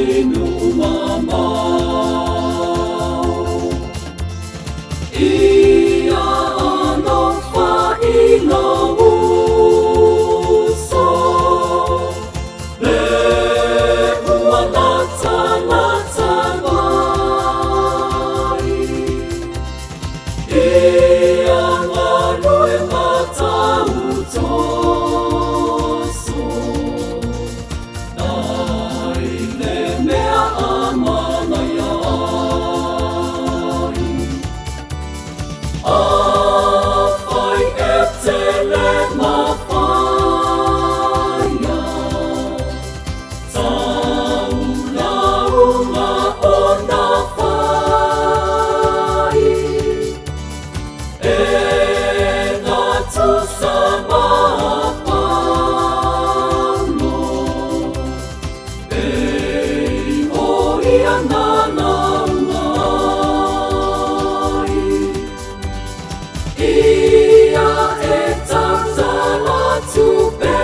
i nuu mamao. Ia alofa i lou uso, Le ua latalata mai. Ia galue matau toso, Nai le mea a manaia ai. Afai e tele mafaia, Taulauga o na fai, E gatusa ma Paulo, E o ia na lauga ai. Ia e tautala atu pea,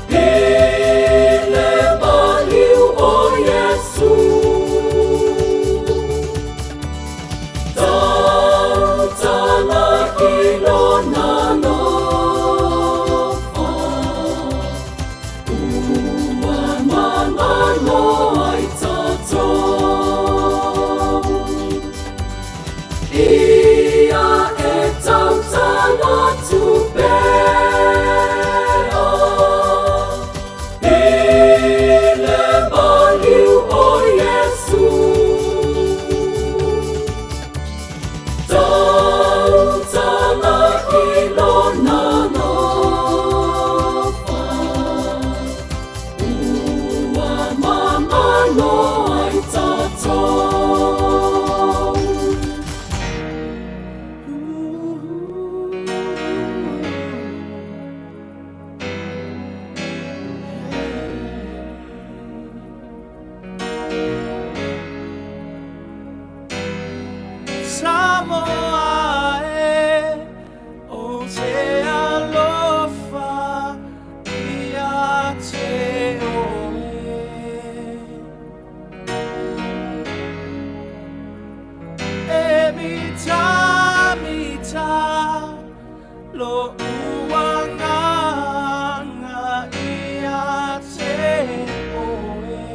I le maliu o Iesu. Tautala i lona alofa, Ua malalo ai tatou. Ia e tautala atu pea, I le maliu o Iesu. Tautala i lona alofa, Ua mamalo ai tatou. Samoa e, o te alofa ia te oe. E mita mita lo uanganga ia te oe.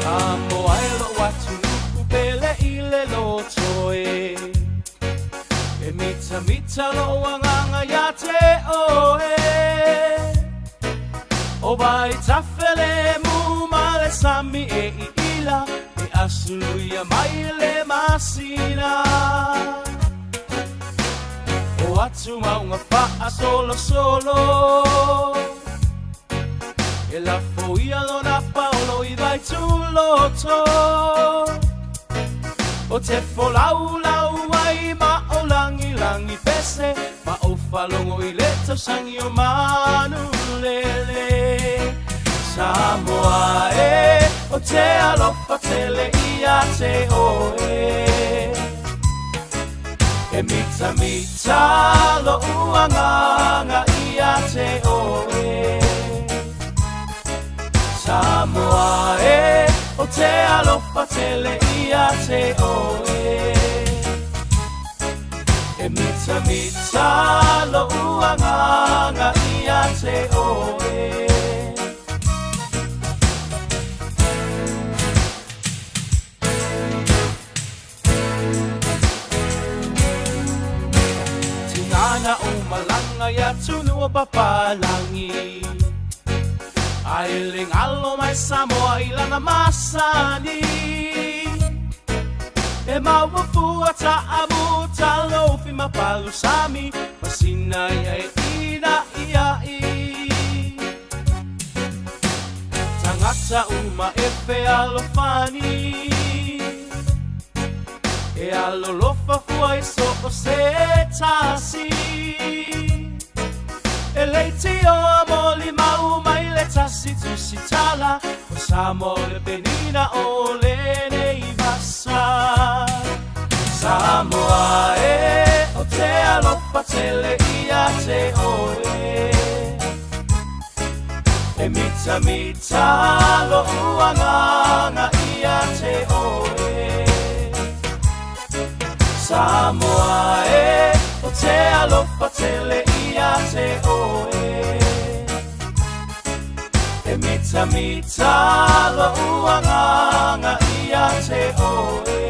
Samoa e lou atunuu pele i le loto e. E mitamita lou agaga ia te oe. O vaitafe lemu ma le sami e iila, E asuluia mai le masina. O atumauga faasolosolo, E lafoia lona paolo i Vaituloto. O te folaulau ai ma o lagilagi pese, Ma ou faalogo i le tausagi o manulele. Samoa e, o te alofa tele ia te oe. E mitamita lou agaga ia te oe. Samoa e, o te alofa tele ia te oe. E mitamita lou agaga ia te oe. Tiga na ou malaga i atunuu o papalagi, Ae le galo mai Samoa i lana masani. E maua fua taamu talofi ma palusami, Masina ia e ina'ia'i. Tagata uma e fealofani, E alolofa fua i so o se tasi. E leitioa molimau mai le tasi tusitala, O Samoa o le penina o lenei vasa. tele ia te oe. E mitamita lo'u agaga ia te oe. Samoa e, o te alofa tele ia te oe. E mitamita lo'u agaga ia te oe.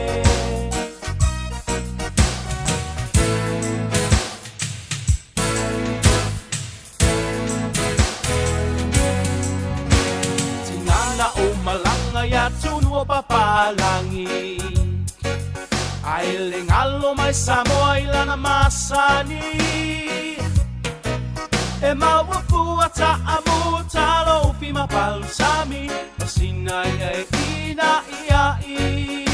Tigā na ou malaga i atunuu o papalagi, Ae le galo mai Samoa i lana masani. E maua fua taamu talofi ma palusami, Ma sina ia e ina'i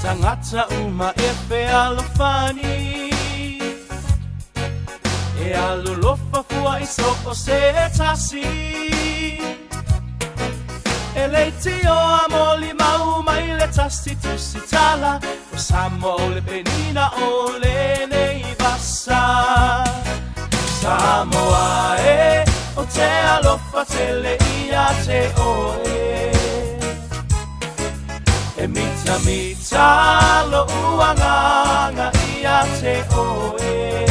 Tagata uma e fealofani, E alolofa fua i so o se tasi. E leitioa molimau mai le tasi tusitala, O Samoa o le penina o lenei vasa. Samoa e, o te alofa tele ia te oe. E mitamita lo'u agaga ia te oe.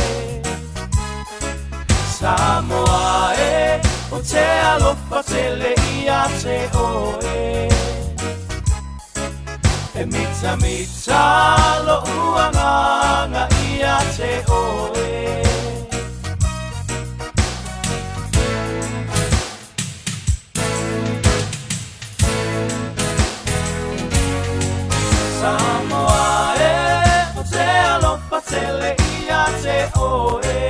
Samoa e, o te alofa tele ia te oe. E mitamita lo'u agaga ia te oe. Samoa e, o te alofa tele ia te oe.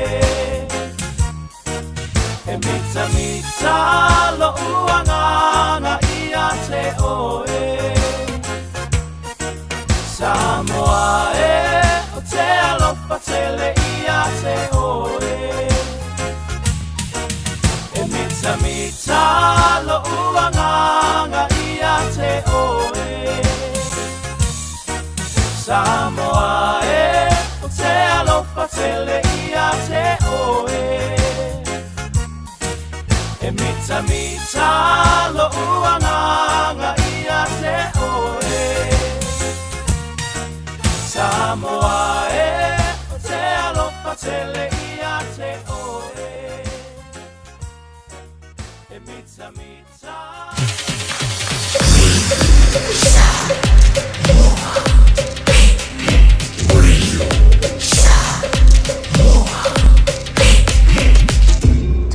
E mitamita lo'u agaga ia te oe. Samoa e, o te alofa tele ia te oe. E mitamita lo'u agaga ia te oe. Samoa e, o te alofa tele ia te oe. E mitamita lo'u agaga ia te oe. Samoa e, o te alofa tele ia te oe. E mitamita.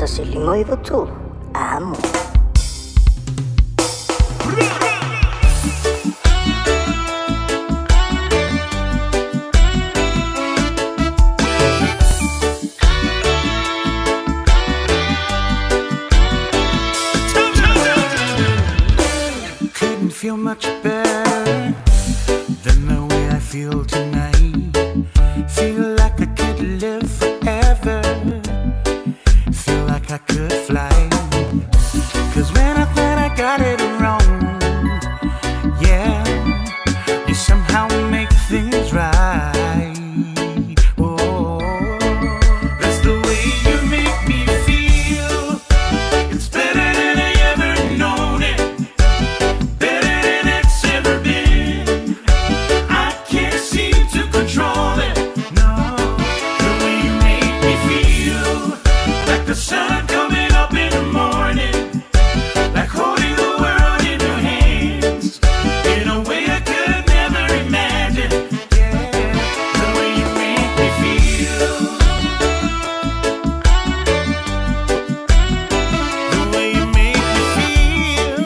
1 5 9 3, amo. Couldn't feel much better than the way I feel tonight. Feel like I could live forever. Feel like I could fly. 'Cause when I thought I got it wrong, yeah, you somehow make things right. Oh, that's the way you make me feel. It's better than I ever known it. Better than it's ever been. I can't seem to control it. No, the way you make me feel, like the sun coming up in the morning, like holding the world in your hands, in a way I could never imagine. Yeah, the way you make me feel. The way you make me feel.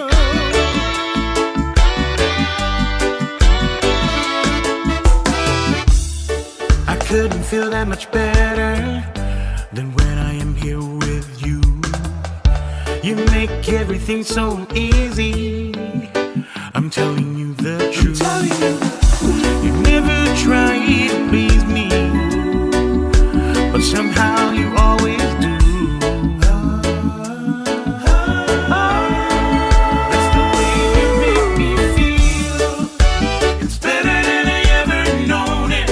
I couldn't feel that much better than when I am here with you. You make everything so easy. I'm telling you the truth. You never try to please me, but somehow you always do. That's the way you make me feel. It's better than I ever known it.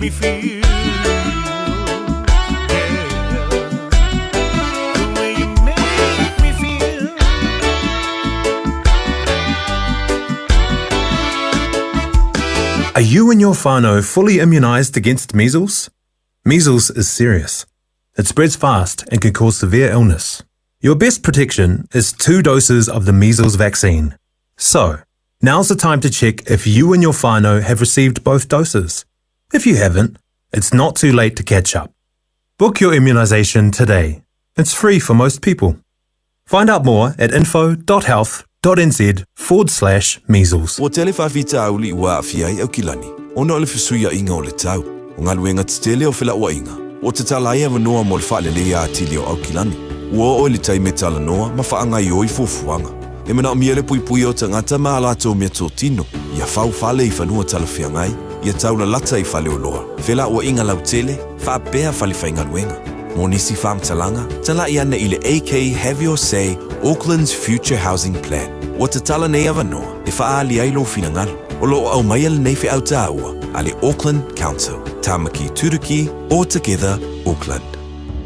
me feel. Yeah. The way you make me feel. Are you and your whānau fully immunised against measles? Measles is serious. It spreads fast and can cause severe illness. Your best protection is two doses of the measles vaccine. So, now's the time to check if you and your whānau have received both doses. If you haven't, it's not too late to catch up. Book your immunisation today. It's free for most people. Find out more at info.health.nz forward slash measles. Ua tele faafitauli ua aafia ai Aukilani ona o le fesuiaiga o le tau, o galuega tetele o felauaiga, ua tatala ai avanoa mo le faaleleia atili o Aukilani. Ua oo i le taimi e talanoa ma faagaoioi fuafuaga. E manaomia le puipuia o tagata ma a latou meatotino, ia fau fale i fanua talafeagai, ia taulalata i faleoloa, felauaiga lautele, faapea fale faigaluega. Mo nisi faamatalaga, talai ane i le AK Have Your Say Auckland's Future Housing Plan. Ua tatala nei avanoa e faaali ai lou finagalo. O lo o aumaia lenei feau taua a le Auckland Council. Tāmaki Turuki, All Together Auckland.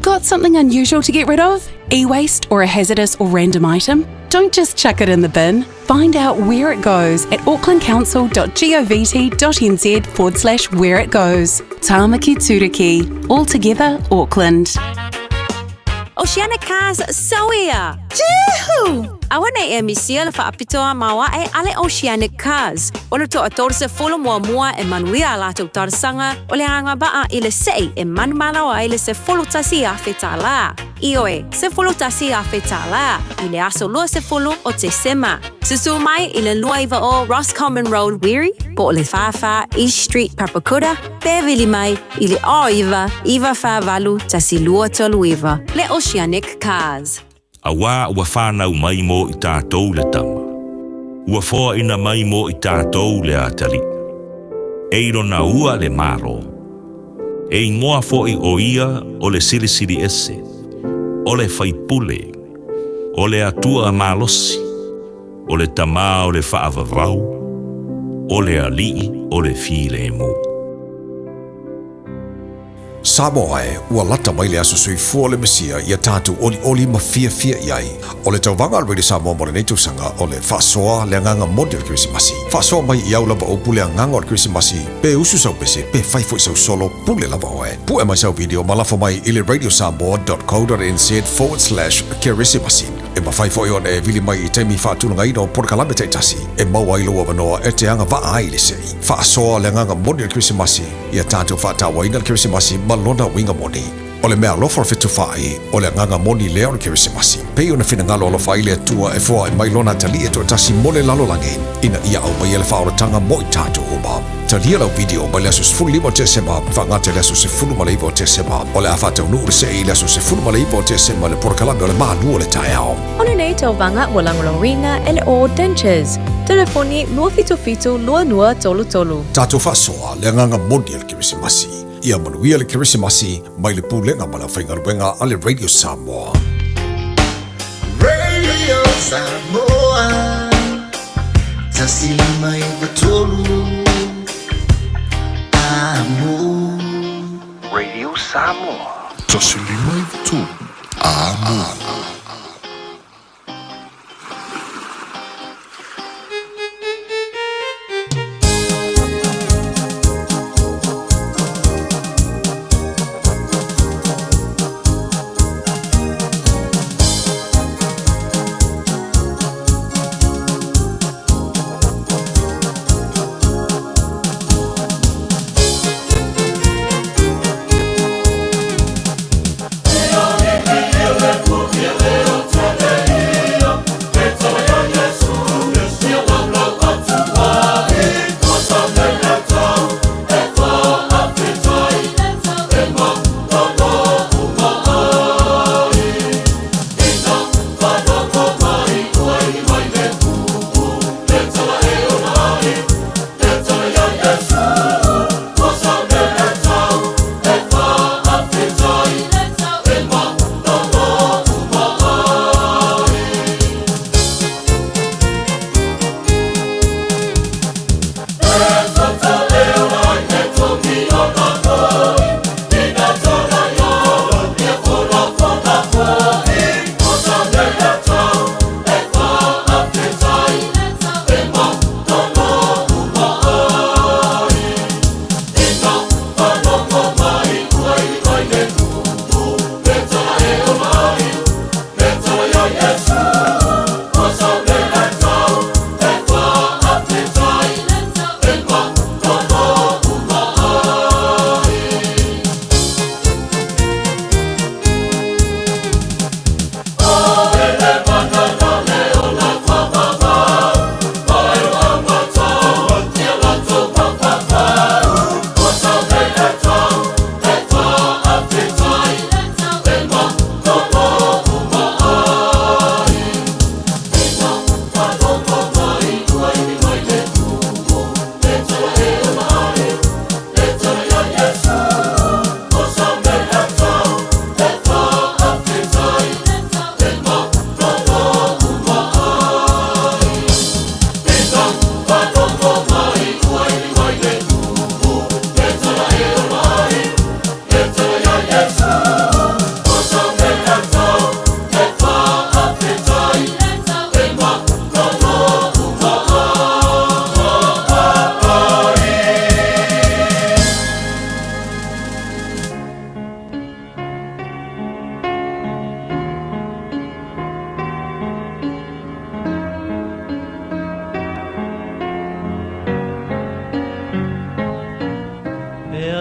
Got something unusual to get rid of? E waste or a hazardous or random item? Don't just chuck it in the bin. Find out where it goes at aucklandcouncil.govt.nz forward slash where it goes. Tāmaki Turuki. All together, Auckland. Oceanic Cars Sauia! Juhu! Aua nei e misia le faapitoa maoae a le Oceanic Cars. O le toa 30 muamua e manuia a latou talosaga o le agavaa i le sei e manumalo ai le $11,000. Ioe, $11,000 i le aso 20 o Tesema. Susu mai i le 29 Roscommon Road Wiri, po o le 44 East Street Papakura, pe vili mai i le 09 948 1239. Le Oceanic Cars. Auā ua whānau mai mo i tātou le tama. Ua foaina mai mo i tātou le atalii. E i lona ua le Malo. E igoa foʻi o ia o le Silisili Ese, o le Faipule, o le Atua Malosi, o le Tamā o le Faavavau, o le Alii o le Filemu. Samoa e, ua lata mai le aso soifua o le Mesia ia tatou olioli ma fiafia i ai. O le tauvaga a le Radio Samoa mo lenei tausaga o le faasoa le agaga moni o le Kerisimasi. Faasoa mai i au lava upu le agaga o le Kerisimasi, pe usu sau pese, pe fai foi sau solo, pule lava oe. Pue mai sau video ma lafo mai i le radiosamoa.co.nz/kerisimasi. E mafai foi ona e vili mai i taimi faatulagaina o polokalame taitasi e maua ai lou avanoa e te agavaa ai i le sei. Faasoa le agaga moni o le Kerisimasi, ia tatou faatauaina le Kerisimasi ma lona uiga moni. O le meaalofa o le fetufaai, o le agaga moni lea o le Kerisimasi. Pei ona finagalo alofa ai le Atua e foai mai lona Atalii e toatasi mo le lalolagi, ina ia aumaia le faaolataga mo i tatou uma. Talia lau video mai le aso 15 o Tesema faagata i le aso 19 o Tesema. O le a faataunuu le sei i le aso 19 o Tesema le polokalame o le malu o le taeao. O lenei tauvaga ua lagolagoina e le All Dentures. Telefoni 277 2233. Tatou faasoa le agaga moni o le Kerisimasi. Ia manuia le Kerisimasi mai le Pulega ma le aufaigaluega a le Radio Samoa. Radio Samoa 159 Amo. Radio Samoa. 153 Amo. E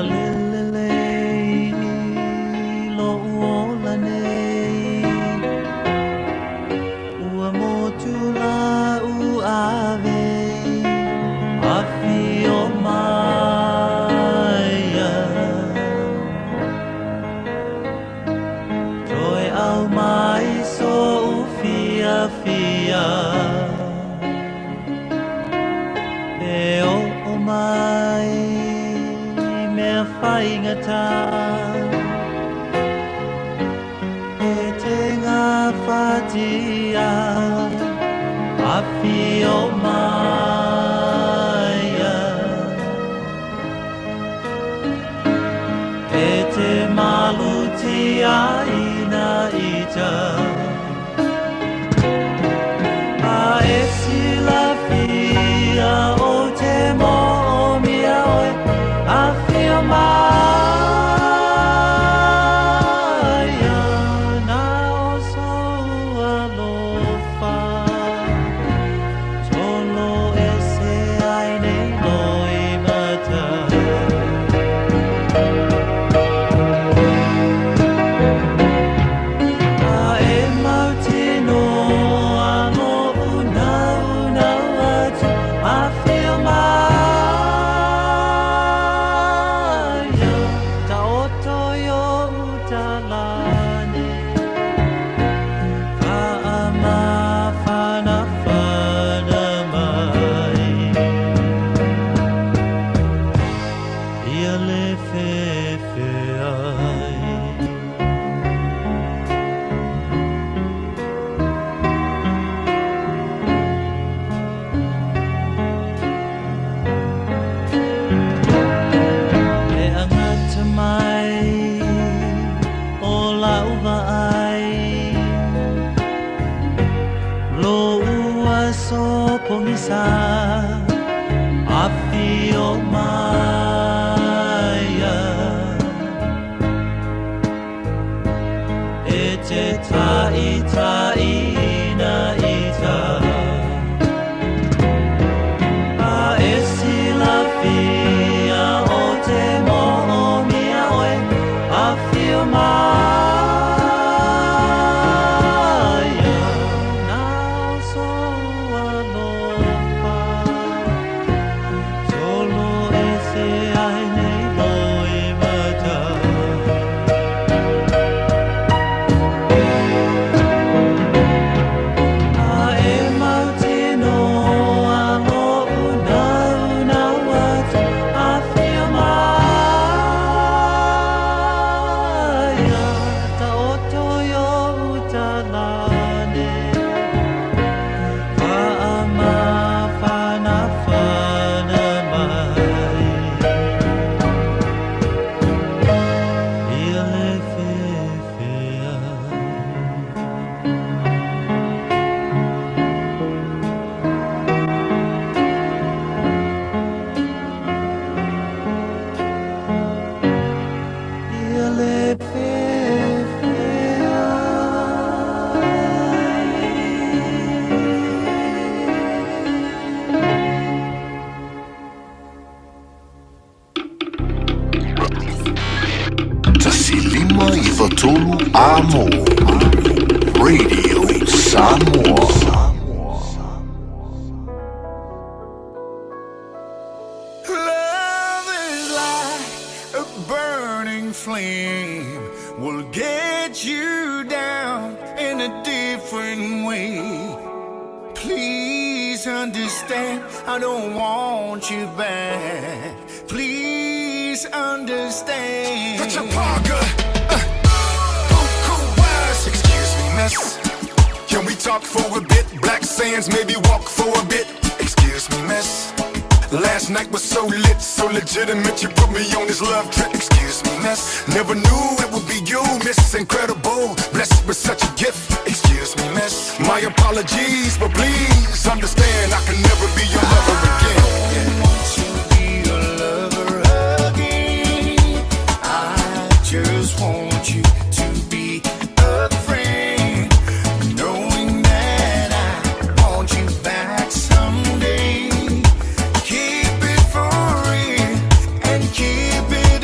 Ia lelelei lo'u ola nei Ua motu la'u ave Afio mai Toe aumai so'u fiafia E oo mai mea faigata E te gafatia Afio mai E te malutiaina ita A e silafia ou te mo'omia oe Afio mai Na o sou alofa Tolo ese ai nei loimata A e mautinoa lo'u naunau atu Afio mai Taoto i o'u talane Fa'amafanafana mai Ia le fefe ai. E agata mai o la'u vaai Lo'u aso pogisa Afio mai E te ta'ita'ina ita A e silafia ou te mo'omia oe Afio mai Na o sou alofa Tolo ese ai nei loimata A e mautinoa lo'u naunau atu Afio mai Taoto i o'u talane Fa'amafanafana mai Ia le fefe ai. Ia le fefe 153 Amo. Radio Samoa. Love is like a burning flame, will get you down in a different way. Please understand, I don't want you back. Please understand. Put your parka, cool wise. Excuse me, miss. Can we talk for a bit? Black sands, maybe walk for a bit. Excuse me, miss. Last night was so lit, so legitimate. You put me on this love trip. Excuse me, miss. Never knew it would be you, Miss Incredible. Blessed with such a gift. Excuse me, miss. My apologies, but please understand I can never be your lover again. I want to be your lover again. I just want you to be a friend, knowing that I want you back someday. Keep it for real and keep it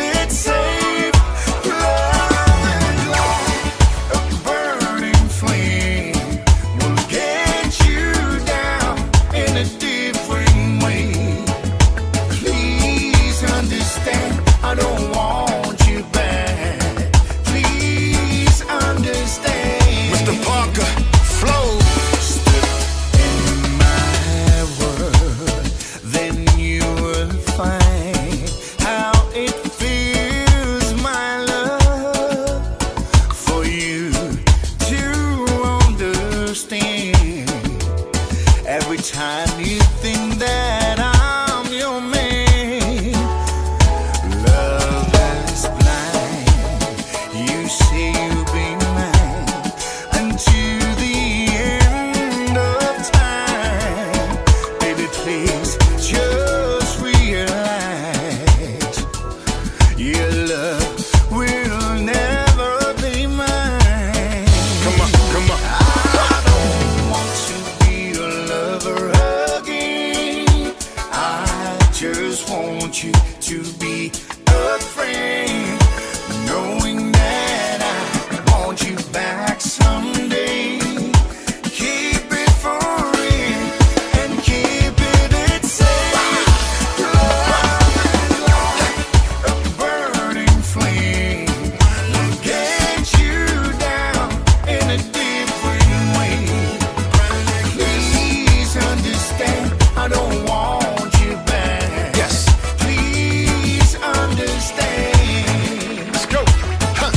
Your love will never be mine. Come on, come on. I don't want to be your lover again. I just want you to be a friend, knowing that I want you back someday. Keep it for real and keep it safe. Love is like a burning flame. Will get you down in a different way. Please understand, I don't want you back. Yes. Please understand. Let's go. Huh.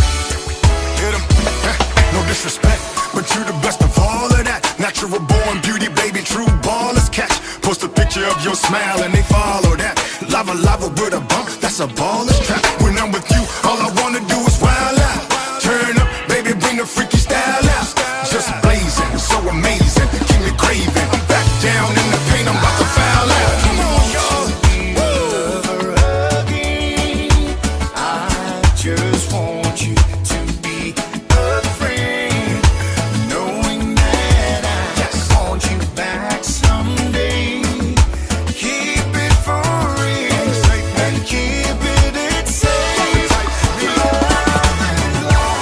Hit 'em. Huh. No disrespect, but you the best of all of that. Natural born beauty, baby, true ballers catch. Post a picture of your smile and they follow that. Lava lava with a bump, that's a baller's trap. When I'm with you, all I wanna do is wild out. Turn up, baby, bring the freaky style out. Just blazing, so amazing, keep me craving. I'm back down in the paint, I'm about to foul out. Come on, y'all. Lover again. I just want you to be a friend, knowing that I want you back someday. Keep it for real and keep it safe. Love is like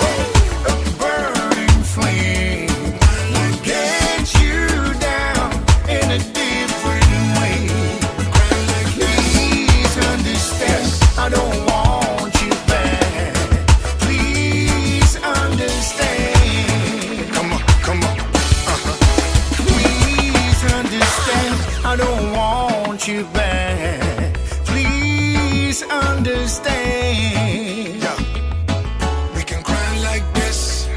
a burning flame. Will get you down in a different way. Please understand, I don't want you back. Please understand. Come on, come on. Please understand, I don't want you back. Please understand. Yeah. We can grind like this.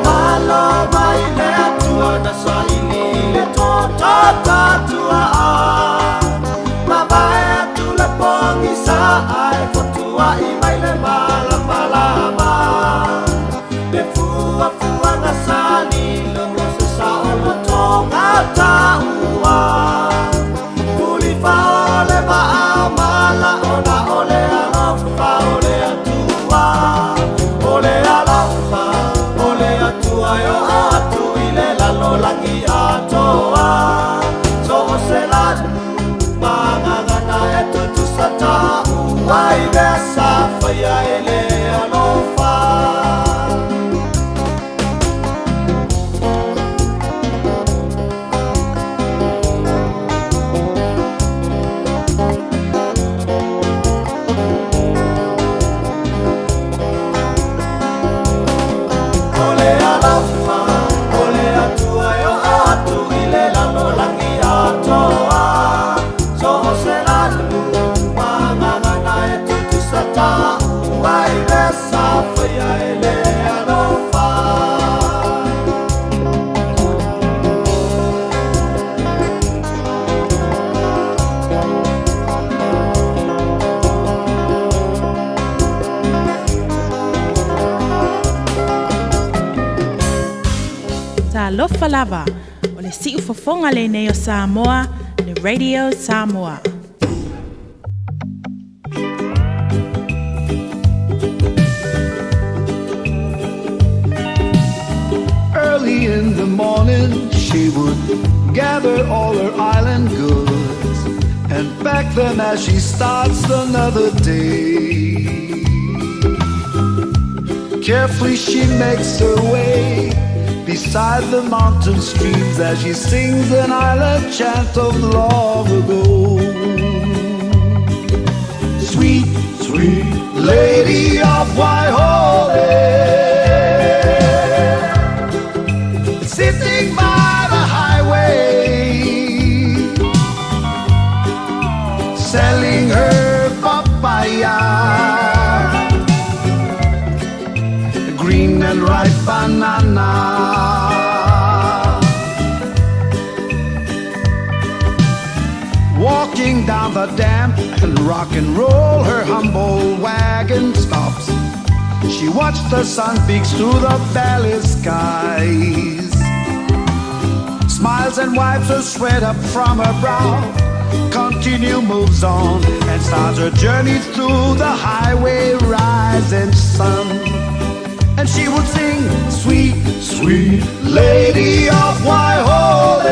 Malo mai le atua na saili le tonu. Talofa lava, o le siufofoga lenei o Samoa, le Radio Samoa. Early in the morning, she would gather all her island goods and pack them as she starts another day. Carefully, she makes her way beside the mountain streams as she sings an island chant of long ago. Sweet, sweet lady of Waihole, sitting by the highway, selling her papaya, green and ripe banana. Walking down the damp and rock and roll, her humble wagon stops. She watched the sun peeks through the valley skies. Smiles and wipes the sweat up from her brow. Continue moves on and starts her journey through the highway rising sun. And she would sing, sweet, sweet lady of Waihole,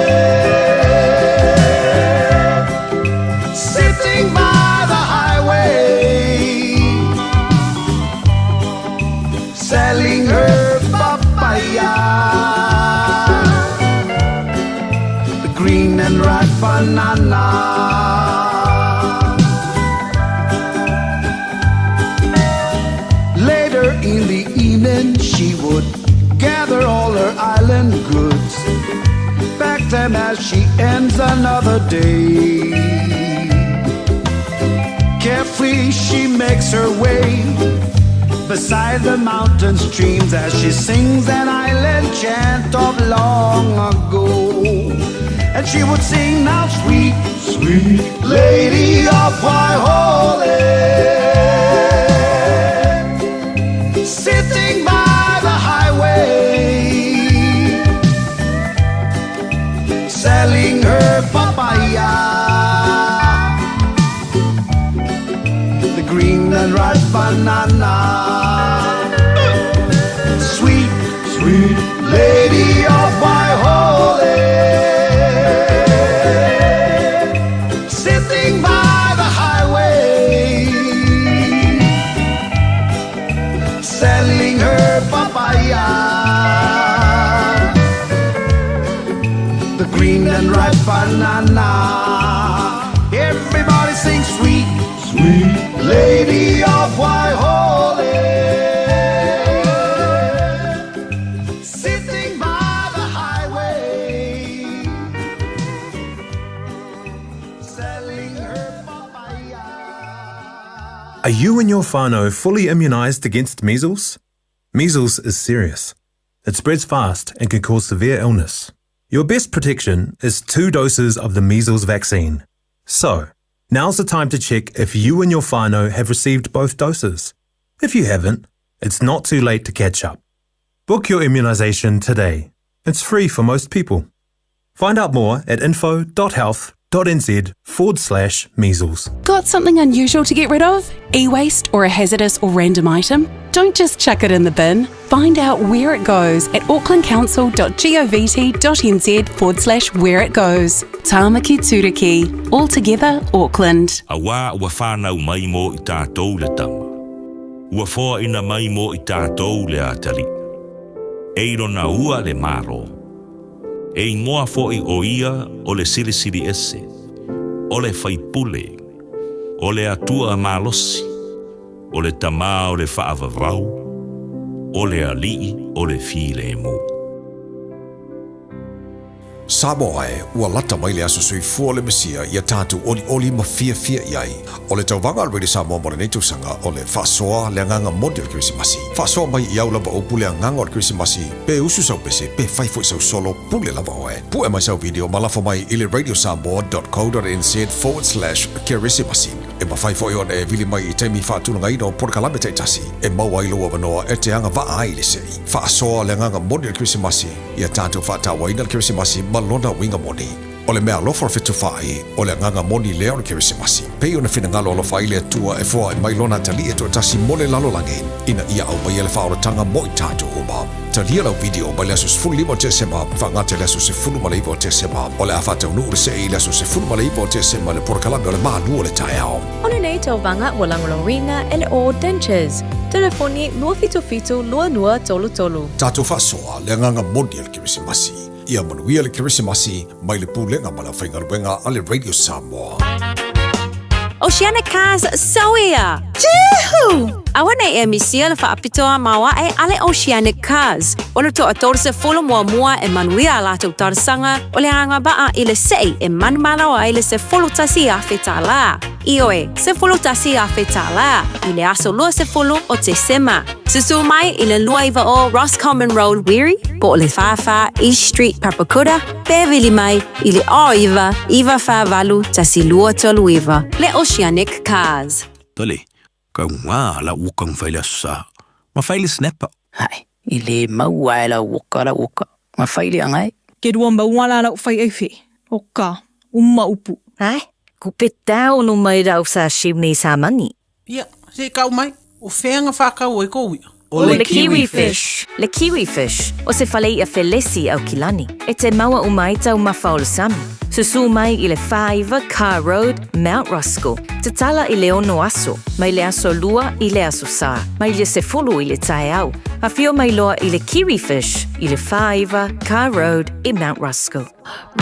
sitting by the highway, selling her papaya, the green and ripe banana. Later in the evening, she would gather all her island goods, pack them as she ends another day. Carefully, she makes her way beside the mountain streams as she sings an island chant of long ago. And she would sing now, sweet, sweet lady of Waihole, sitting by the highway, selling her papaya, the green and ripe banana. Sweet, sweet lady of Waihole, sitting by the highway, selling her papaya, the green and ripe banana. Everybody sing sweet, sweet lady of Waihole, sitting by the highway, selling her papaya. Are you and your whānau fully immunised against measles? Measles is serious. It spreads fast and can cause severe illness. Your best protection is two doses of the measles vaccine. So, now's the time to check if you and your whānau have received both doses. If you haven't, it's not too late to catch up. Book your immunisation today. It's free for most people. Find out more at info.health.nz forward slash measles. Got something unusual to get rid of? E waste or a hazardous or random item? Don't just chuck it in the bin. Find out where it goes at aucklandcouncil.govt.nz forward slash where it goes. Tāmaki Turuki. All together, Auckland. Auā ua whānau mai mō i tātou le tama. Ua foaina mai mō i tātou le atalii. E i lona ua le Malo. E igoa foʻi ʻo ia o le Silisili Ese, o le Faipule, o le Atua Malosi, o le Tamā o le Faavavau, o le Alii o le Filemu. Samoa e, ua lata mai le aso soifua o le Mesia ia tatou olioli ma fiafia i ai. O le tauvaga a le Radio Samoa mo lenei tausaga o le faasoa le agaga moni o le Kerisimasi. Faasoa mai i au lava upu le agaga o le Kerisimasi, pe usu sau pese, pe fai foi sau solo, pule lava oe. Pue mai sau video ma lafo mai i le radiosamoa.co.nz/kerisimasi. E mafai foi ona e vili mai i taimi faatulagaina o polokalame taitasi e maua ai lou avanoa e te agavaa ai i le se'i. Faasoa le agaga moni o le Kerisimasi, ia tatou faatauaina le Kerisimasi ma lona uiga moni. O le meaalofa o le fetufaai, o le agaga moni lea o le Kerisimasi. Pei ona finagalo alofa ai le Atua e foai mai Lona Atalii e toatasi mo le lalolagi, ina ia aumaia le faaolataga mo i tatou uma. Talia lau video mai le aso 15 o Tesema faagata i le aso 19 o Tesema. O le a faataunuu le se'i i le aso 19 o Tesema i le polokalame o le Malu o le Taeao. O lenei tauvaga ua lagolagoina e le All Dentures. Telefoni 277 2233. Tatou faasoa le agaga moni o le Kerisimasi. Ia manuia le Kerisimasi mai le Pulega ma le Aufaigaluega a le Radio Samoa. Oceanic Cars Soia! Juhu! Aua nei e misia le faapitoa maoae a le Oceanic Cars. O le toa 30 muamua e manuia a latou talosaga o le agavaa i le se'i e manumalo ai le $11,000. Ioe, $11,000 i le aso 20 o Tesema. Susu mai i le 290 Roscommon Road, Wiri, po o le 44 East Street, Papakura, pe vili mai i le 09 948 1239. Le Oceanic Cars. Tole, kau ngā la uka ngwhai le sa. Ma whai le snapper. Hai, i le maua e lau oka lau oka, ma whai le angai. Ke rua maua la lau whai ei whe, o ka, uma upu. Hai, ku pe tau no mai rau sa shimni sa mani. Ia, se i kau mai, o fea nga whakau ai kou ia? O le kiwi fish. Le kiwi fish, o se fale i'a felesi Aukilani. E te maua uma ai taumafa o le sami. Susū mai i le 49 Carr Road, Mount Roskill. Tatala i le ono aso, mai le aso lua i le aso sa, mai le sefulu i le taeao. Afio mai loa i le Kiwi Fish i le 49 Carr Road i Mount Roskill.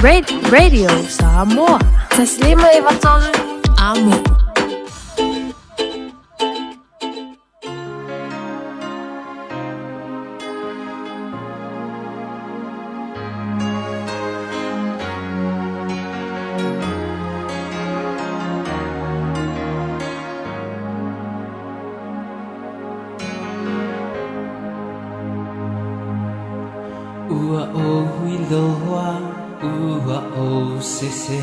Red Radio Samoa. Taslima e vatolu. Amo. Ua ou iloa, ua ou sese.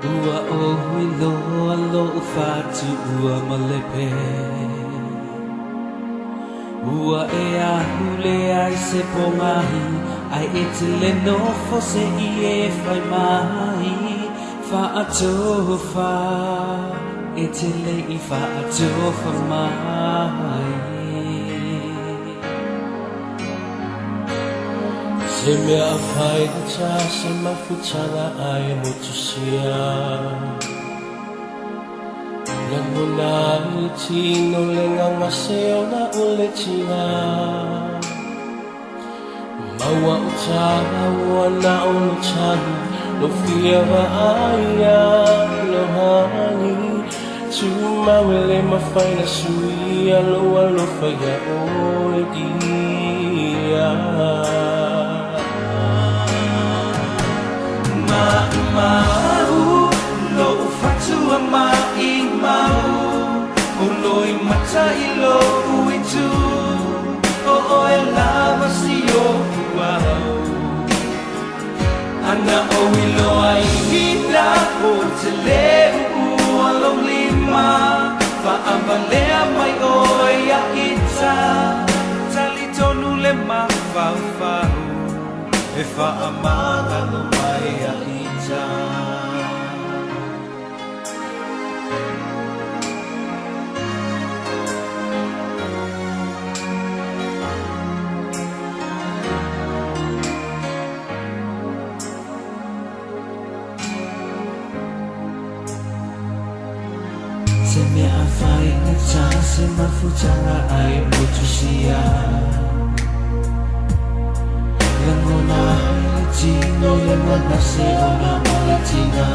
Ua ou iloa lo'u fatu ua malepe. Ua e ahule ai se pogahi, ai e te le nofo se i e fai mai. Fa'atofa, e te le i fa'atofa mai. Se mea faigata se mafutaga ai motusia. Lagona i le tino le gagase ona o le tiga. Maua o tāua na o le tanu, lo fia vaaia lo hangi. Tumau e le mafai na suia lo alofa ia oe dia. Ma'uma'u, lo'u fatua ma'imau, o loi mata i lo'u itu, o oe lava si o'u au. Ana ou iloa i hina o te le uua lou lima, fa'avalea mai oe ia ita, talitonu le mafaufau, e fa'amagalo mai ia ita. Se mea faigata se mafutaga ai motusia. Lagona ai le tino le gagase ona o le tiga.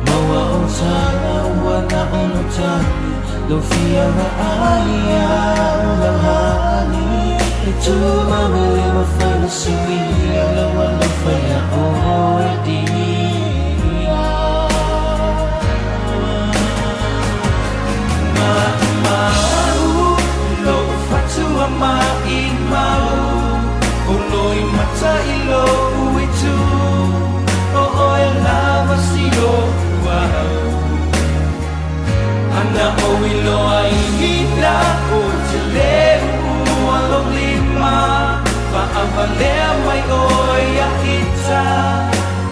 Maua o tāua na ono tani, lo fia vaaia o lau hani. E Tumau e le mafai ona suia lou alofa ia oe dia. Maumau lou fatua maimau, o loimata i lou itu, o oe lava si o'u au. Ana ou iloaina ou te lē uua lou lima, faavalea mai oe ia ita,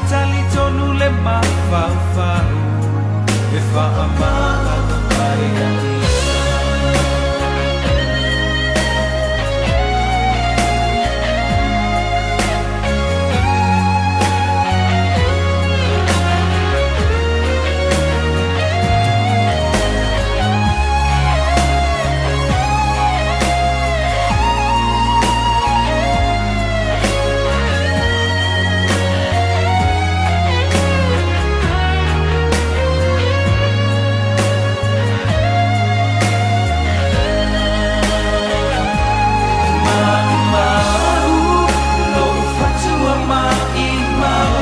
talitonu le mafaufau, e faamagalo mai ia ita. Maumau lou fatua maimau,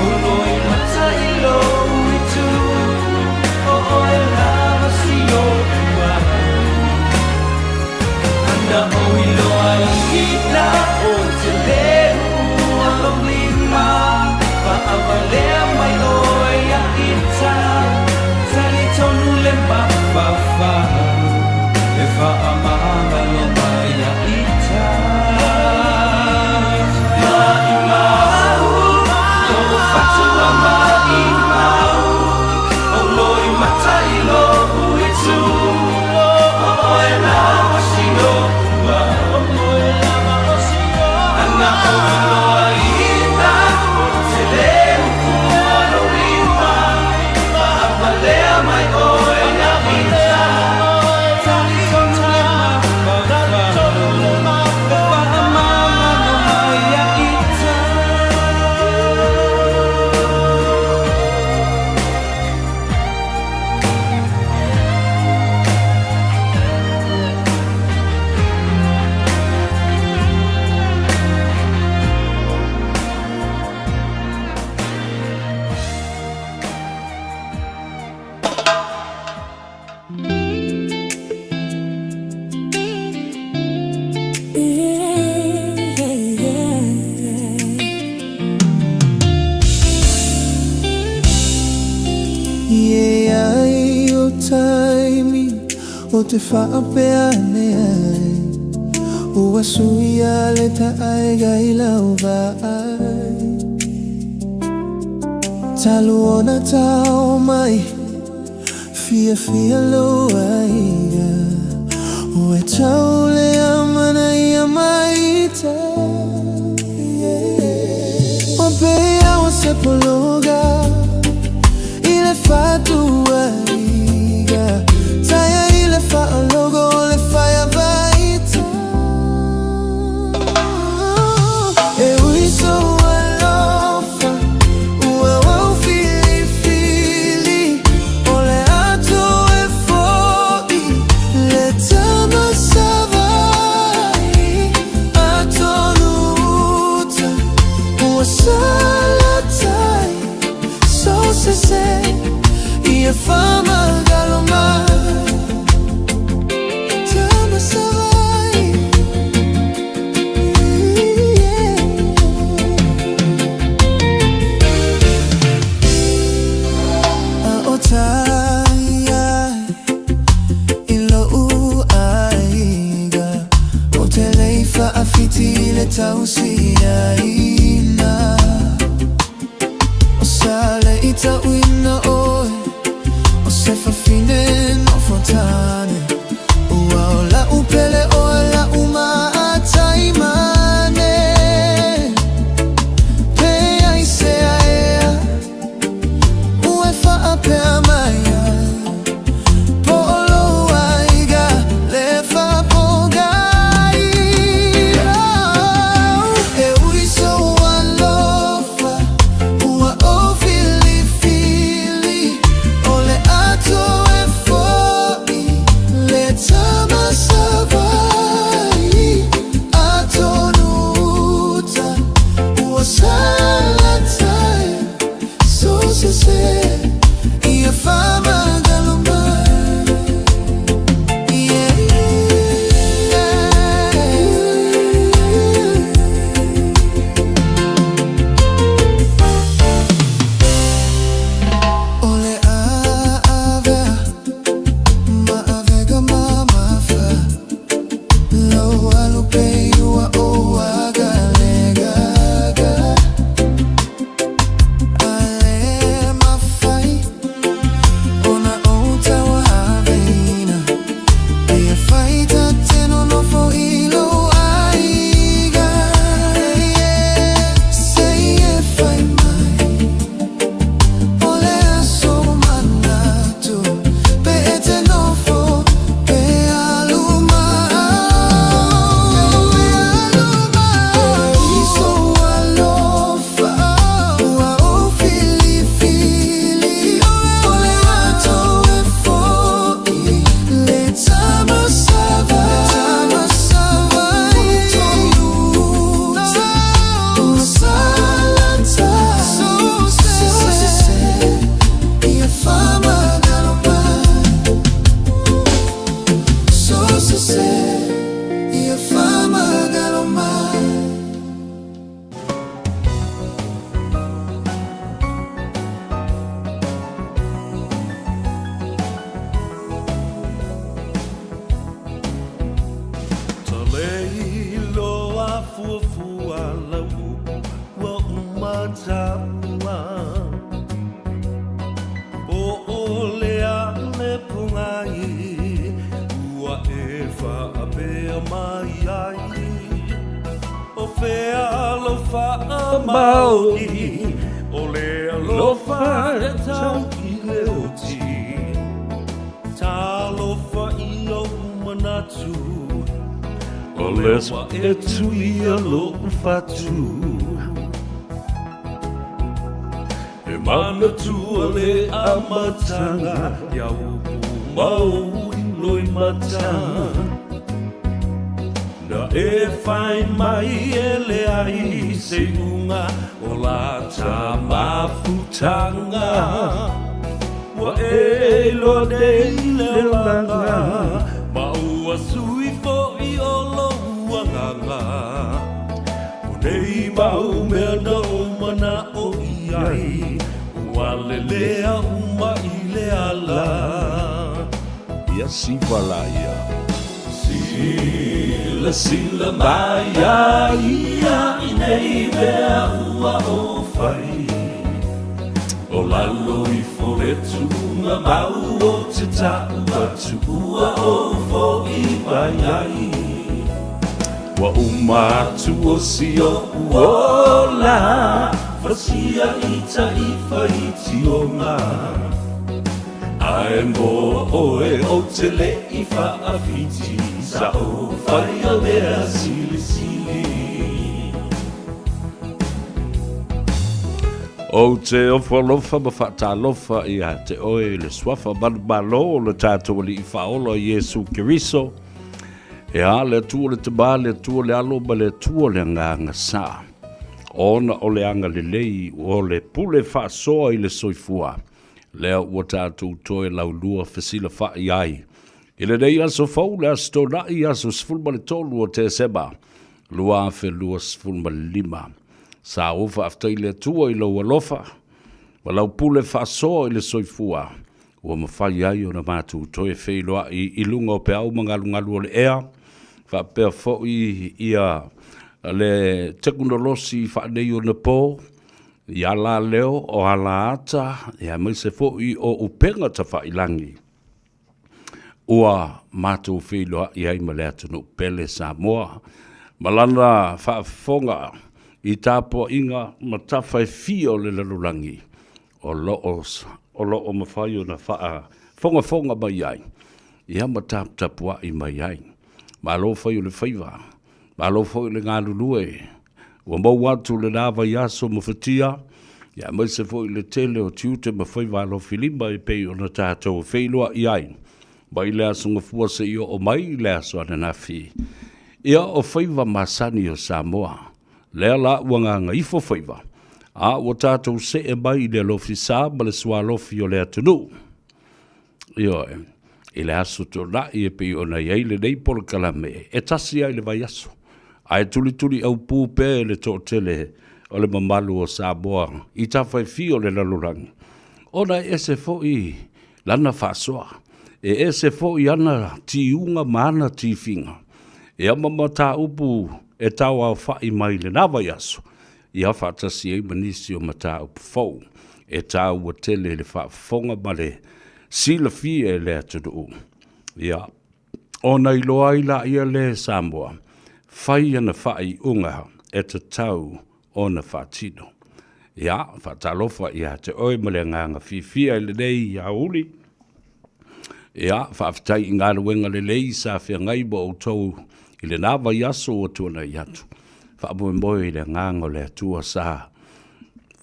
o loimata i lou itu, o oe lava si o'u au. Ana ou iloaina ou te lē uua lou lima, faavalea mai oe ia ita, talitonu le mafaufau, e faamagalo mai ia ita. Maumau lou fatua maimau, o loimata i lou itu, o oe lava si o'u au. Ana ou iloaina ou te lē uua lou lima, faavalea mai oe ia ita, talitonu le mafaufau, e faamagalo mai ia ita. Ie ai o taimi o te faapea ane ai, ua suia le taaiga i lau vaai. Talu ona tau mai, fiafia lou aiga, ua tau le amanaia mai ita. O pei o se pologa i le fatuaiga, taia i le faalogo o le faiavaita. E ui sou alofa ua ou filifili, o le atu e fo'i le tama Savai'i. Atonu uta ua salatai so sese, ia faamagalo mai tama Savai'i. Yeah. A o tai ai i lou aiga, ou te le i faafiti i le tausiaina. O sa le i tauina oe o se fafine nofo tane, ua o la'u pele oe la'u maataimane. Pe aisea ea ua e faapea mai ai, po o lou aiga le faapogai. Oh, e ui sou alofa ua ou filifili. E iloa fuafua lau upu ua uma taua Po o le a le pogai ua e faapea mai ai O fea lou faamaoni o le alofa e tau i le oti Talofa i ou manatu O lea ua e tuia lou fatu E manatua le amataga Ia upu ma ou loimata Na e fai mai e leai se iuga o la ta mafutaga Ua e iloa nei le olaga Ma ua sui foi o lou agaga O nei mau mea na ou mana'o i ai Ua lelea uma i le ala Ia siva la ia. Silasila mai ia ia i nei mea ua ou fai O lalo ifo le tuugamau o te ta'u atu ua ou fo'i mai ai Ua uma atu o si o'u ola Fasia i ta'ifaitioga Ae mo oe ou te le i fa'afiti Sa ou faia mea silisili. Ou te ofo alofa ma faatalofa ia te oe i le suafa manumalo o le tatou Alii Faaola Iesu Keriso, e a le Atua o le Tama, le Atua o le Alo ma le Atua o le Agaga Sa. Ona o le agalelei o le pule faasoa i le soifua, lea ua tatou toe laulua fesilafa'i ai i lenei aso fou, le Aso Toonai, aso 13 o Tesema 2025. Sa ou faafetai i le Atua i lou alofa ma lau pule faasoa i le soifua ua mafai ai ona matou toe feiloai i luga o peau ma galugalu o le ea, faapea foi ia le tekonolosi faaneionapo, I ala leo o ala ata, aemaise foi o upega tafailagi ua matou feiloai ai ma le atunuu pele Samoa ma lana faafofoga i tapuaiga ma tafa e fia o le lalolagi o lo o mafai ona faafogafoga mai ai, ia ma taputapuai mai ai. Malo fai o le faiva, malo foi le galulue, ua maua atu lena vaiaso ma fatia, ia aemaise foi le tele o tiute ma faiva alofilima e pei ona tatou feiloai ai mai le Aso Gafua seia oo mai i le aso ananafi. Ia o faiva masani o Samoa, lea la ua gagaifo faiva, a ua tatou see mai i le alofisa ma le sualofi o le atunuu. Ioe, i le Aso Toonai e pei ona i ai lenei polokalame e tasi ai le vaiaso, ae tulituliaupū pea e le toatele o le mamalu o Samoa i tafa e fia o le lalolagi, ona e ese foi lana faasoa, e ese foi ana tiuga ma ana tifiga, ia ma mataupu e tauaofa'i mai lena vaiaso, ia faatasi ai ma nisi o mataupu fou e taua tele i le faafofoga ma le silafia e le atunuu. Ia, ona iloa ai laia le Samoa, fai ana faaiuga e tatau ona faatino. Ia, faatalofa ia te oe ma le agaga fiafia i lenei aoauli. Ia, faafetai i galuega lelei sa feagai ma outou i lena vaiaso ua tuanai atu. Faamoemoe i le agaga o le Atua sa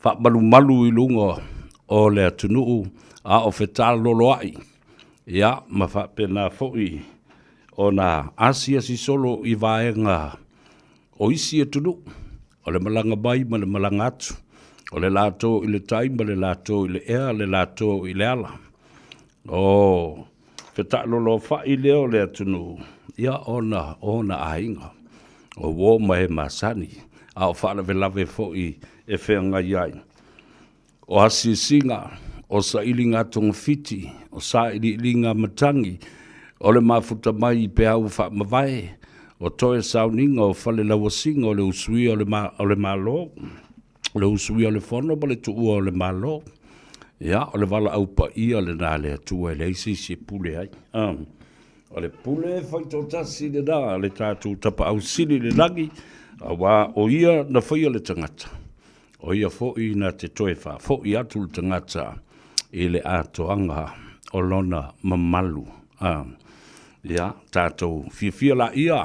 faamalumalu i luga o le atunuu a o fetaloloa'i, ia, ma faapena foi ona asiasi solo i vaega o isi atunuu, o le malaga mai ma le malaga atu, o le latou i le tai ma le latou i le ea, le latou i le ala. O fetaaloloafa'i lea o le atunuu, ia ona o ona aiga, o uo ma e masani, a o faalavelave foi e feagai ai. O asiasiga, o sailiga togafiti, o sailiiliga matagi, o le mafuta mai i peau faamavae, O toe sauniga o fale lauasiga o le usuia o le, ma, o le Malo, o le usuia o le Fono ma le tuua o le Malo. Ia, o le valaau paia lena a le Atua e leai se isi e pule ai. O le pule faitoatasi lena a le tatou Tapaau Sili i le lagi, auā o Ia na faia le tagata, o Ia foi na te toe faafoi atu le tagata i le atoaga o lona mamalu. Ia, tatou fiafia laia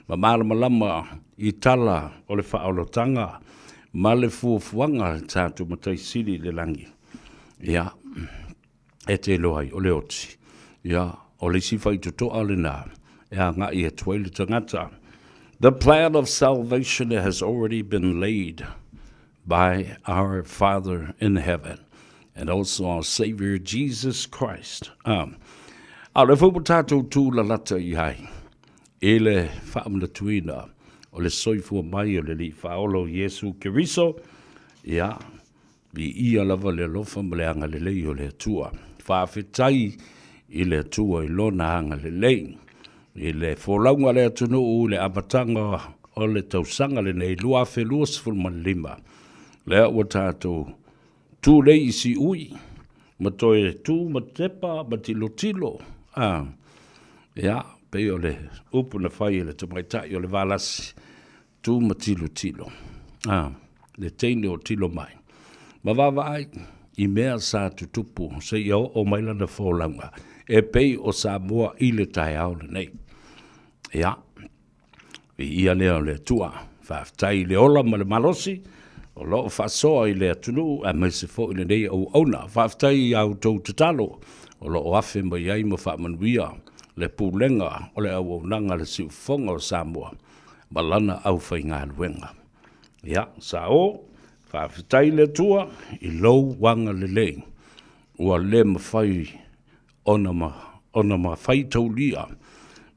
ma malamalama i tala o le faaolataga ma le fuafuaga a le tatou Matai Sili i le lagi. Ia, e te iloa ai, o le oti, ia, o le isi faitotoa lena e agai atu ai le tagata. The plan of salvation has already been laid by our Father in heaven and also our Savior Jesus Christ. A o le foi ua tatou tū lalata i ai i le faamanatuina o le soifua mai o le Alii Faaola o Iesu Keriso, ia, Viia lava le alofa ma le agalelei o le Atua. Faafetai i le Atua i Lona agalelei. I le folauga a le atunuu i le amataga o le tausaga lenei 2025, lea ua tatou tulei i siui ma toe tu ma tepa ma tilotilo, a, ia, pei o le upu na fai e le tamaitai o le Valasi, Tu ma tilotilo, a, le teine o tilo mai, ma vaavaai i mea sa tutupu seia oo mai lana folauga e pei o Samoa i le taeao lenei. Ia, viia lea o le Atua. Faafetai i le ola ma le malosi o lo o faasoa i le atunuu aemaise foi lenei auauna. Faafetai i a outou tatalo o lo o afe mai ai ma faamanuia le pulega o le auaunaga a le Siufofoga o Samoa ma lana aufaigaluega. Ia, sao, faafetai i le Atua i lou agalelei ua le mafai ona ma, ona ma faitaulia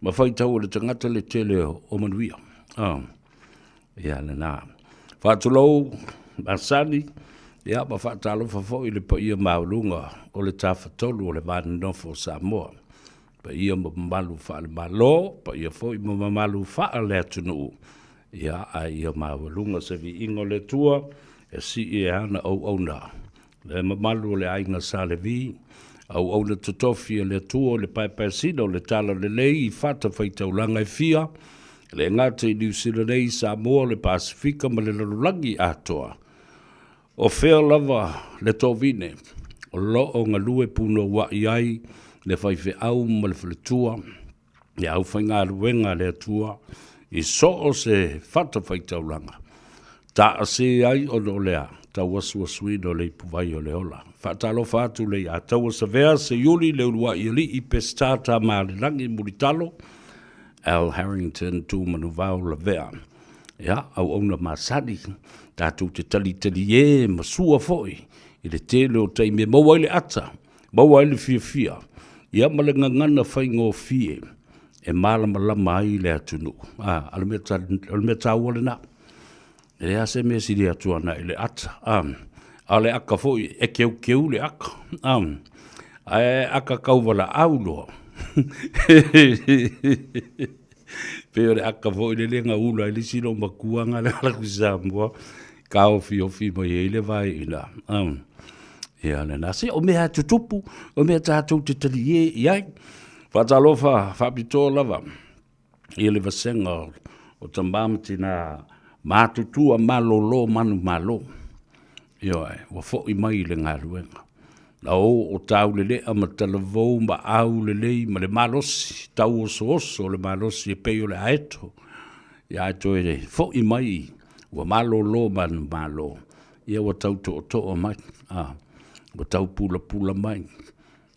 ma faitau e le tagata le tele o manuia. Ah, ia lena. Faatulou, masani, ia ma faatalofa foi i le paia maualuga o le Tafatolu o le Va Nonofo o Samoa. Paia ma mamalu faale-Malo, paia foi ma mamalu faale-atunuu, ia, a ia maualuga se viiga o le Atua e sii e ana auauna. Le mamalu o le aiga Sa Levi, auauna totofi a le Atua o le paepaesina o le Talalelei i fatafaitaulaga e fia, e le gata i Niu Sila nei, Samoa, le Pasefika ma le lalolagi atoa. O fea lava le tovine o lo o galue punouaʻi ai le faifeau ma le faletua, le aufaigaluega a le Atua i so o se fatafaitaulaga, taase ai ona o le a tauasuasuina o le ipuvai o le ola. Faatalofa atu le ia Taua Savea, Seiuli, Leuluaʻi Alii, Peseta Tamaalelagi, Mulitalo, Al Harrington, Tumanuvao Lavea. Ia, auauna masani, tatou te talitali e ma sua foi i le tele o taimi e maua ai le ata, maua ai le fiafia, ia ma le gagana faigofie e malamalama ai le atunuu. A, o le mea, o le mea taua lena. E leai se mea sili atu ana i le ata. A, a o le aka foi, e keukeu le aka. A, ae aka kauvalaau loa. Pei o le aka foi lele na ula ai le isi loomatua na le ala i Samoa, taofiofi mai ai le vae i ina. Ia lena. Se o mea e tutupu, o mea tatou te talie i ai. Faatalofa faapitoa lava i le vasega o tama ma tina matutua malolo manumalo. Ioe, ua foi mai i le galuega. Na o o taulelea ma talavou ma aulelei ma le malosi, tauosooso o le malosi e pei o le aeto. Ia ae toe foi mai ua malolo manumalo, ia ua tau tootoo mai, a, ua tau pulapula mai,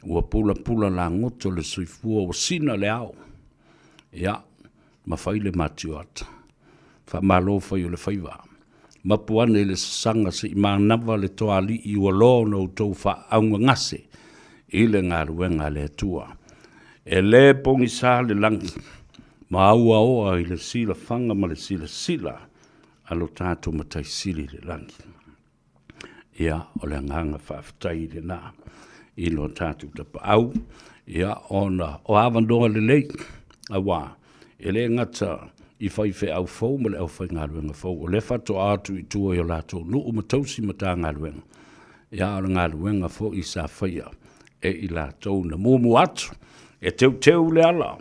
ua pulapula lagoto le soifua, ua sina le ao. Ia, ma fai le matioata. Faamalo fai o le faiva. Mapu ane i le sasaga se i manava le toalii ua loa ona outou faaaugagase i le galuega a le Atua. E le pogisa le lagi ma auaoa i le silafaga ma le silasila a lo tatou Matai Sili i le lagi. Ia, o le agaga faafetai lena i lo tatou tapaau, ia, ona o avanoa lelei, aua e le gata i faifeau fou ma le aufaigaluega fou o lea faatoa atu i tua i o latou nuu ma tausi Matagaluega, ia a o le galuega foi sa faia e i latou na muamua atu e teuteu le ala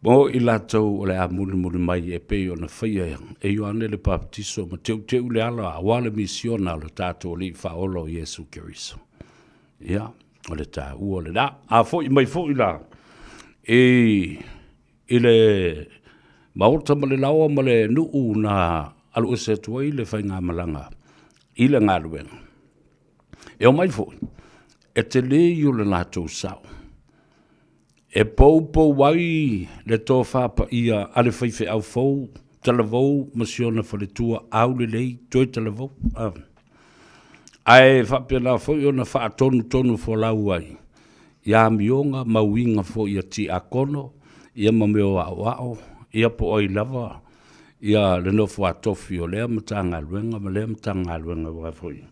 mo i latou o le a mulimuli mai e pei ona faia e Ioane le Papatiso ma teuteu le ala aua le misiona a lo tatou Alii Faaola o Iesu Keriso. Ia, o le taua lena. A foi mai foi la i i le maota ma le laoa ma le nuu na alu ese atu ai le faigamalaga i le galuega, e omai foi e tele ia o le latou sao e poupou ai le tofa paia a le faifeau fou talavou ma si ona faletua aulelei toe talavou. Ae faapena foi ona faatonutonu folau ai i amioga ma uiga foi a tiakono ia ma mea o aoao ia po o ai lava ia le nofo a tofi o lea Matagaluega ma lea Matagaluega aua foi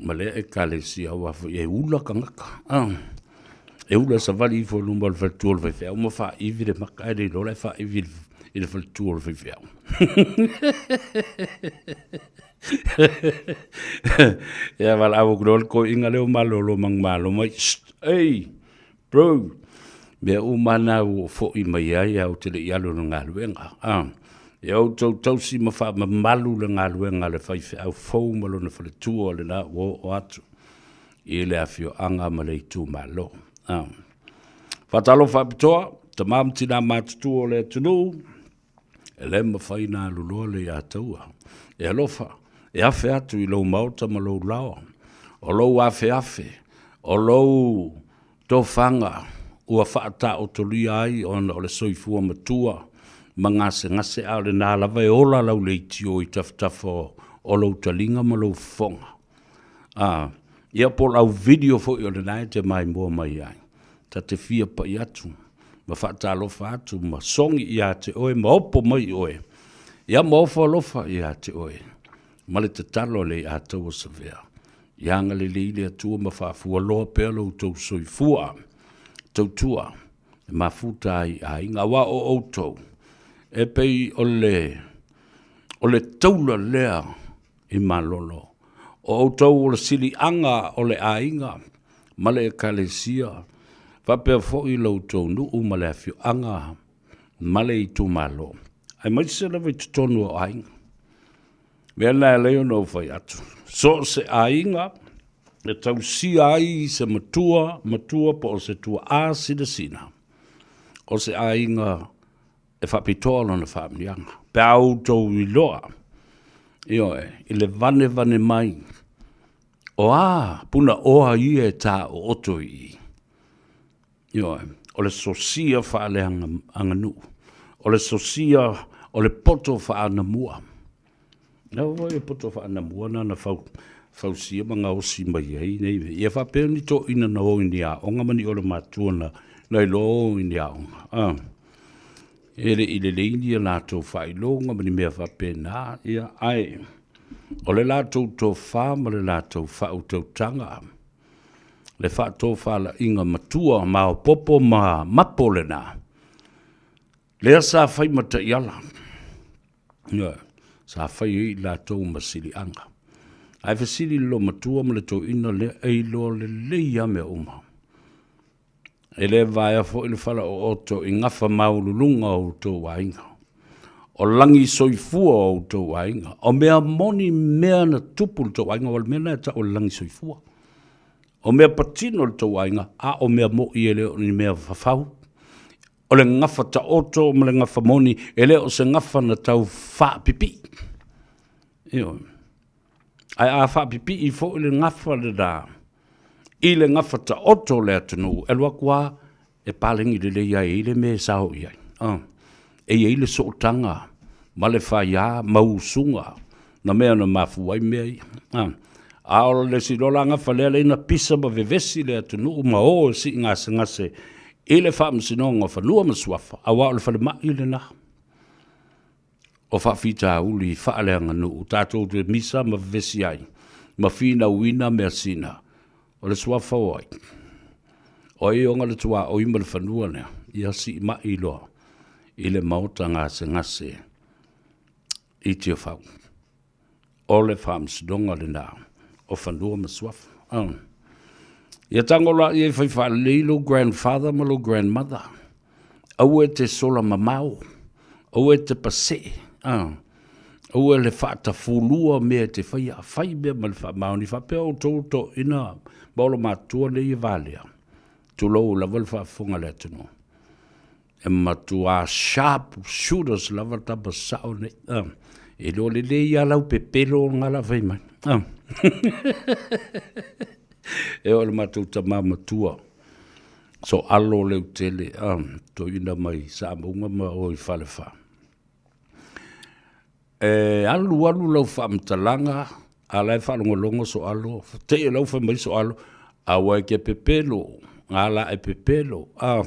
ma lea Ekalesia aua foi e ula tagata. E ula savali ifo i luma o le faletua o le faifeau ma faaivi le maka ae le iloa la e faaivi i le faletua o le faifeau. Ia valaau atu loa le toeaina lea o malolo manumalo mai, Sst, ei, bro, mea uma lava na ua ou foi mai ai ae ou te le i alu i le galuega. Ia outou tausi ma faamamalu le galuega a le faifeau fou ma lona faletua lena ua oo atu i le afioaga ma le itumalo. Faatalofa faapitoa, tama ma tina matutua o le atunuu, E le mafai ona aluloa le iataua. E alofa, e afe atu i lou maota ma lou laoa, o lou afeafe, o lou tofaga ua faataotolia ai ona o le soifua matua ma gasegase, a o lena lava e ola lau leitio i tafatafa o lou taliga ma lou fofoga. A, ia po o lau video foi o lena e te maimoa mai ai. Ta te fia pai atu ma faatalofa atu ma sogi ia te oe ma opo mai i oe, ia ma ofo alofa ia te oe, ma le tatalo a le Ataua Savea, ia agalelei le Atua ma faafualoa pea lo outou soifua tautua e mafuta ai i aiga, aua o outou e pei o le o le taula lea i malolo. O outou o le siliaga o le aiga ma le Ekalesia, faapea foi lo outou nuu ma le afioaga ma le itumalo, aemaise lava i totonu o aiga. Mea lena e ala ai ona ou fai atu, so o se aiga e tausia ai se matua, matua po o se tuaa sinasina, o se aiga e faapitoa lona faamanuiaga. Pe a outou iloa, ioe, i le vanevane mai, o a punaoa ia e taooto i i? Ioe, o le sosia faaleaganuu, o le sosia o le poto faanamua. Lau foi e poto faanamua na na fau, fausia ma gaosi mai ai nei mea. Ia faapea ni toeaiina na o i ni aoga ma ni olomatua na, na iloa o i ni aoga. Ah. E le i lelei ni a latou faailoga ma ni mea faapena, ia, ae o le latou tofa ma le latou faautautaga, le faatofalaiga matua maopoopo ma mapo lena, Lea sa fai ma taiala, ioe, sa fai ai i latou ma siliaga. Ae fesili le loomatua ma le toeaina lea, e iloa lelei lava mea uma. E le vaea foi le falaooto i gafa maualuluga o outou aiga, o lagi soifua o outou aiga, o mea moni mea na tupu i le tou aiga, aua o le mea lena e tau o le lagi soifua. O mea patino i le tou aiga, a o mea moi e le o ni mea fafau. O le gafa taoto ma le gafa moni, e le o se gafa na tau faapipii. Ioe. Ae a faapipii foi le gafa lena i le gafa taoto o le atunuu, e alu atu lava e paleni lelei ai i le mea e sao i ai. E i ai le sootaga ma le faia ma usuga na mea na mafua ai mea ia. A o le isi loa la gafa lea lea na pisa ma vevesi le atunuu ma o e sii gasegase i le Faamasinoga o Fanua ma Suafa, aua o le falemai lena o faafitauli faaleaganuu tatou te misa ma vevesi ai ma finauina measina. O le suafa o ai? O ai e ona le tuaoi ma le fanua lea? Ia siimai loa. i le maota gasegase i Tiafau. O le Faamasinoga lena o Fanua ma Suafa. Oh. Ia tago la ia i fai faalelei lou grandfather ma lou grandmother. Aua e te sola mamao, aua e te pasee, ah. Aua le faatafulua mea e te faia, fai mea ma le faamaoni, faapea outou toeaiina ma olomatua nei e valea, tulou lava le faafofoga a le atunuu. E matuā sharp shooters lava tama sao nei. Ah. E le o lelei lava lau pepelo o ngā la fai mai. Ah. e o le matou tamā matua. So alo leu tele, ah, toeaina mai Samoa ma o i Falefa. E alu alu lau faamatalaga, a la e faalogologo so alo, te i lau fai mai so alo, aua e ke pepelo, ngā la e pepelo. Ah.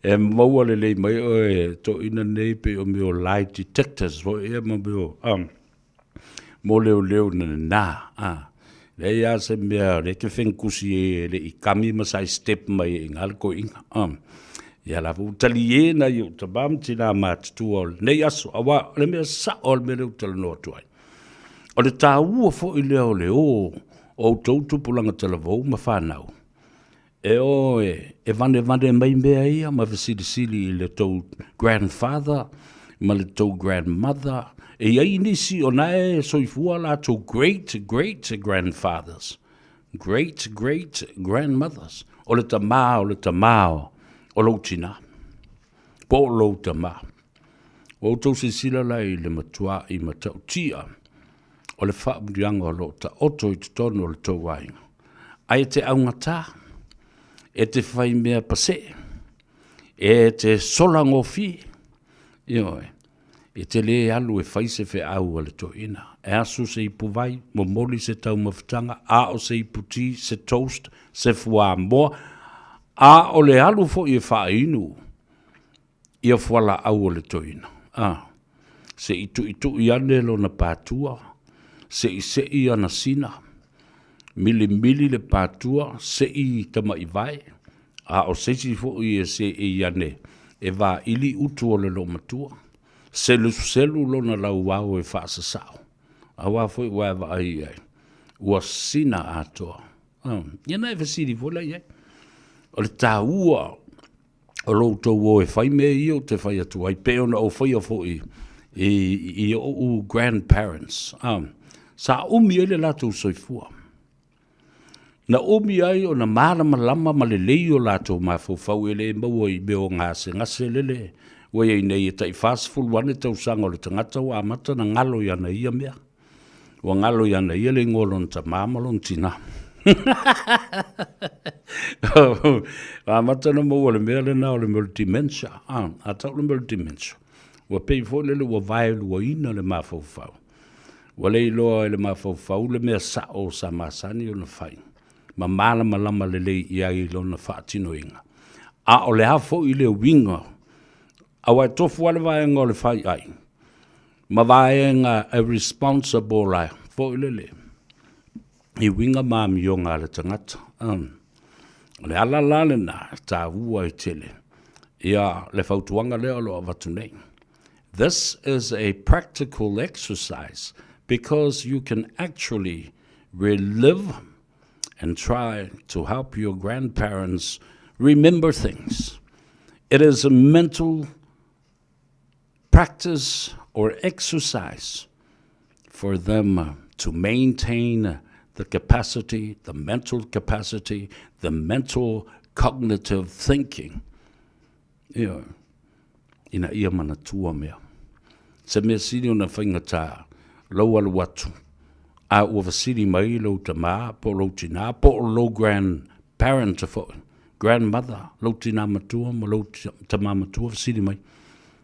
e maua lelei mai oe toeaina nei pei o mea o lie detectors foi ia ma mea o mo leoleo na nana. A. Leai lava se mea o lea e te fenukusi e le i kami ma side step mai e i ina le toeaina. A. Ia la foi ua talie nai ou tama ma tina matutua o lenei aso, aua o le mea sao o le mea lea ou te talanoa atu ai. O le taua foi lea o le o o outou tupulaga talavou ma fanau, E o e, e vanevane mai mea ia ma fesilisili i le tou grandfather ma le tou grandmother. E i ai nisi o na e soifua latou great great grandfathers, great great grandmothers. O le tamā o le tamā o lou tinā, po o lou tamā. Ua outou silasila la i le matua'i matautia o le faamanuiaga o lo o taoto i totonu o le tou aiga. Ae te augatā, e te whai mea pasee, e te sola ngofie, ioe, e te lē alu e fai se feau a le toeaina. E asu se ipu vai, momoli se taumafataga, a o se ipu ti, se toast, se fuamoa, a o le alu foi e faainu ia fualaau o le toeaina. A, se i tuitui ane lona patua, seisei ana sina, milimili le patua, sei tamaivae, a o se isi foi e seei ane e vaili utu o le loomatua, seluselu lona lauao e faasasao, aua foi ua e vaai i ai, ua sina atoa. Ia na e fesili foi la i ai. O le taua o lo outou o e fai mea ia ou te fai atu ai, pei ona ou faia foi i, i oʻu grandparents. Sa umi ai le latou soifua. Na umi ai ona malamalama ma lelei o latou mafaufau e le maua i mea o gasegase lele ua i ai nei e tai 40 ane tausaga o le tagata ua amata ona galo i ana ia mea. Ua galo ia ia le igoa o lona tamā ma lona tinā. Ua amata ona maua le mea lena o le mea o le dementia. A, a tau le mea o le dementia, ua pei foi lele ua vaeluaina le mafaufau. Ua le iloa e le mafaufau le mea sao sa masani ona fai ma malamalama lelei i ai i lona faatinoina. A o le a foi le uiga, aua e tofu lava le vaega o le faiai, ma vaega e responsible ai foi lele i uiga ma amioga a le tagata. O le ala la lena e taua ai tele ia le fautuaga lea o lo o avatu nei. This is a practical exercise because you can actually relive and try to help your grandparents remember things. It is a mental practice or exercise for them to maintain the capacity, the mental capacity, the mental cognitive thinking. Ioe, ina ia manatua mea. Se mea sili ona faigata lou alu atu, a ua fesili mai lou tamā po o lou tinā po o lou grandparent foi, grandmother, lou tinā matua ma lou tamā matua fesili mai,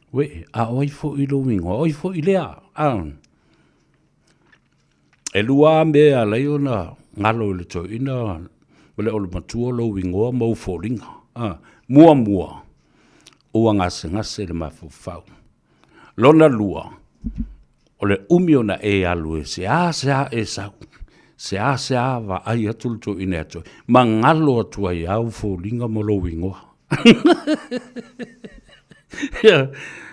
Uē, a o ai foi lou ingoa, o ai foi lea? A. E lua lava mea e ala ai ona galo i le toeaina ma le olomatua lou ingoa ma ou foliga. A, muamua, ua gasegase le mafaufau. Lona lua, o le umi ona e alu e seasea e sau. Seāseā vaai atu le toeaina ia te oe, ma galo atu ai au foliga ma lou igoa. Yeah,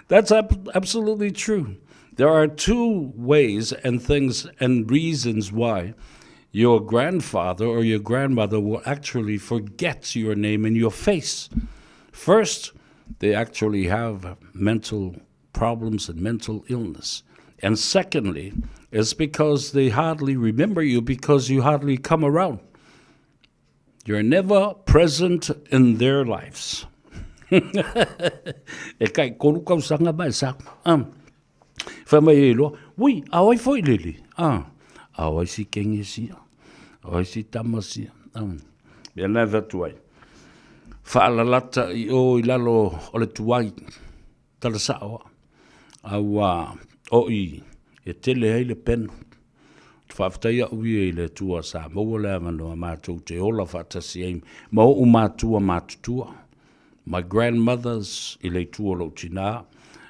that's absolutely true. There are two ways and things and reasons why your grandfather or your grandmother will actually forget your name and your face. First, they actually have mental problems and mental illness. And secondly, it's because they hardly remember you because you hardly come around. You're never present in their lives. E kai koru kausanga mai sa. Um, whai mai e loa, ui, a oi foi lili. Ah, a oi si kenge sia. A oi si tama sia. Um, mea nai whatu ai. Whaalalata i o i lalo o le tuai. Tala sao a. A ua oʻi e tele ai le peno. Ou te faafetai a'u ia i le Atua sa maua le avanoa matou te ola faatasi ai ma oʻu matua matutua, my grandmothers i le itu o loʻu tinā,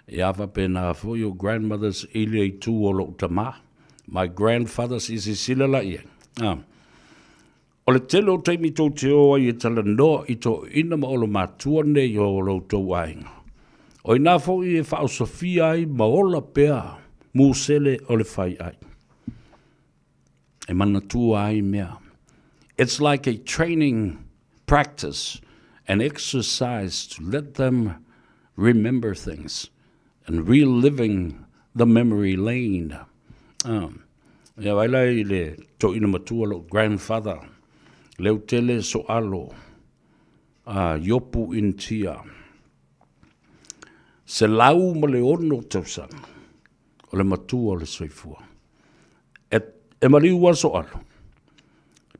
ia faapena foi o grandmothers i le itu o loʻu tamā, my grandfathers i sisila la i ai. A. O le tele o taimi tou te o ai e talanoa i toeaiina ma olomatua nei o lo outou aiga. O inā foi e faaosofia ai ma ola pea musele o le fai ai. E manatua ai mea. It's like a training practice and exercise to let them remember things and reliving the memory lane. Um, ia vai la i le toeaina matua lou grandfather, Leutele Soalo, a Iopu Intia. 106 tausaga o le matua o le soifua. E, e maliu a Soalo,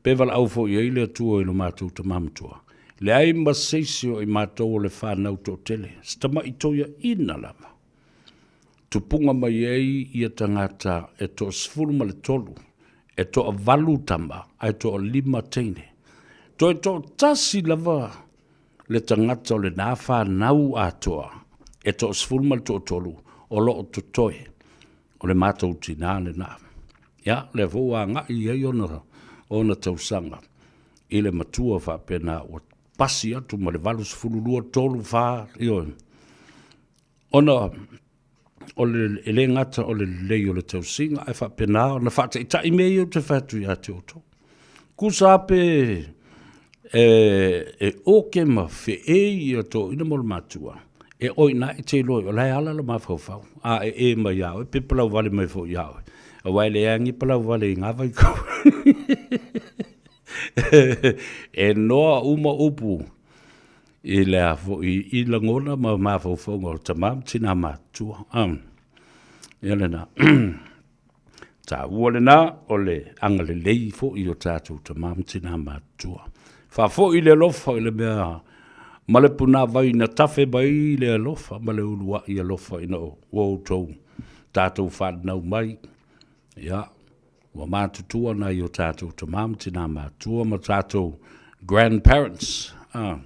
pe valaau foi i ai le Atua i lo matou tama matua. Leai ma se isi o i matou o le whanau toatele, se tama'i toeaina lava. Tupuga mai ai ia tagata e 13, e toavalu tama ae toalima teine. Toe toatasi lava le tagata o lenā whanau atoa e 13 o loo totoe o le matou tinā lenā. Ia, lea foi ua agai i ai ona, ona tausaga i le matua faapena ua pasi atu ma le 82, 3, 4, ioe. Ona o le, e le gata o le lelei o le tausiga, ae faapena ona faataitai mea ia ou te fai atu ia te outou. Kusa pe e, e oke ma feei ia toeaina ma le matua, e oi na e te iloa o la e ala le mafaufau, a e e mai ia oe, pe palau vale mai foi ia oe. Aua e leai ni palau vale i ngā vaitau. E noa uma upu i le a foi i lagona ma mafaufauga o tamā ma tinā matutua. Um, ia lena. Taua lena o le agalelei foi o tatou tamā ma tinā matutua. Faafoi le alofa i le mea ma le punāwai na tafe mai le alofa ma le uluai alofa ina ua outou tatou fanau mai. Ia, ua matutua nai o tatou tamā ma tinā matua ma tatou grandparents. Ah,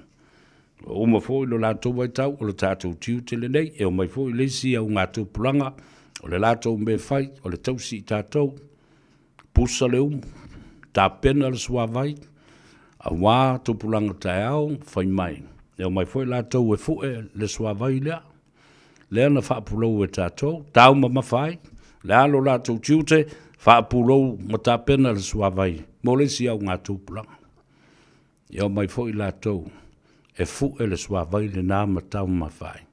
ua uma foi lo latou vaitau o le tatou tiute lenei, e omai foi le isi augatupulaga, o le latou mea fai, o le tausi i tatou, pusa le umu, tapena le suavai, auā tupulaga taeao, fai mai. E omai foi latou e fue le suavai lea, lea na faapulou e tatou, taumamafa ai, le a lo latou tiute, faapulou ma tapena le suavai mo le isi augatupulaga. E omai foi latou e fue le suavai lenā ma taumamafa ai.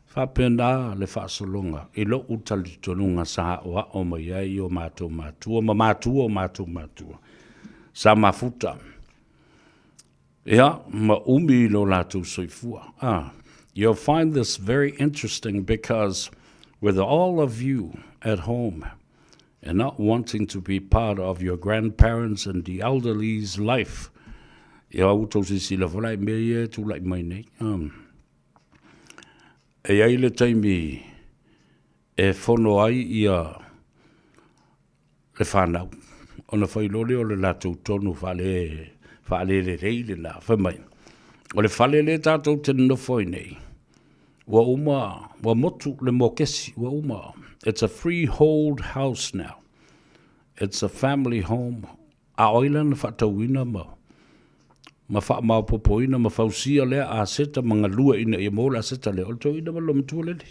Faapena le faasologa i lo'u talitonuga sa aoao mai ai i o matou matua ma matua o matou matua sa mafuta ia ma umi i lo latou soifua. Ah, you'll find this very interesting because with all of you at home and not wanting to be part of your grandparents and the elderly's life, ia ua outou silasila foi la i mea ia e tulai mai nei. Um, e i ai le taimi e fono ai ia le whanau, ona fai loa lea o le latou tonu faale, faalelelei lenā, fai mai, o le fale lea tatou te nonofo ai nei, ua uma, ua motu le mokesi, ua uma. It's a freehold house now. It's a family home. A o ai la na faatauina ma ma faamaopoopoina ma fausia lea aseta ma galue ina ia maua le aseta lea, o le toeaina ma le loomatua lele.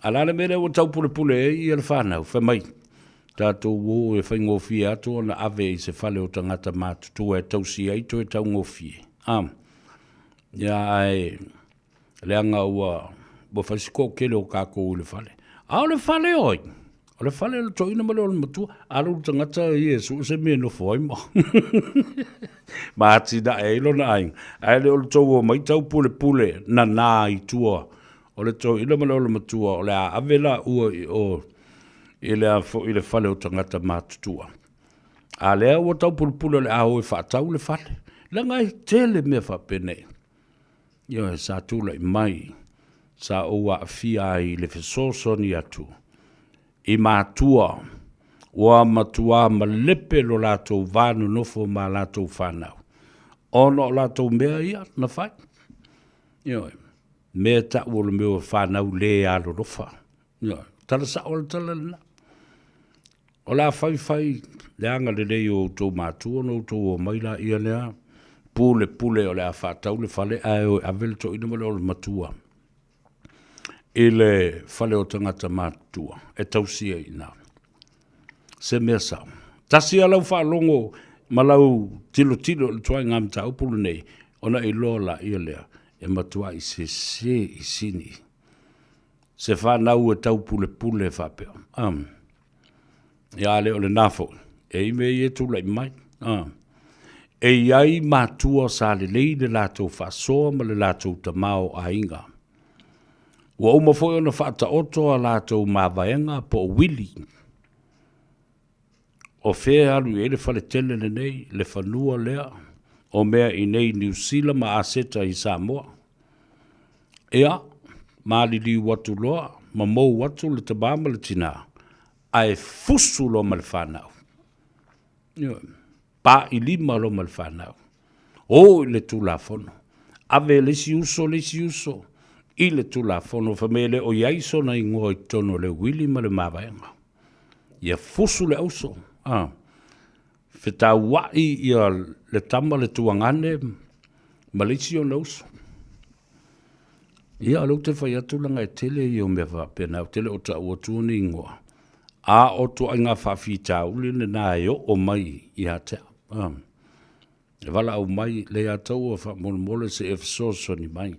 A o le a le mea lea ua taupulepule ai ia le fanau, fai mai, tatou o e faigofie atu ona ave i se fale o tagata matutua e tausi ai toe taugofie. A, ia ae leaga ua, ua fai si toatele o tatou i le fale. A o le fale o ai? O le fale o le toeaina ma le olomatua. A lou tagata ia e sue se mea e nofo ai ma ma atinae ai lona aiga. Ae le o le tou omai taupulepule nana i tua o le toeaina ma le olomatua o le a ave laua i o i le a foi le fale o tagata matutua. A lea ua taupulepule o le a o e faatau le fale. Leaga e tele mea faapenei. Ioe, sa tulai mai, sa ou aafia ai i le fesoasoani atu i matua ua matuā malepe lo latou va nonofo ma a latou fanau, ona o latou mea ia na fai. Ioe, mea e tau o le mea o fanau le alolofa. Ioe, tala sao le tala lena. O le a fai fai le agalelei o outou matua ona outou omai laia lea pulepule o le a faatau le fale ae o e ave le toeaina ma le olomatua i le fale o tagata matutua e tausi ai i ina. Se mea sao. Tasi lava lau faalogo ma lau tilotilo i le ituaiga mataupu lenei, ona iloa laia lea e matuai sese i sini se fanau e taupulepule faapea. Ia a le o lena foi, e i mea ia e tulai mai. E i ai matua sa lelei le latou faasoa ma le latou tamaoaiga. Ua uma foi ona faataoto a latou mavaega po o wili. O fea e alu i ai le faletele lenei, le fanua lea, o mea i nei Niu Sila ma aseta i Samoa. Ia, maliliu atu loa ma mou atu le tama ma le tinā, ae fusu loa ma le fanau. Ioe, pailima loa ma le fanau. O i le Tulafono. Ave e le isi uso le isi uso i le Tulafono, fai mai e le o i ai sona igoa i totonu o le uili ma le mavaega. Ia fusu le auso, a, fetauai ia le tama le tuagane ma le isi ona uso. Ia, o lea ou te fai atu leaga e tele ia o mea faapena, ou te le o taua atua ni igoa, a o ituaiga faafitauli lena e oo mai ia te au. E valaau mai le ia taua faamolemole se i e fesoasoani mai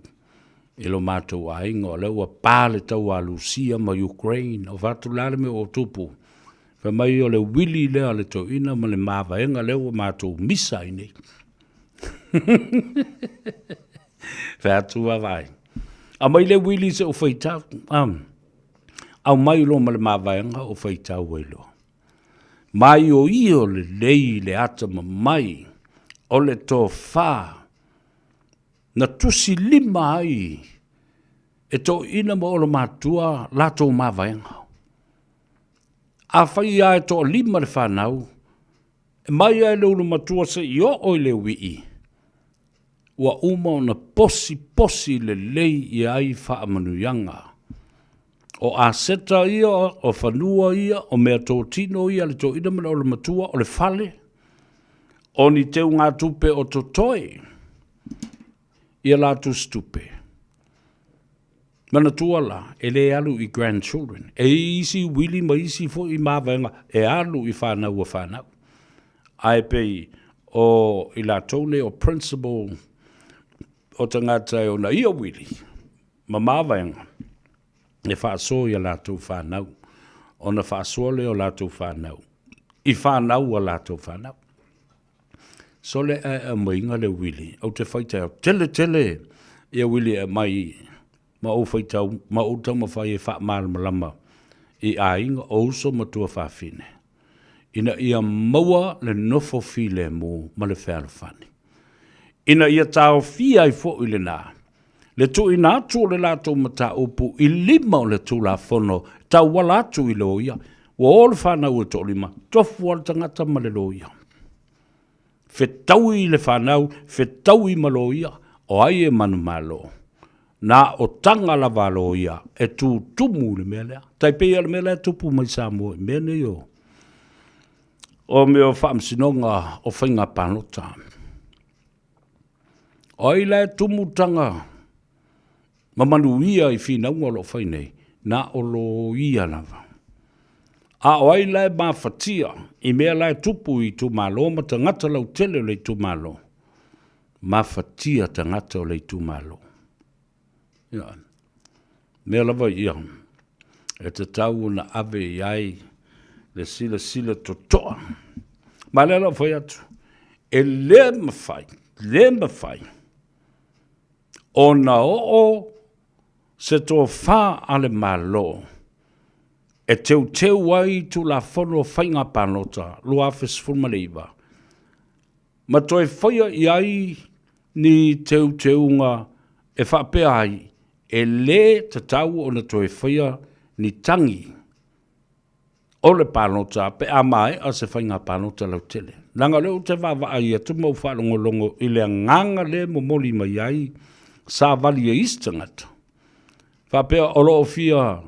i lo matou aiga, o lea ua pa le taua a Lusia ma Ukraine, o fatu la le mea ua tupu, fai mai o le uili lea a le toeaina ma le mavaega lea ua matou misa ai nei. Fai atu vaavaai. Aumai le uili se i ou faitau. Aumai loa ma le mavaega ou faitau ai loa. Maioio lelei le atamamai o le tofa na tusi lima ai e toeaiina ma olomatua latou mavaega. Afai lava e toalima le fanau, e mai lava i le ulumatua seia oo i le uii, ua uma ona posiposi lelei i ai faamanuiaga. O aseta ia, o fanua ia, o meatotino ia a le toeaina ma le olomatua, o le fale, o ni teugatupe o totoe ia latou tupe. Manatua la, e le alu i grandchildren. E i ai isi uili ma isi foi mavaega e alu i fanau a fanau. Ae pei o i latou nei o principal o tagata e ona ia uili ma mavaega e faasoa i a latou fanau, ona faasoa lea o latou fanau i fanau a latou fanau. Sole ae aumaiga le uili, ou te faitau tele tele ia uili e aumai ma ou faitau ma ou taumafai e faamalamalama i aiga o uso ma tuafafine ina ia maua le nofo filemu ma le fealofani, ina ia taofia ai foi lena le tuuina atu o le latou mataupu i lima o le Tulafono e tauala atu i loia. Ua o le fanau e toalima, tofu lava le tagata ma le loia. Fetaui le fanau, fetaui ma loia, o ai e manumalo? Na o taga lava a loia e tutumu i le mea lea. Tai pei lava o le mea la e tupu mai Samoa i mea nei o. O mea o faamasinoga o faiga palota. O ai la e tumu taga ma manuia i finauga o lo o fai nei? Na o loia lava. A o ai la e mafatia i mea la e tupu i itumalo ma tagata lautele o le itumalo? Mafatia tagata o le itumalo. Ia, mea lava ia e tatau ona ave i ai le silasila totoa. Ma lea la ua fai atu, e le mafai, le mafai ona oo se tofa a le Malo e teuteu ai Tulafono o Faiga Palota 2019 ma toe faia i ai ni teuteuga e faapea ai e lē tatau ona toe faia ni tagi o le palota pe a maea se faiga palota lautele. Leaga o lea ou te vaavaai atu ma ou faalogologo i le agaga lea e momoli mai ai savali e isi tagata, faapea o lo o fia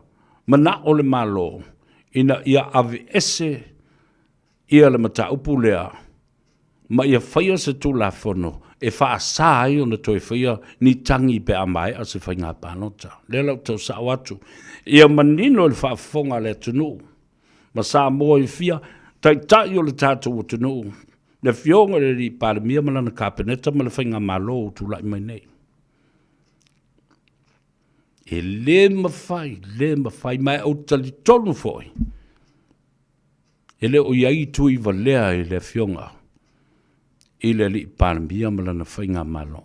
manao le Malo ina ia aveese ia le mataupu lea ma ia faia se Tulafono e faasa ai ona toe faia ni tagi pe a maea se faiga palota. Lea la ou tau sao atu, ia manino i le faafofoga a le atunuu ma Samoa i fia taitai o le tatou atunuu, le Afioga i le Alii Palemia ma lana Kapeneta ma le Faigamalo ua tulai mai nei. E le mafai, le mafai, ma ou te talitonu foi, E le o i ai tuivalea i le Afioga i le Alii Palemia ma lana Faigamalo,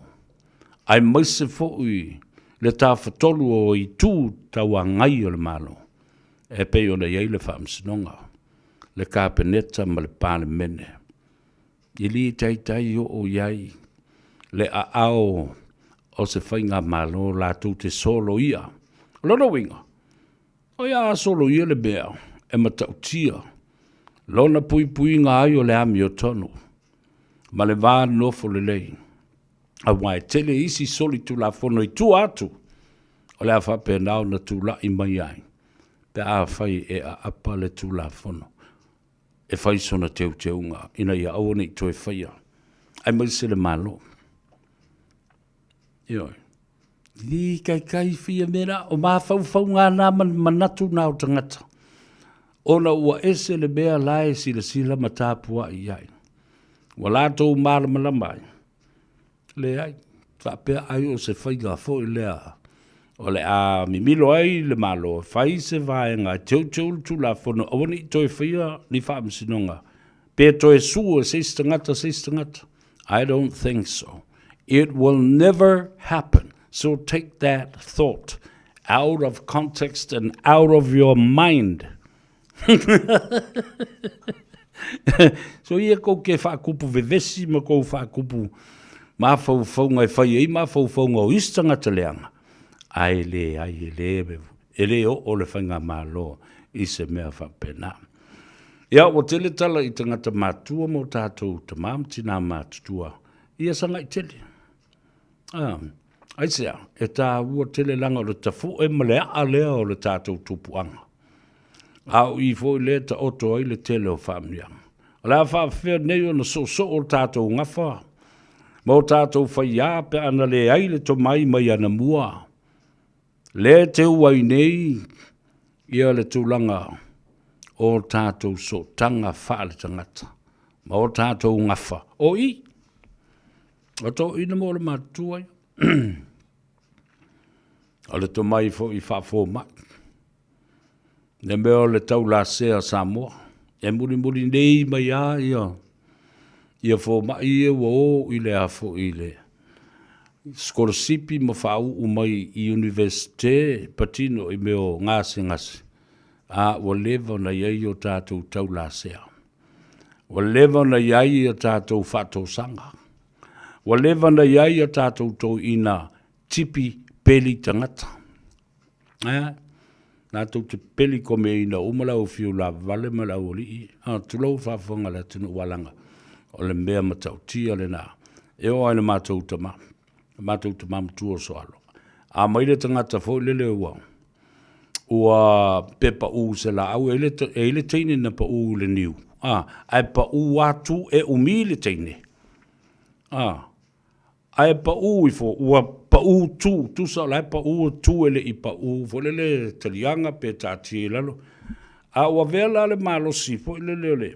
aemaise foi le tafatolu o itu tauagai o le Malo e pei ona i ai le Faamasinoga, le Kapeneta ma le Palemene. E le taitai oo i ai le aao o se Faigamalo latou te soloia. O lona uiga, O ia a soloia le mea e matautia lona puipuiga ai o le amiotonu ma le va nofo lelei, aua e tele isi solitulafono i tua atu o le a faapena ona tulai mai ai pe afai e aapa le Tulafono e fai sona teuteuga ina ia aua ne i toe faia, aemaise le Malo. Ioe. Li kaikai fia mea la, o mafaufauga na ma manatu na o tagata. Ona ua ese le mea la e silasila ma tapuai i ai. Ua latou malamalama ai. Leai, faapea ai o se faiga foi lea o le a mimilo ai le Malo e fai se vaega e teuteu le Tulafono aua ne i toe faia ni faamasinoga pe toe sue se isi tagata se isi tagata. I don't think so. It will never happen. So take that thought out of context and out of your mind. so ia kou ke whaakupu vevesi ma kou whaakupu mafaufauga e fai ai mafaufauga o isi tagata leaga, ae leai, e le, e le oo le faigamalo i se mea faapena. Ia, ua tele tala i tagata matua ma o tatou tamā ma tinā matutua, ia sagai tele. Ah, aisea, e tāua tele leaga o le tafu'e ma le a'a lea o le tatou tupuaga. A o i foi lea e taoto ai le tele o faamanuiaga. O le a faafefea nei ona soosoo o tatou gafa ma o tatou faiā pe a na leai le tomai mai anamua, lea e teu ai nei ia le tulaga o tatou sootaga faaletagata ma o tatou gafa. O i, o toeaiina ma le matutua ia. O le tomai foi faafomai. Le mea o le taulasea Samoa, e mulimuli nei mai lava ia, ia fomai ia ua o i le a foi i le sikolasipi ma faauu mai i Iunivesite patino i mea o gasegase, a ua leva ona i ai o tatou taulasea. Ua leva ona i ai a tatou faatosaga. Ua leva ona i ai a tatou toeaiina tipi peli tagata. Ea, latou te peli komeina uma le au fiu lavavale ma le aualii, a, tulou faafofoga a le atunuu ua laga, o le mea matautia lena. E oo lava i le matou tama, le matou tama matua o Soalo, a mai le tagata foi lele ua, Ua pe paʻū i se laʻau, e i le, e i le teine na paʻū i le niu, a, ae paʻū atu e ʻumi le teine. A, ae paʻū ifo, ua paʻū tū, tusa o la e paʻū tū e leʻi paʻū foi lele taliaga pe taatia i lalo. A ua avea la le malosi foi lele o le,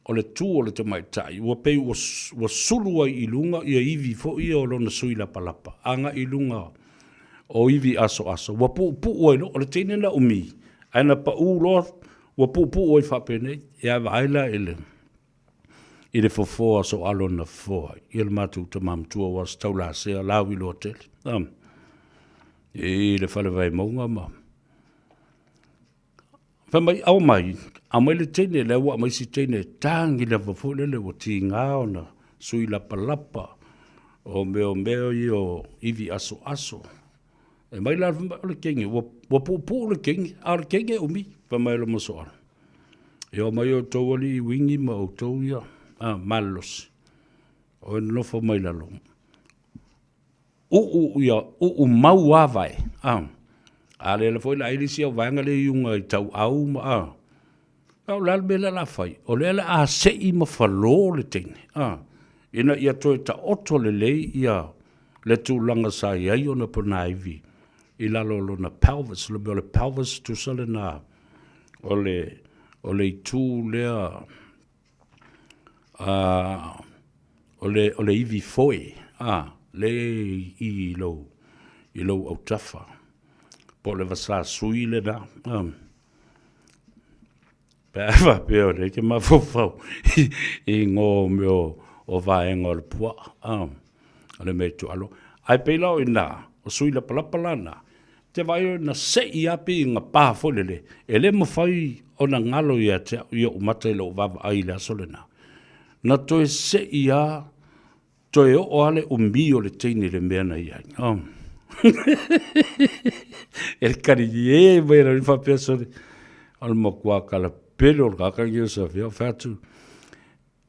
o le tū o le tamaitai, ua pei ua, ua sulu ai i luga ia ivi foi ia o lona sui lapalapa, agai i luga o ivi asoaso, ua puupuu ai loa, o le teine na umi, ae na paʻū loa, ua puupuu ai faapenei, ia vaai la i le, i le fofoa soalo na fofoa ai. Ia le matou tama matua ua se taulasea lauiloa tele. Um, i le fale vaimauga ma Fai mai, ao mai, aumai le teine, lea ua aumai si teine e tagi lava foi lele ua tiga ona sui lapalapa o mea o mea ia o ivi asoaso. E mai la, fai mai, o le teine, ua, ua puupuu le teine, a o le teine e umi, fai mai lo masoala. E o mai outou alii uini ma outou ia, a, malolosi, o e nonofo mai lalo. Uu ia, uu mau a vae, a. A le ala foi la ai le isi au vaega lea i uga i tauau ma, a. A o le a le mea lea o le a fai? O lea o le a sei ma falo le teine, a. Ina ia toe taoto lelei ia le tulaga sa i ai ona ponaivi i lalo o lona pelvis. O le mea o le pelvis, tusa lena o le, o le itu lea, o le, o le ivi foe, a, le i i lou, i lou autafa, po o le vasā sui lena, a. Pe a faapea o lea e te mafaufau i igoa o mea o vaega o le puaa, a, o le mea e tuualo. Ae pei la o i ina, o sui lapalapa la na, te vaai na sei lava pei na pa foi lele, e le mafai ona galo ia te au i ou mata i lou vaavaai i le aso lena. Na toe sei lava, toe oo lava le umi o le teine i le mea na i ai. Oh. E kariē mai ana faapea sole, o le matua kalapele o le kaka ki o Safia, o fai atu,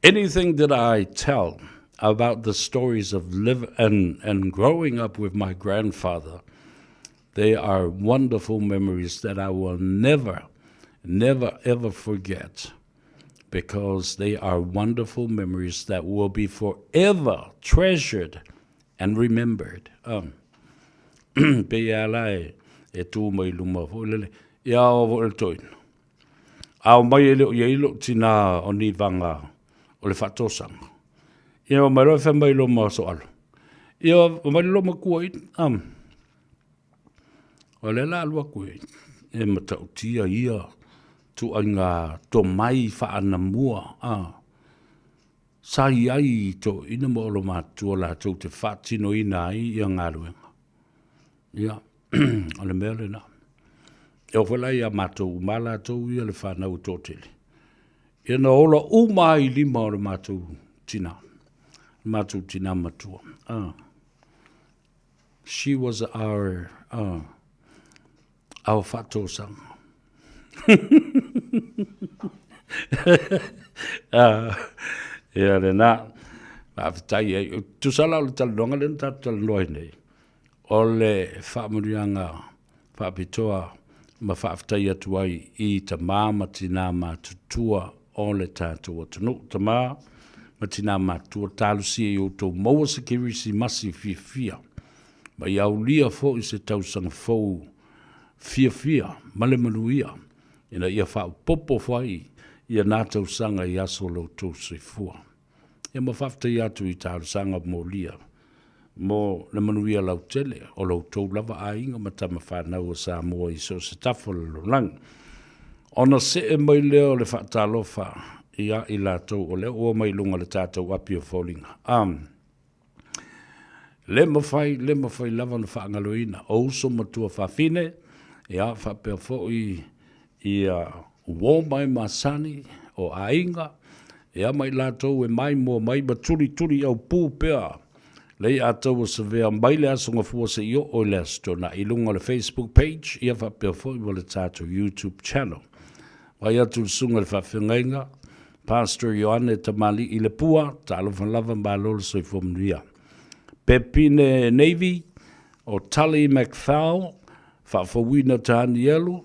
Anything that I tell about the stories of live and, and growing up with my grandfather, they are wonderful memories that I will never, never, ever forget because they are wonderful memories that will be forever treasured and remembered. Um, pe ia la e, e tū mai luma foi lele. Ia o foi le toina. A o mai e le o i ai lou tinā o Nivaga o le faatosaga. Ia o mai loa e fai mai loma soalo. Ia o mai loma kua i, um, o lea la alu atu e, e matautia ia tuaiga tomai faanamua, a, sa i ai i toeaiina ma olomatua latou te faatinoina ai ia galuega. Ia, o le mea lena. E oo foi la ia matou uma latou ia le fanau e toatele. Ia na ola uma ai i lima o le matou tina, le matou tina matua. She was our, our faatosaga. Ia lena, faafetai ai. Tusa la o le talanoaga lea na tatou talanoa ai nei, o le faamanuiaga faapitoa ma faafetai atu ai i tama ma tinā matutua o le tatou atunuu. Tama ma tinā matutua, talosia i outou maua se Kerisimasi fiafia, ma ia aulia foi se tausaga fou fiafia ma le manuia, ina ia faaopoopo foi ia na tausaga i aso o lo outou soifua. Ia ma faafetai atu i talosaga molia mo le manuia lautele o lo outou lava aiga ma tama fanau o Samoa i so o se tafa o le lalolagi. Ona see mai lea o le faatalofa ia i latou o lea ua mai luga o le tatou api o foliga. Um, le mafai, le mafai lava ona faagaloina o uso matua fafine, ia faapea foi ia uō mai masani o aiga, ia ma i latou e maimoa mai ma tulituli aupū pea le i'a taua savea mai le Aso Gafua seia oo i le Aso Toonai i luga o le Facebook page ia faapea foi ma le tatou YouTube channel. Vaai atu le susuga i le faafeagaiga, Pastor Ioane Tamalii Lepua, talofa lava malo le soifua manuia. Pepine Navy, o Tully McFowle, faafouina Tanielu,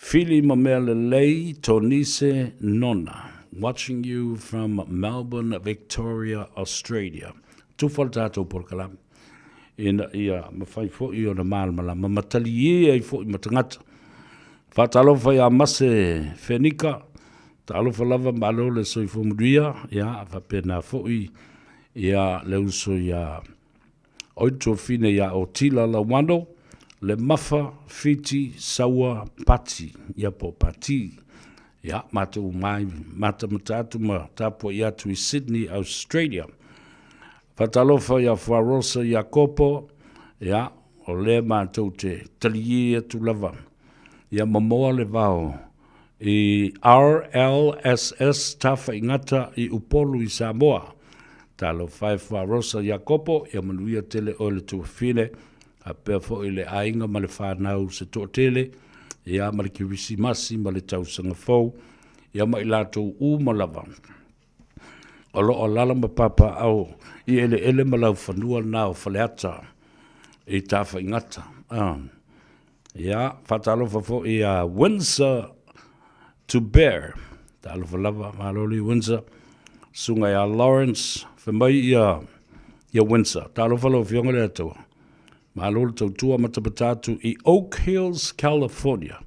Fili ma mea lelei Tonise Nona watching you from Melbourne, Victoria, Australia. Tufa le tātou polokalame ina ia mawhai fo'i ona malamalama ma taliē ai fo'i ma tagata. Faatalofa iā Mase Fenika, talofa lava malo le soifua manuia, ia faapena fo'i ia le uso ia Oitofine ia Otila Lauano, le Mafa Fiti Saua Pati, ia po Pati. Ia, matou mai matamata atu ma tapuai atu i Sydney, Australia. Faatalofa ia Fuarosa Iakopo, ia, o lea matou te taliē atu lava ia mamoa le vao i RLSS Tafaigata i Upolu i Samoa. Talofa e Fuarosa Iakopo, ia manuia tele oe le tuafafine, faapea foi le aiga ma le fanau se toatele, ia ma le Kerisimasi ma le tausaga fou, ia ma i latou uma lava. O lo o alaala ma papaaao i eleele ma laufanua na o Faleata i Tafaigata. Ia, faatalofa foi ia Windsor to Bear. Talofa lava, malo li Windsor. Susuga ia Lawrence, fai mai ia, ia Windsor. Talofa lau Afioga le Atua. Malo le tautua matamata atu i Oak Hills, California.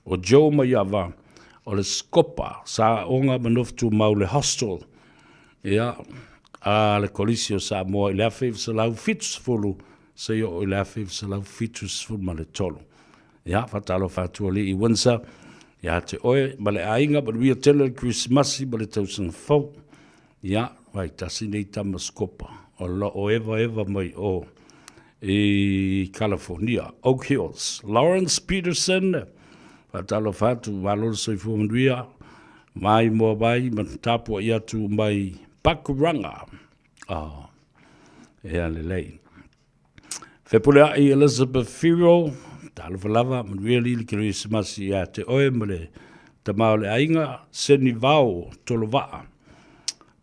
O Joe Maiava, o le Scopa, sa aoga ma nofo tumau le hostel, ia, a le Kolisi o Samoa i le 1970 seia oo i le 1973. Ia, faatalofa atu alii Windsor, ia te oe ma le aiga, manuia tele le Kerisimasi ma le tausaga fou. Ia, vai tasi nei tama Scopa, o lo o evaeva mai o i California, Oak Hills. Lawrence Peterson, faatalofa atu, malo le soifua manuia, mai moa mai ma tapuai atu mai Pakuranga. Oh, ea lelei. Fepuleai Elizabeth Whiro, talofa lava, manuia lili Kerisimasi ia te oe ma le tama o le aiga, Seni Vao Tolovaa.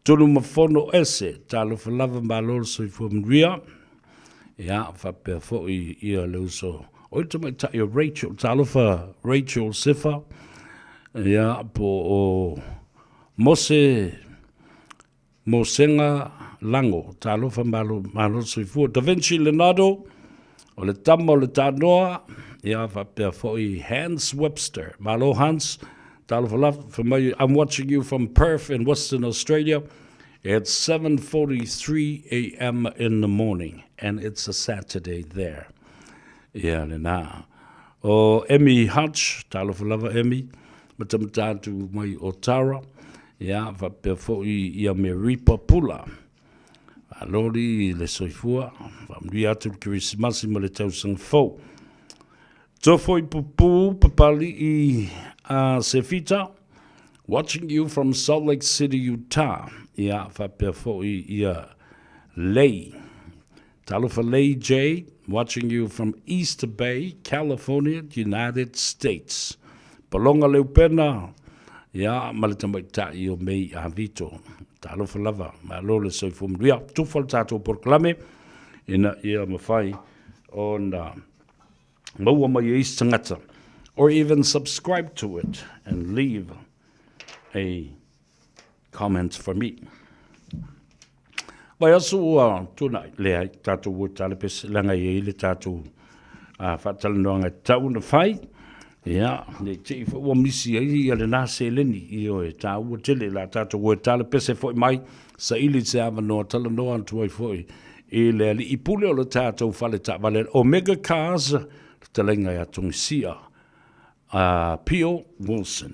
Tonu Mafono Ese, talofa lava, malo le soifua manuia. Ia, faapea foi ia le uso o le tamaitai o Rachel, talofa Rachel Sefa, ia, po o Mose Mosega Lago, talofa malo, malo le soifua. Da Vinci Leonardo, o le tama o le tanoa, ia faapea foi Hans Webster. Malo Hans, talofa lava, fai mai, I'm watching you from Perth in Western Australia. It's 7:43 a.m. in the morning and it's a Saturday there. Ia lena. O Emmy Hutch, talofa lava Emmy, matamata atu mai o Tara, ia, faapea foi ia Meripa Pula. Faanoli le soifua, faamanuia atu le Kerisimasi ma le tausaga fou. Tofoi pupu papali'i a Sefita, watching you from Salt Lake City, Utah. Ia, faapea foi ia Lei. Talofa Lei J, watching you from East Bay, California, United States. Polonga Leupena, ia, ma le tamaitai o Mei Avito. Talofa lava, malo le soifua manuia. Tufa le tatou polokalame, ina ia mafai ona maua mai e isi tagata. Or even subscribe to it and leave a comment for me. Vaiaso ua tuanai, leai, tatou ua talepese, leaga e i ai le tatou faatalanoaga e tatau ona fai, ia, ne i te i foi ua misi ai ia lena seleni, ioe, e taua tele la tatou ua talepese foi mai, saili se avanoa talanoa atu ai foi i le alii pule o le tatou fale taavale Omega Cars, fetalaiga ia Togisia a Pio Wilson.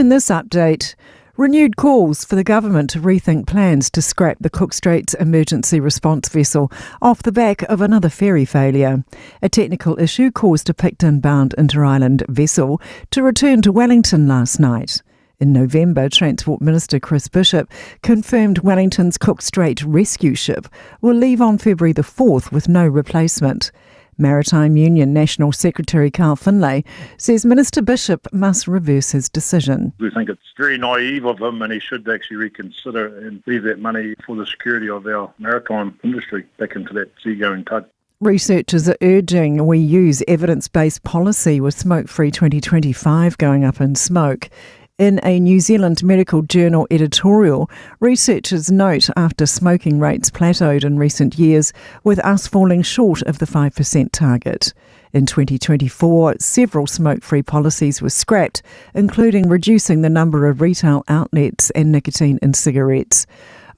In this update, renewed calls for the government to rethink plans to scrap the Cook Straits emergency response vessel off the back of another ferry failure. A technical issue caused a Picton bound inter-island vessel to return to Wellington last night. In November, Transport Minister Chris Bishop confirmed Wellington's Cook Strait rescue ship will leave on February the 4th with no replacement. Maritime Union National Secretary Carl Finlay says Minister Bishop must reverse his decision. We think it's very naive of him and he should actually reconsider and leave that money for the security of our maritime industry back into that seagoing tug. Researchers are urging we use evidence based policy with Smoke Free 2025 going up in smoke. In a New Zealand Medical Journal editorial, researchers note after smoking rates plateaued in recent years, with us falling short of the 5% target. In 2024, several smoke free policies were scrapped, including reducing the number of retail outlets and nicotine in cigarettes.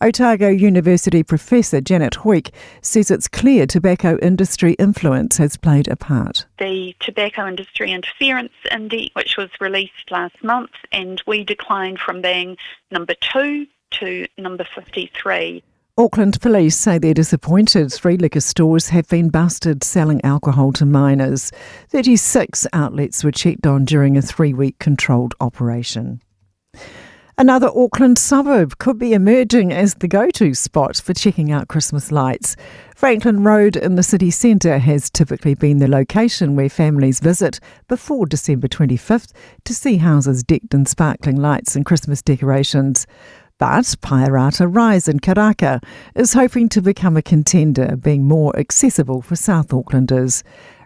Otago University professor Janet Hoik says it's clear tobacco industry influence has played a part. The Tobacco Industry Interference Index, which was released last month, and we declined from being number two to number 53. Auckland police say they're disappointed three liquor stores have been busted selling alcohol to minors. 36 outlets were checked on during a three week controlled operation. Another Auckland suburb could be emerging as the go to spot for checking out Christmas lights. Franklin Road in the city centre has typically been the location where families visit before December 25th to see houses decked in sparkling lights and Christmas decorations. But Paerata Rise in Karaka is hoping to become a contender, being more accessible for South Aucklanders.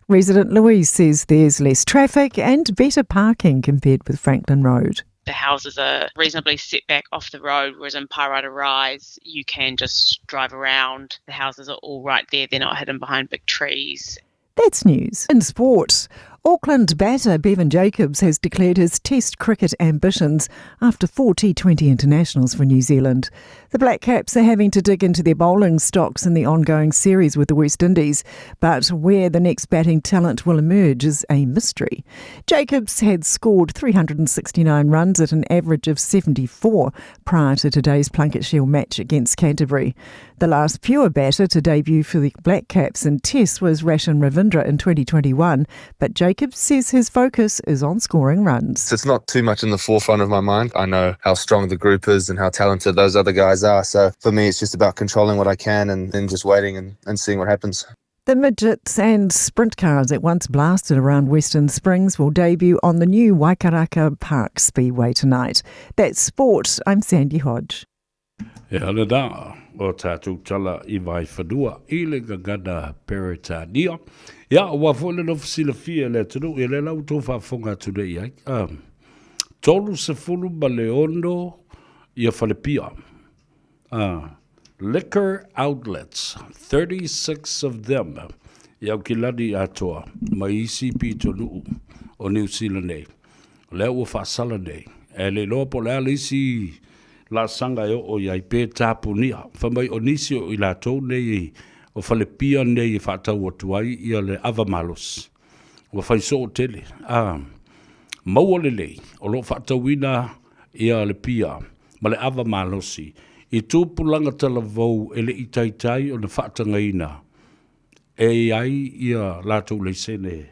Resident Louise says there's less traffic and better parking compared with Franklin Road the houses are reasonably set back off the road, whereas in Paerata Rise, you can just drive around. The houses are all right there, they're not hidden behind big trees. That's news. In sport, Auckland batter Bevan Jacobs has declared his Test cricket ambitions after four T20 internationals for New Zealand. The Black Caps are having to dig into their bowling stocks in the ongoing series with the West Indies, but where the next batting talent will emerge is a mystery. Jacobs had scored 369 runs at an average of 74 prior to today's Plunket Shield match against Canterbury. The last pure batter to debut for the Black Caps in Tests was Rachin Ravindra in 2021, but Jacobs says his focus is on scoring runs. It's not too much in the forefront of my mind. I know how strong the group is and how talented those other guys are. So for me, it's just about controlling what I can and, and just waiting and, and seeing what happens. The midgets and sprint cars that once blasted around Western Springs will debut on the new Waikaraka Park Speedway tonight. That's sport. I'm Sandy Hodge. E ana nā o tātou tala i Vaifanua i le gagana Peretania. Ia, ua foi le nofu silafia le atunuu, ia le lau tō faafofoga atu nei ai. Um, 36 ia falepia. Uh, liquor outlets, 36 of them, i Aukilani atoa, ma isi pitonuu o Niu Sila nei. O lea ua faasala nei, e le iloa po o le a le isi laasaga e oo i ai pe tapunia. Fai mai o nisi o i latou nei o falepia nei e faatau atu ai ia le ava malosi. Ua fai soo tele. A maua lelei o lo o faatauina ia le pia ma le ava malosi i tupulaga talavou e le i taitai ona faatagaina e i ai ia latou laisene,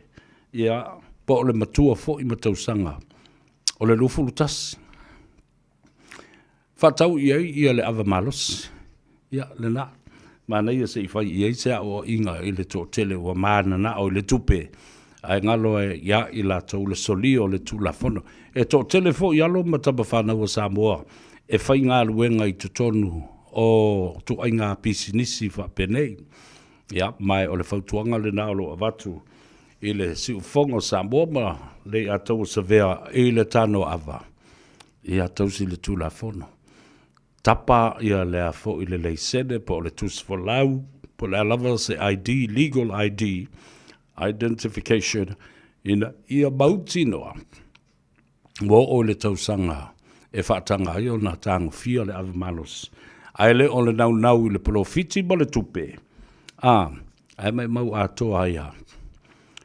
ia, po o le matua foi ma tausaga o le 21. Faatau i ai ia le ava malosi. Ia, lena. Manaia se i fai i ai se aoaiga i le toatele ua mananao i le tupe, ae galo ai ia i latou le solia o le Tulafono. E toatele foi alo ma tama fanau a Samoa e faigaluega i totonu o ituaiga pisinisi faapenei. Ia, ma o le fautuaga lena o lo o avatu i le siufofoga o Samoa ma le Aiataua Savea i le tano ava, ia tausi le Tulafono. Tapa ia le a foi le leisene po o le tusi folau, po o le a lava se ID, legal ID, identification, ina ia mautinoa ua oo i le tausaga e faataga ai ona tagofia le ava malosi, ae le o le naunau i le polofiti ma le tupe, a, ae maimau atoa ai lava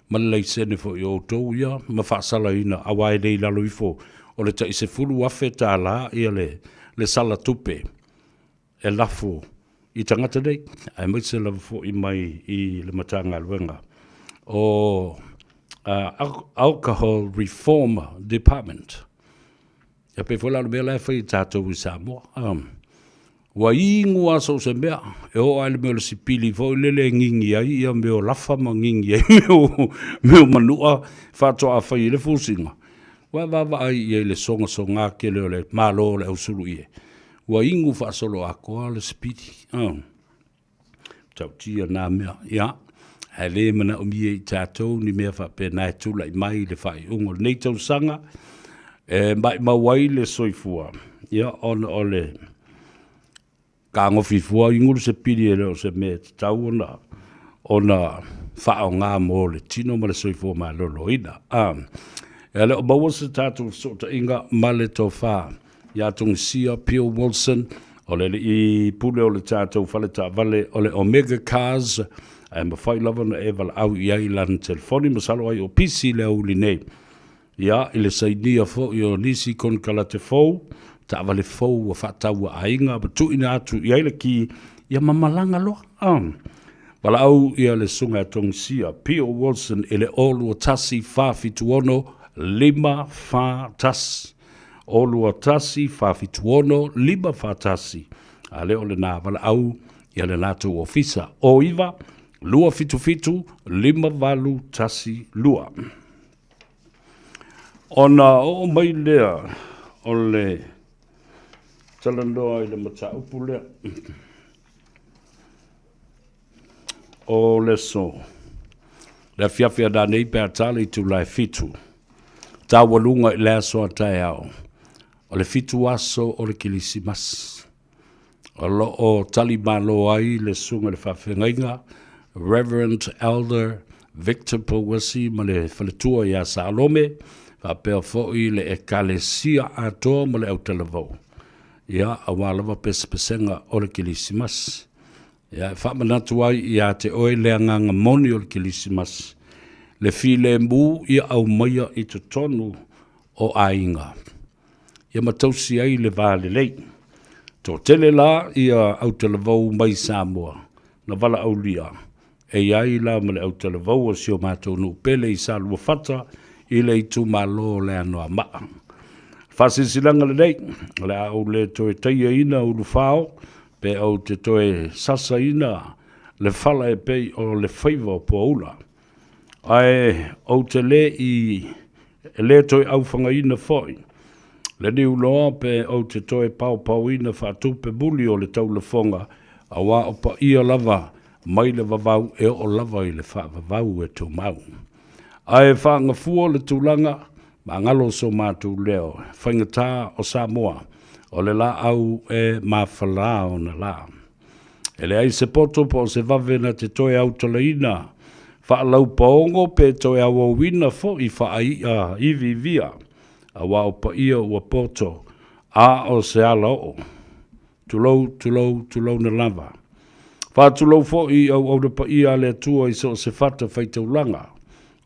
ma le laisene foi o outou ia ma faasalaina, aua e le i lalo ifo o le tai $10,000 ia le le sala tupe e lafo i tagata nei, aemaise lava foi mai i le Matagaluega o Alcohol Reform Department. Ia pei foi la o le mea la e fai e tatou i Samoa. Ua inu lava so o se mea, e oo lava i le mea o le sipili foi lele e gigi ai ia mea o lafa ma gigi ai mea o manua faatoa fai ai le fusiga. Ua e vaavaai i ai i le sogasoga tele o le Malo o le ausuluie, ua inu faasoloatoa le sipili. Matautia na mea, ia, ae le manaomia i tatou ni mea faapena e tulai mai i le faaiuga o lenei tausaga, e maimau ai le soifua, ia, ona o le kagofi fua inu le sipili e le o se mea e tatau ona faaaoga mo le tino ma le soifua maloloina. E le o maua se tatou fesootaiga ma le tofa ia Togisia Pio Wilson, o le alii pule o le tatou fale taavale o le Omega Cars, ae mafai lava ona e valaau i ai i lana telefoni, masalo ai o pisi le aoauli nei. Ia, i le sainia foi o nisi konekarate fou, taavale fou ua faatau a aiga ma tuuina atu i ai le ki, ia ma malaga loa. Valaau ia le Susuga ia Togisia Pio Wilson i le 0 21 476 541. 0 21 476 541. A lea o lena valaau ia le latou ofisa. 09 277 5812. Ona oo mai lea o le talanoa i le mataupu lea. O le aso, le afiafi a nei pe a ta le itula e 7, taualuga i le aso a taeao, o le 7 aso o le Kerisimasi. O lo o tali malo ai le susuga i le faafeagaiga Reverend Elder Victor Pouesi ma le faletua ia Salome, faapea foi le Ekalesia atoa ma le autalavou. Ia, aua lava pesepesega o le Kerisimasi. Ia, e faamanatu ai ia te oe le agaga moni o le Kerisimasi, le filemu ia aumaia i totonu o aiga, ia ma tausi ai le va lelei. Toatele la ia autalavou mai Samoa na valaaulia, e i ai la ma le autalavou o si o matou nuu pele i Saluafata i le itumalo o le Anoamaa. Faasilasilaga lenei, o le a ou le toe taiaina ulufao pe ou te toe sasaina le fala e pei o le faiva o Poaula. Ae ou te le i e le toe aufagaina foi le niuloa pe ou te toe paopaoina faatupe muli o le taulafoga, aua o paia lava mai le vavau e oo lava i le faavavau e tumau. Ae faagafua le tulaga, magalo so matou leo, faigata o Samoa, o le laau e mafala ona la. E leai se poto po o se vave na te toe autalaina faalaupaogo pe toe auauina foi faai'a iviivia, aua o paia ua poto a o se alaoo. Tulou, tulou, tulouna lava. Faatulou foi i auauna paia a le Atua i so o se fata faitaulaga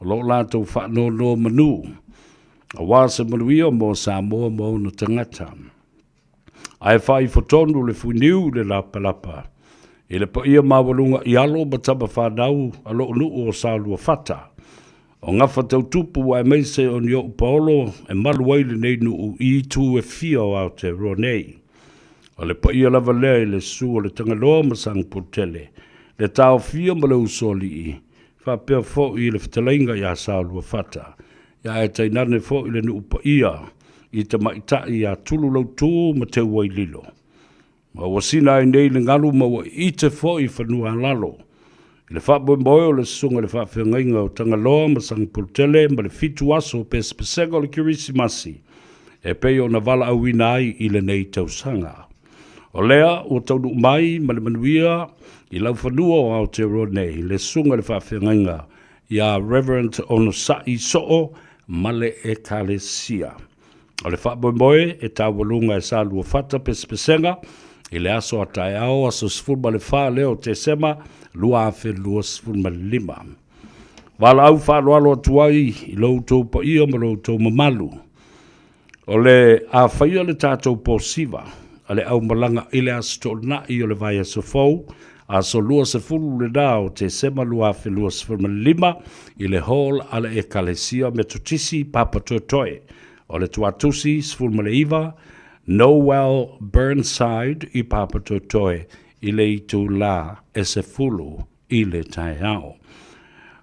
o lo o latou faanonomanu aua se manuia mo Samoa ma ona tagata. Ae faaifotonu le fuiniu i le lapalapa i le paia maualuga i alo ma tama fanau a lou nuu o Saoluafata, o Gafatautupu aemaise o ni ou paolo e malu ai lenei nuu i itu e fia o Aotearoa nei. O le paia lava lea i le susu o le Tagaloa ma Sagapolutele, le Taofia ma le Usoalii, faapea foi le fetalaiga ia Saoluafata, ae tainane foi le nuu paia i tamaitai ia Tululautu ma Teuaililo. Ma ua sina ai nei le galu ma ua iite foi i fanua alalo i le faamoemoe o le susuga i le faafeagaiga o Tagaloa ma Sagapolutele ma le 7 aso pesepesega o le Kerisimasi e pei ona valaauina ai i lenei tausaga. O lea ua taunuu mai ma le manuia i laufanua o Aotearoa nei le susuga i le faafeagaiga ia Reverend Onosai Soo ma le Ekalesia. O le faamoemoe e taualuga e Saluafata pesepesega i le aso a taeao, aso 14 lea o Tesema 2025. Valaau faaaloalo atu ai i lo outou paia ma lo outou mamalu. O le a faia le tatou posiva a le aumalaga i le Aso Toonai o le vaiaso fou, aso 20 lena o Tesema 2025, i le Hall a le Ekalesia Metotisi Papatoetoe o le Tuatusi 19, Noel Burnside i Papatoetoe i le itulā e 10 i le taeao.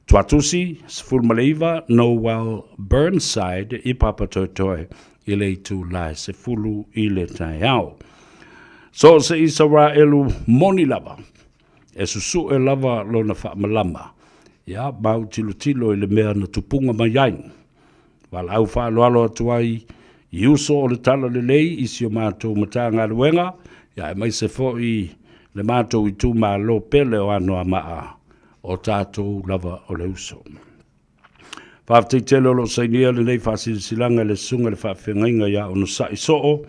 Tuatusi, 19, Noel Burnside i Papatoetoe i le itulā e 10 i le taeao. So se Isaraelu moni lava, e susu'e lava lona faamalama, ia ma ou tilotilo i le mea na tupuga mai ai. Valaau faaaloalo atu ai i uso o le Talalelei i si o matou Matagaluega, ia aemaise foi le matou itumalo pele o Anoamaa, o tatou lava o le uso. Faafetai tele o lo o sainia lenei faasilasilaga i le Susuga i le Faafeagaiga ia Onosai Soo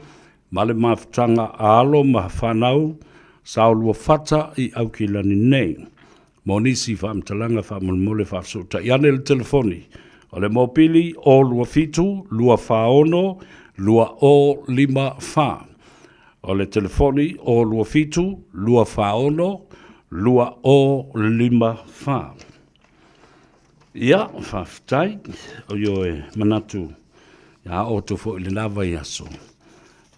ma le mafutaga a alo ma fanau Saoluafata i Aukilani nei. Mo nisi faamatalaga faamolemole faafesootai ane le telefoni o le mopili o 27 246 2054. O le telefoni o 27 246 2054. Ia, faafetai, o ioe manatu ia outou foi i lena vaiaso,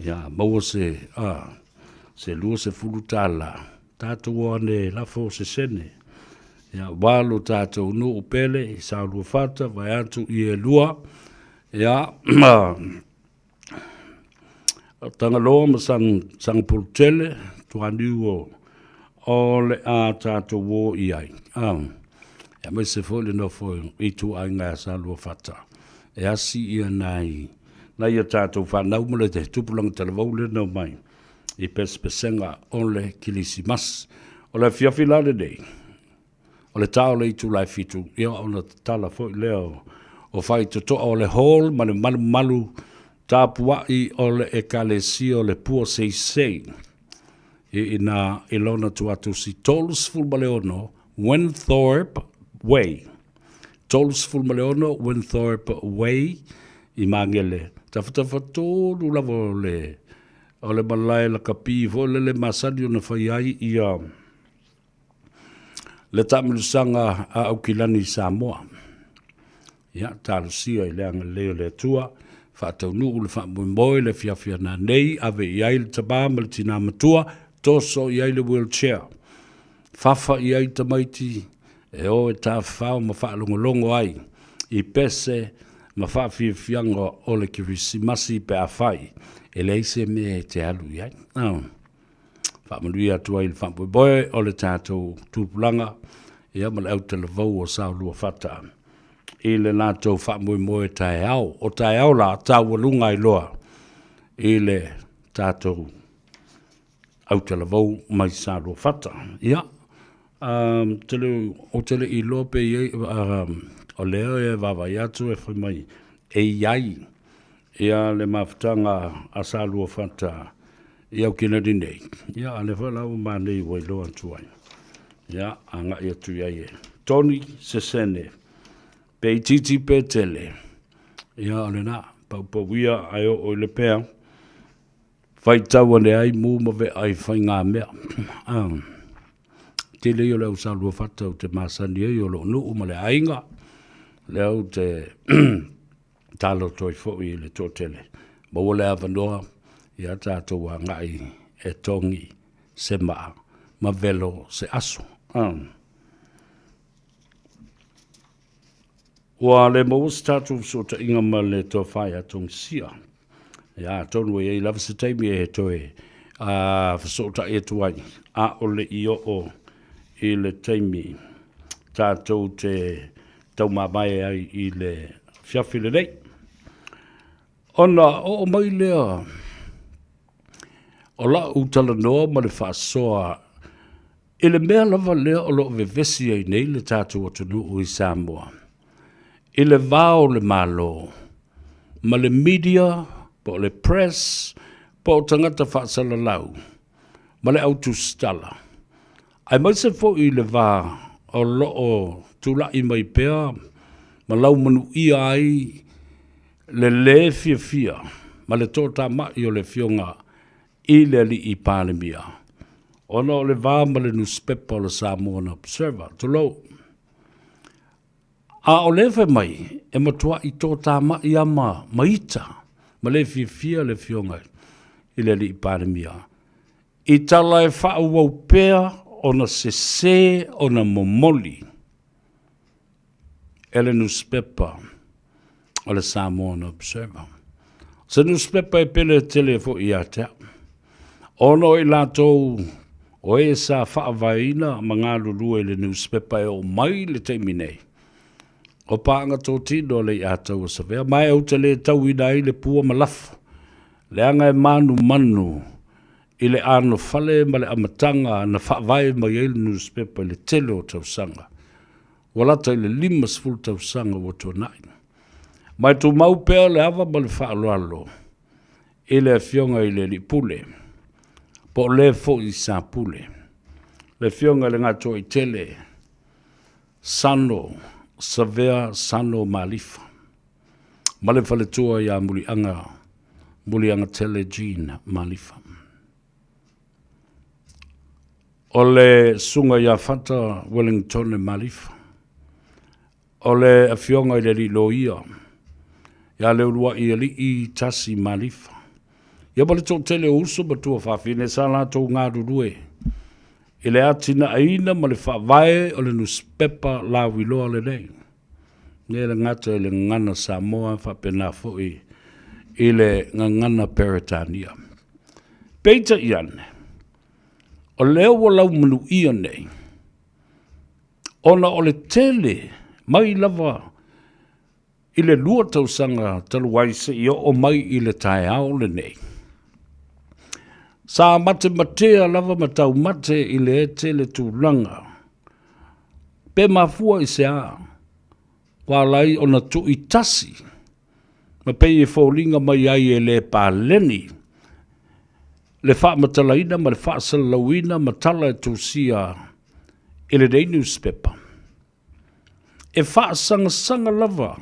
ia maua se, a, se $20, tatou o ane e lafo se sene. Ia, ua lo tatou nuu pele i Saoluafata, vaeatu i elua, ia, ma Tagaloa ma Sagapolutele, Tuaniu o o le a tatou o i ai. Aemaise foi le nofo i ituaiga ia Saluafata e asi ia nai nai a tatou fanau ma le tupulaga talavou lea na omai i pesepesega o le Kilisimasi. O le afiafi la lenei, O le ta o le itula e 7, ia ona tatala foi lea o faitotoa o le hall ma le malumalu tapuai o le Ekalesia o le Pua Seisei i ina i lona tuatusi 36 Winthorpe Way. 36 Winthorpe Way i Magele. Tafatafatolu lava o le o le malae lakapi foi lele masani ona fai ai ia le taamilosaga a Aukilani i Samoa. Ia, talosia i le agalelei o le Atua, faataunuu le faamoemoe le afiafi a nanei, ave i ai le tama ma le tinā matua, toso i ai le wheelchair. Fafa i ai tamaiti e o e tafafao ma faalogologo ai i pese ma faafiafiaga o le Kerisimasi pe afai e leai se mea e te alu i ai. Oh. Faamanuia atu ai i le faamoemoe o le tatou tupulaga ia ma le autalavou o Saoluafata i le latou faamoemoe taeao. O taeao la taualuga ai loa i le tatou autalavou mai Saoluafata. Ia, tele, ou te le i iloa pe i ai, o lea e vaavaai atu e fai mai e i ai ia le mafutaga a Saoluafata i Aukilani nei, ia, a lea foi la ua manei ua iloa atu ai. Ia, agai atu i ai e toni se sene, pe itiiti pe tele, ia, o lena, paupauia ae oo i le pea, faitau ane ai mu ma vea i faigamea. Ah, tele ia o le au Saoluafata ou te masani ai o lou nuu ma le aiga, lea ou te talo atu ai foi i le toatele, maua le avanoa ia tatou agai e togi se maa ma velo se aso. Ua le maua se tatou fesootaiga ma le tofa ia Togisia. Ia, atonu e i ai lava se taimi e toe fesootai atu ai, a o le i oo i le taimi tatou te taumavae ai i le afiafi lenei. Ona oo mai lea o lau talanoa ma le faasoa i le mea lava lea o lo o vevesi ai nei le tatou atunuu i Samoa, i le va o le Malo ma le media po o le press po o tagata faasalalau ma le au tusitala, aemaise foi i le va o lo o tulai mai pea ma laumanuia ai le lē fiafia ma le toatama'i o le Afioga i le Alii Palemia, ona o le va ma le nusipepa o le Samoan Observer. Tulou. A o lea fai mai, e matua'i toatama'i lava ma, ma ita, ma le fiafia le Afioga i le Alii Palemia i tala e faaauau pea ona sese ona momoli e le nusipepa o le Samoan Observer. O se nusipepa e pele tele foi ia te au, ona o i latou o e sa faavaeina ma galulue i le nusipepa e oo mai le taimi nei, o paaga totino a le Iataua Savea, ma e ou te le tauina ai le pua ma lafo, leaga e manumanu i le anofale ma le amataga na faavae mai ai le nusipepa i le tele o tausaga. Ua lata i le 50 tausaga ua tuanai. Ma e tumau pea le ava ma le faaaloalo i le Afioga i le Alii Pule, po o le foi sa pule, le Afioga i le Gatoaitele Sano Savea Sano Malifa, ma le faletua ia Muliaga Muliagatele Jean Malifa. O le Susuga ia Fata Wellingtone Malifa. O le Afioga i le Alii Loia ia Leuluai Alii Tasi Malifa. Ia ma le toatele o uso ma tuafafine sa latou galulue i le atinaeina ma le faavae o le nusipepa lauiloa lenei. E le gata i le gagana Samoa faapena foi i le gagana Peretania. Peitai ane, o lea ua laumanuia nei, ona o le tele mai lava i le 2 tausaga talu ai seia oo mai i le taeao lenei. Sa matematea lava ma taumate i le ete le tulaga, pe mafua i se a, ua ala ai ona tuuitasi ma pei e foliga mai ai e le paleni le faamatalaina ma le faasalalauina ma tala e tusia i lenei nusipepa. E faasagasagā lava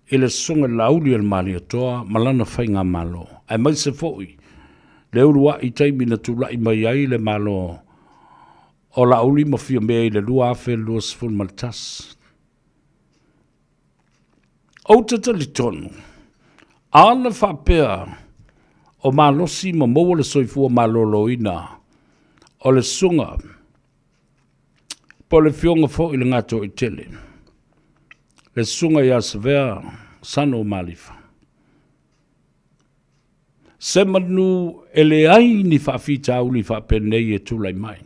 i le Susuga i le Laauli o le Malietoa ma lana faigamalo, aemaise foi le uluai taimi na tulai mai ai le Malo o Laauli ma Fiamē i le 2021. Ou te talitonu, ana faapea o malosi ma maua le soifua maloloina o le Susuga po o le Afioga foi i le Gatoaitele, le Susuga ia Savea Sano Malifa, se manu e leai ni faafitauli faapenei e tulai mai,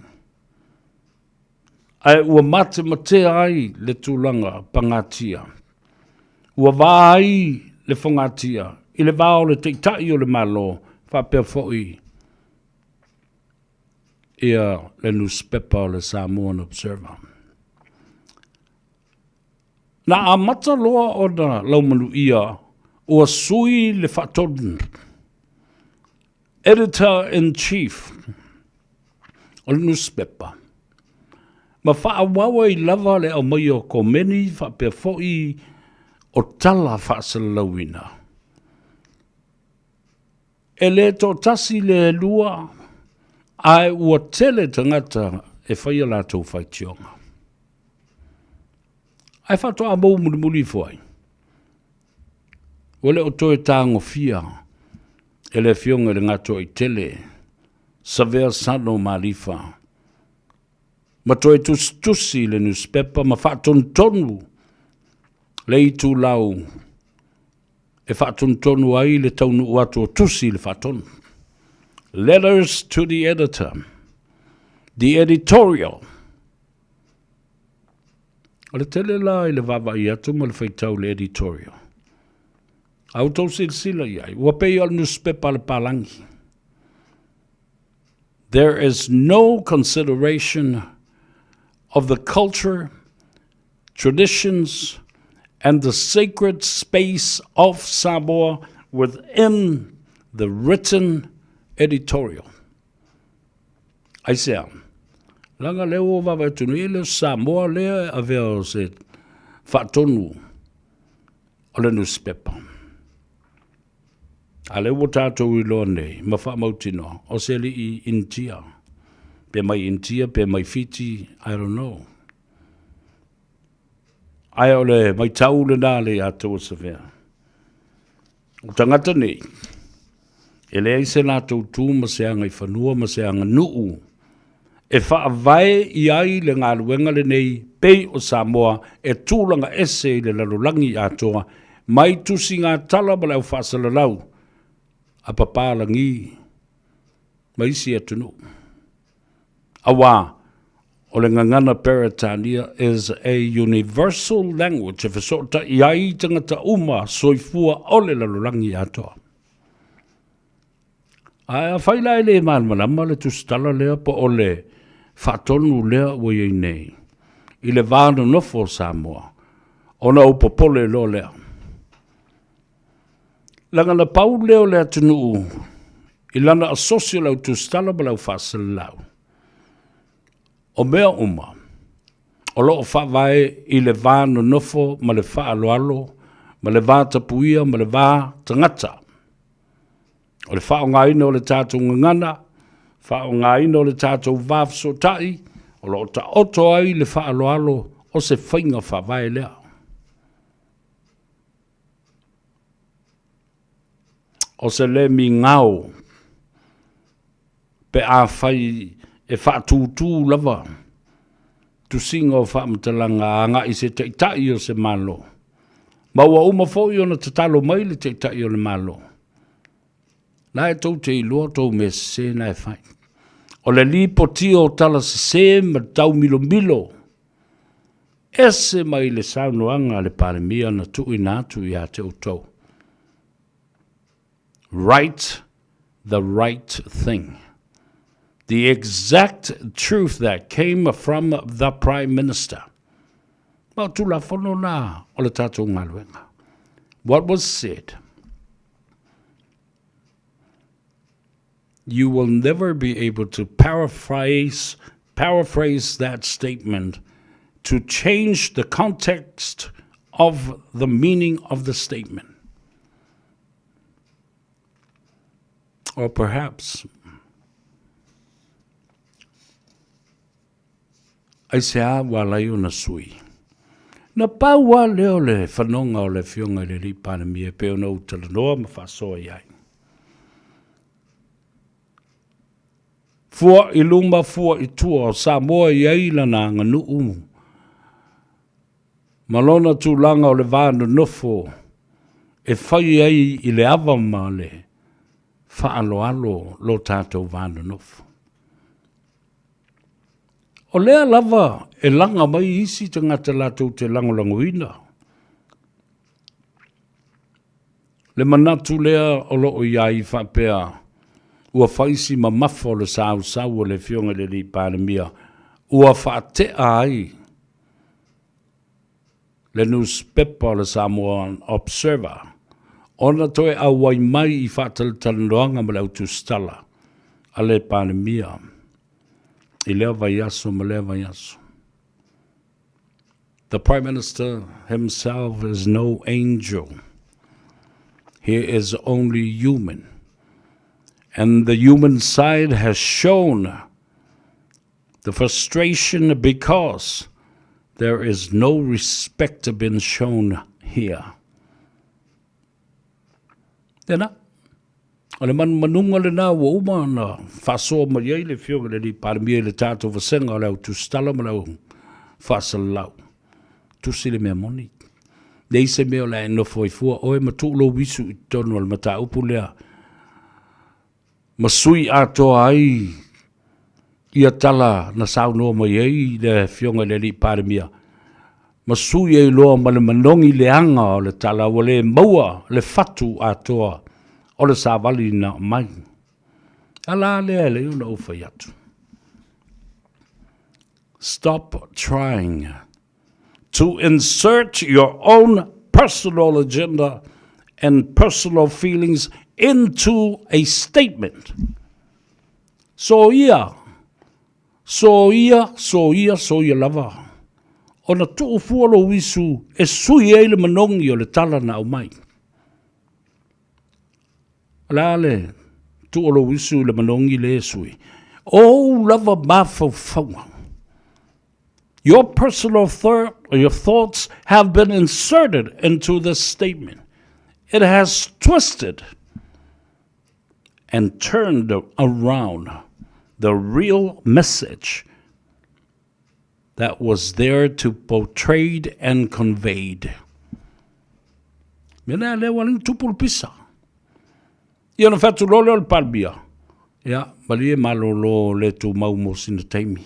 ae ua matematea ai le tulaga pagatia, ua va ai le fogatia i le va o le Taitai o le Malo faapea foi ia le nusipepa o le Samoan Observer. Na amata loa ona laumanuia ua sui le faatonu, Editor-in-Chief o le nusipepa, ma faaauau ai lava le aumaia o komeni faapea foi o tala faasalalauina. E le toatasi le lua, ae ua tele tagata e fai a latou faitioga. Ae faatoa mou mulimuli ifo ai, ua le o toe tagofia e le Afioga i le Gatoaitele Savea Sano Malifa ma toe tusitusi i le nusipepa ma faatonutonu le itulau e faatonutonu ai le taunuu atu o tusi i le faatonu. Letters to the editor. The editorial. O le tele la i le vaavaai atu ma le faitau le editorial. A outou silasila i ai, ua pei o le nusipepa a le palagi. There is no consideration of the culture, traditions, and the sacred space of Samoa within the written editorial. Aisea? Leaga lea ua vaavaai atu nei, e le o Samoa lea e avea o se faatonu o le nusipepa. A lea ua tatou iloa nei ma faamautinoa, o se alii Initia, pe mai Initia pe mai Fiti, I don't know. Ae o le maitau lena le ia tou o Savea. O tagata nei, e leai se latou tu ma se agaifanua ma se aganuu e faavae i ai le galuega lenei pei o Samoa e tulaga ese i le lalolagi atoa mai tusiga tala ma le au faasalalau a papalagi ma isi atunuu. Auā, o le gagana Peretania is a universal language e fesootai ai tagata uma soifua o le lalolagi atoa. Ae afai la e le malamalama le tusitala lea po o le faatonu lea ua i ai nei i le va nonofo o Samoa, ona ou popole loa lea. Leaga na pau lea o le atunuu i lana asosi o le au tusitala ma le au faasalalau. O mea uma, o lo o faavae i le va nonofo ma le faaaloalo ma le va tapuia ma le va tagata. O le faaaogaina o le tatou gagana, faaaogaina o le tatou va fesootai, o lo o taoto ai le faaaloalo o se faiga faavae lea. O se le migao pe afai e faatūtū lava tusiga o faamatalaga agai i se Taitai o se Malo, ma ua uma foi ona tatalo mai le Taitai o le Malo, la e tou te iloa tou mea sese na e fai. O le lipotia o tala sese ma le taumilomilo, ese mai le saunoaga a le Palemia na tuuina atu ia te outou. Write the right thing. The exact truth that came from the Prime Minister. Ma o Tulafono na o le tatou galuega. What was said? You will never be able to paraphrase paraphrase that statement to change the context of the meaning of the statement. Or perhaps aisea ua ala ai ona sui? Na pau lava lea o le fanoga o le Afioga i le Alii Palemia e pei ona ou talanoa ma faasoa i ai. Fua i luma, fua i tua, o Samoa e i ai lana aganuu ma lona tulaga o le va nonofo e fai ai i le ava ma le faaaloalo lo tatou va nonofo. O lea lava e laga mai isi tagata latou te lagolagoina le manatu lea o lo o i ai faapea ua fai si mamafa o le sausau a le Afioga i le Alii Palemia ua faatea ai le nusipepa o le Samoan Observer ona toe auai mai i faatalatalanoaga ma le au tusitala a le Palemia i lea vaiaso ma lea vaiaso. The Prime Minister himself is no angel. He is only human. And the human side has shown the frustration because there is no respect been shown here. Tēnā, o le manumanuga lenā ua uma ona faasoa mai ai le Afioga i le Alii Palemia i le tatou vasega o le au tusitala ma le au faasalalau. Tusi le mea moni. Leai se mea o le a e nofo ai fua oe ma tuu lou isu i totonu o le mataupu lea ma sui atoa ai ia tala na saunoa mai ai le Afioga i le Alii Palemia, ma sui ai loa ma le manogi leaga o le tala ua le maua le fatu atoa o le savali na aumai. A la lea e leai ona ou fai atu. Stop trying to insert your own personal agenda and personal feelings into a statement. Soia, soia, soia, soia lava. Ona tuu fua lou isu e sui ai le manogi o le tala na aumai. O le a le tuu o lou usu i le manogi lea e sui? O ou lava mafaufauga. Your personal thought, your thoughts have been inserted into this statement. It has twisted and turned around the real message that was there to portrayed and conveyed. Mea lea lea ua lea tupu le pisa. Ia na whatu lole o le palmia. Ia, malie malolo le tumau mo sina taimi.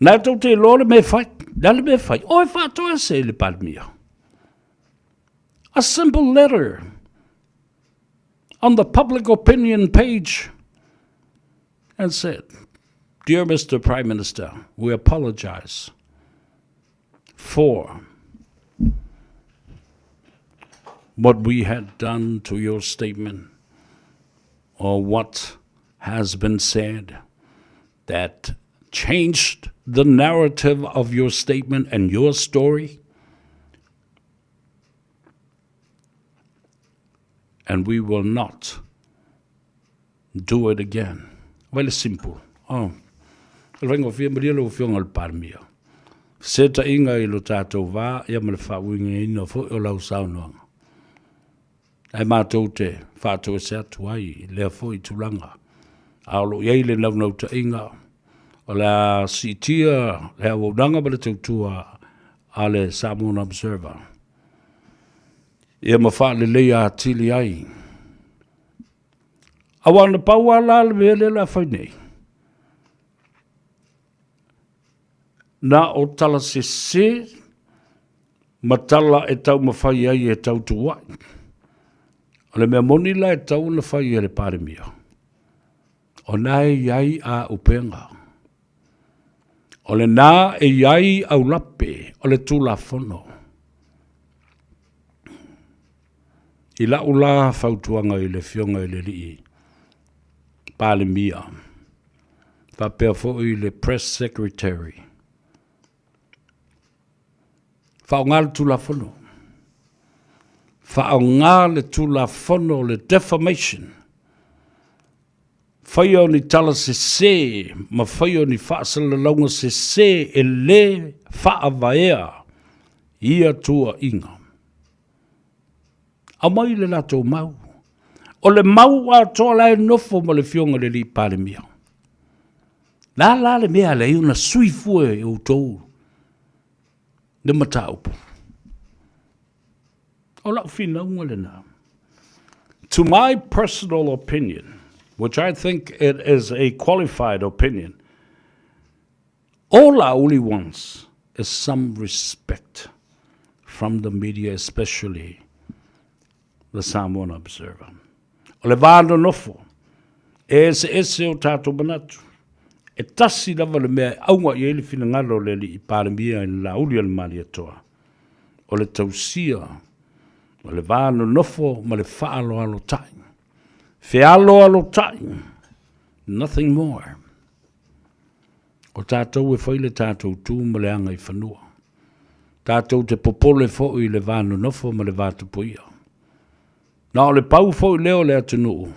Nā tau te loa le mea whai, nā le mea whai, o e whātoa se le palmia. A simple letter on the public opinion page and said, Dear Mr. Prime Minister, we apologize for what we had done to your statement or what has been said that changed the narrative of your statement and your story. And we will not do it again. Very simple. Oh. O le faigofie malie lau Afioga i le Palemia. Fesetaiga i lo tatou va ia ma le faauigaina foi o lau saunoaga. Ae matou te faatoese atu ai i lea foi tulaga. A o lo o i ai le naunautaiga o le a siitia le auaunaga ma le tautua a le Samoan Observer ia ma faaleleia atili ai. Aua na pau lava la le mea lea o le a fai nei, na o tala sese ma tala e taumafai ai e tautuuai. O le mea moni la e tatau ona fai e le Palemia, o lena e i ai auupega, o lena e i ai aulape o le Tulafono. I la'u la fautuaga i le Afioga i le Alii Palemia, faapea foi le Press Secretary, faaaoga le Tulafono, faaaoga le Tulafono o le Defamation, faia o ni tala sese ma faia o ni faasalalauga sese e lē faavaea ia tuuaiga. Aumai le latou mau. O le mau atoa la e nofo ma le Afioga i le Alii Palemia. Le a la le mea a leai ona sui fua e outou le mataupu? O lau finauga lena. To my personal opinion, which I think it is a qualified opinion, all I only wants is some respect from the media, especially the Samoan Observer. O le vā nonofo, e eseese o tātou manatu. E tasi lava le mea e auga i ai le finagalo o le Alii Palemia i le Lāuli a le Malietoa, o le tausia o le vā nonofo ma le faaaloalotai. Fealoalotai, nothing more. O tatou e fai le tatou tu ma le agaifanua. Tatou te popole foi i le va nonofo ma le va tupuia. Na o le pau foi lea o le atunuu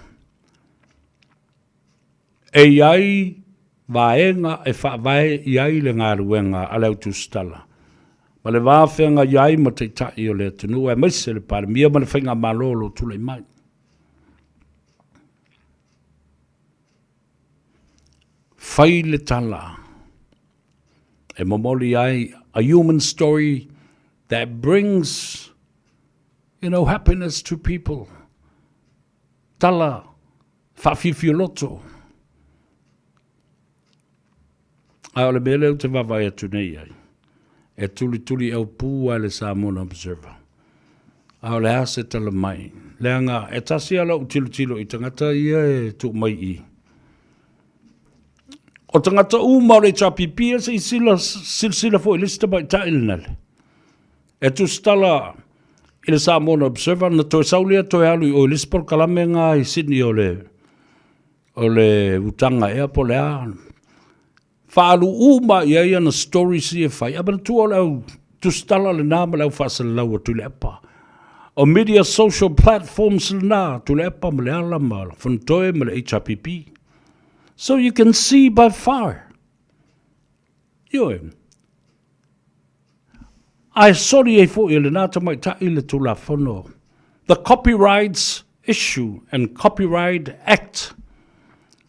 e i ai vaega e faavae i ai le galuega a le au tusitala ma le va feagai ai ma Taitai o le atunuu aemaise le Palemia ma le Faigamalo o lo o tulai mai. Fai le tala e momoli ai a human story that brings you know happiness to people. Tala faafiafia loto. Ae o le mea lea ou te vaavaai atu nei i ai, e tulituli aupū lava i le Samoan Observer. A o le a se tala mai? Leaga e tasi lava lou tilotilo i tagata ia e tuu mai i i. O tagata uma o le HRPP ia se i sila, silasila foi i le isi tamaitai lena le. E tusitala i le Samoan Observer na toe sau lea toe alu i o i le isi polokalame nga i Sydney o le O le utaga ea po o le a. Faaalu uma i ai ana stories ia e fai. Ae manatua o le au tusitala lena ma le au faasalalau atu i le apa. O media social platforms lena, Tuilaepa ma Leala ma Fonotoe ma le HRPP. So you can see by far. Ioe. Ae soli ai foi e lena tamaitai le Tulafono, the Copyrights Issue and Copyright Act.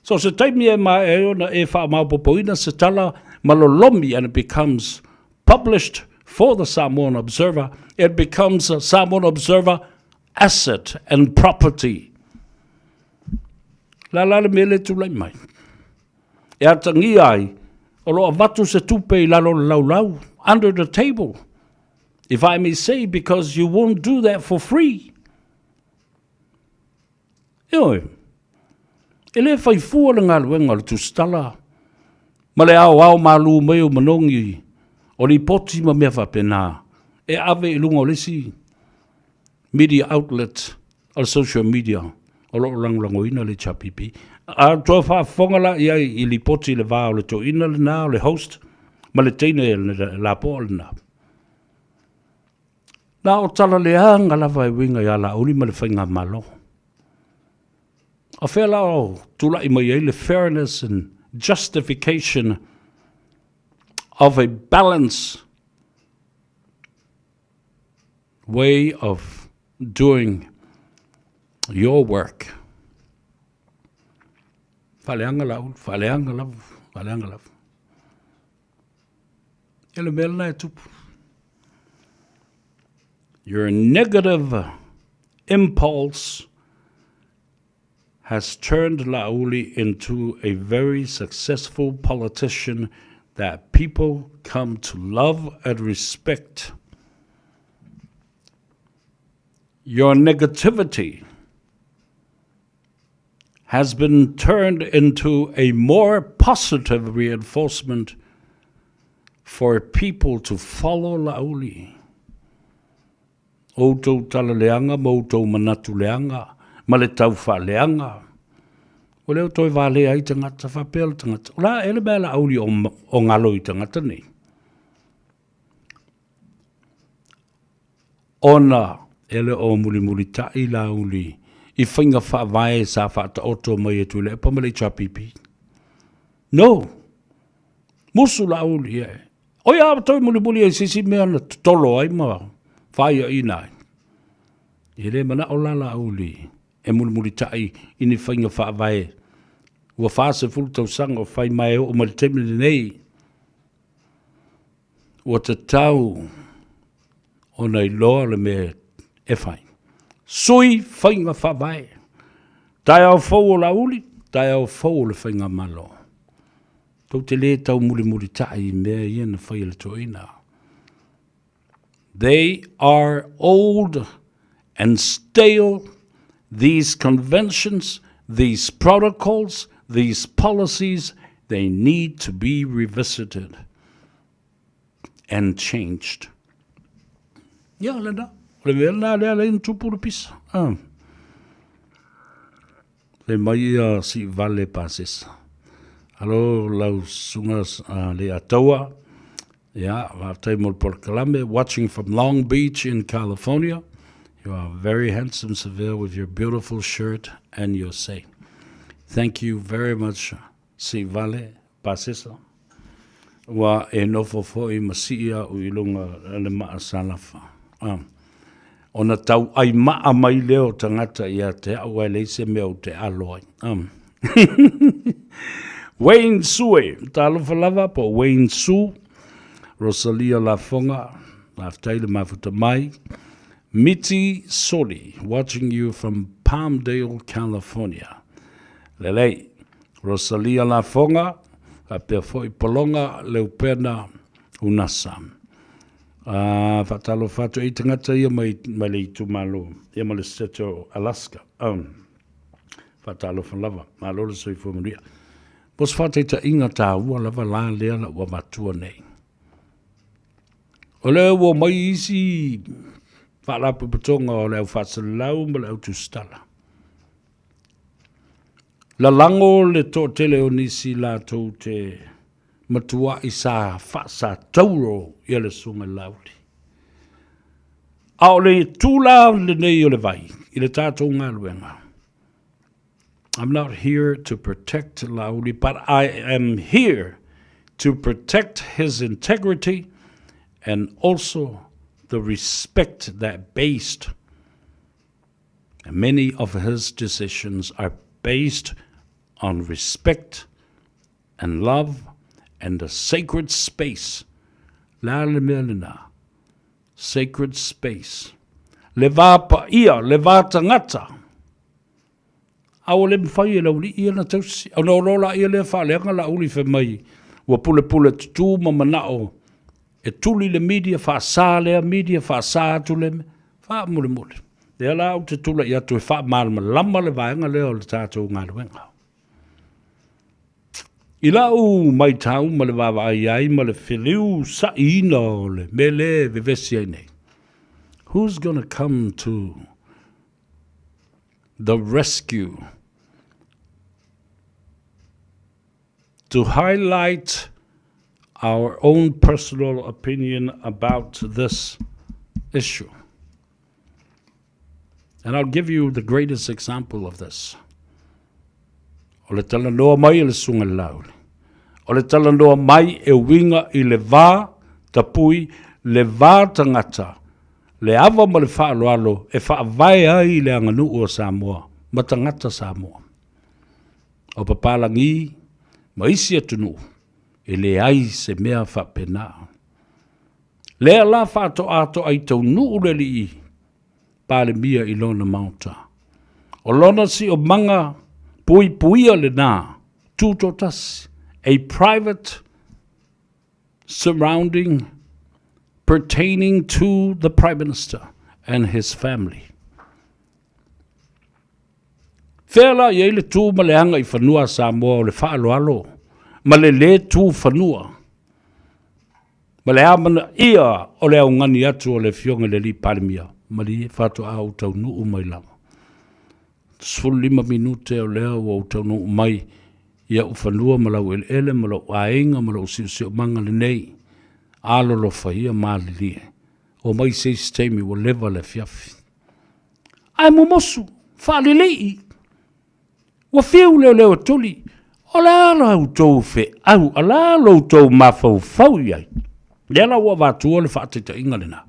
So se taimi e maea ai ona e faamaopopoina se tala ma lolomi and it becomes published for the Samoan Observer, it becomes a Samoan Observer asset and property. La la le mea le tulai mai. E atagia ai, o lo avatu se tupe i lalo le laulau, under the table. If I may say, because you won't do that for free. Ioe, e le fai fua le galuega o le tusitala ma le aoao malū mai o manogi o lipoti ma mea faapena e ave i luga o le isi media outlet o le social media o lo o lagolagoina le HRPP. A toe faafofoga la i ai i lipoti i le va o le toeaina lena o le host ma le teine lapoa lena. Na o tala leaga lava e uiga ia Laauli ma le Faigamalo. O fea la o tulai mai ai le fairness and justification of a balance way of doing your work. Faaleaga Laauli, faaleaga lava, faaleaga lava. E le mea lena e tupu. Your negative impulse has turned Laauli into a very successful politician that people come to love and respect. Your negativity has been turned into a more positive reinforcement for people to follow Laauli. Outou tala leaga ma outou manatu leaga ma le tau faaleaga. Ua le o toe valea ai tagata, faapea le tagata, o le a ea le mea Laauli o galo i tagata nei? Ona e le o mulimulitai Laauli i faiga faavae sa faataoto mai e Tuilaepa ma le HRPP. No! Musu Laauli e. O ia a toe mulimuli ai se isi mea na totolo ai ma faaiaina ai. E le manao la Laauli e mulimulitai i ni faiga faavae ua 40 tausaga o fai ma e oo mai le taimi lenei. Ua tatau ona iloa le mea e fai. Sui faiga faavae. Taeao fou o Laauli, taeao fou o le Faigamalo. Tou te le taumulimulitai i mea ia na fai e le toeaina. They are old and stale, these conventions, these protocols, these policies, they need to be revisited and changed. Ia, lena. O le mea lena lea lea na tupu le pisa. Ah. Le mai ia si vale pasesa. Alo lau susuga le Ataua, ia, faafetai mo le polokalame, watching from Long Beach in California. You are very handsome Severe with your beautiful shirt and your say. Thank you very much Siivale Pasesa. Ua e nofo foi ma sii au i luga le maa salafa. Ah. Ona tauʻai maʻa mai lea o tagata ia te au ae leai se mea ou te alo ai. Wayne Sue, talofa lava po o Wayne Su, Rosalia Lafoga, faafetai le mafuta mai. Miti Soli, watching you from Palmdale, California. Lelei. Rosalia Lafoga, faapea foi Pologa Leupena Unasa. A faatalofa atu i tagata ia mai, mai le itumalo, ia ma le state o Alaska. Um, faatalofa lava, malo le soifua manuia. Mo se faataitaiga tāua lava la lea la ua avatua nei. O lea ua mai isi faalapotopotoga o le au faasalalau ma le au tusitala. Lalago le toatele o nisi latou te matuai sa faasatauro ia le Susuga i le Laauli. A o le tula lenei o le vai i le tatou galuega. I'm not here to protect Laauli, but I am here to protect his integrity and also the respect that based many of his decisions are based on respect and love and the sacred space. La le mea lena. Sacred space. Le va paia, le va tagata. A ua le mafai e le aualii ia na tausi. Ona o loa laia lea faaleaga Laauli fai mai ua pulepule tutū ma manao e tuli le media, faasa lea media, faasa atu le mea. Faamolemole. Lea la ou te tulai atu e faamalamalama le vaega lea o le tatou galuega. I lau maitau ma le vaavaai ai ma le feliu saʻiina o le mea lea e vevesi ai nei, who's gonna come to the rescue to highlight our own personal opinion about this issue? And I'll give you the greatest example of this. O le talanoa mai e le Susuga i le Laauli. O le talanoa mai e uiga i le va tapui, le va tagata, le ava ma le faaaloalo e faavae ai le aganuu a Samoa ma tagata Samoa. O papalagi ma isi atunuu e leai se mea faapena. Lea la faatoatoa ai taunuu le alii Palemia i lona maota. O lona siomaga puipuia lena, tutoatasi, a private surrounding pertaining to the Prime Minister and his family. Fea la i ai le tu ma le aga i fanua a Samoa o le faaaloalo ma le lē tu fanua ma le amanaia o le augani atu o le Afioga i le Alii Palemia, malie faatoa ou taunuu mai lava. 15 minute o lea ua ou taunuu mai i au fanua ma lau eleele ma lou aiga ma lou siosiomaga lenei. Alolofa ia malilie. Omai se isi taimi ua leva le afiafi. Ae momosu, faalelei, ua fiu leoleo e tuli, o le a la outou feau, a la lo outou mafaufau i ai? Lea la ua avatua le faataitaiga lena.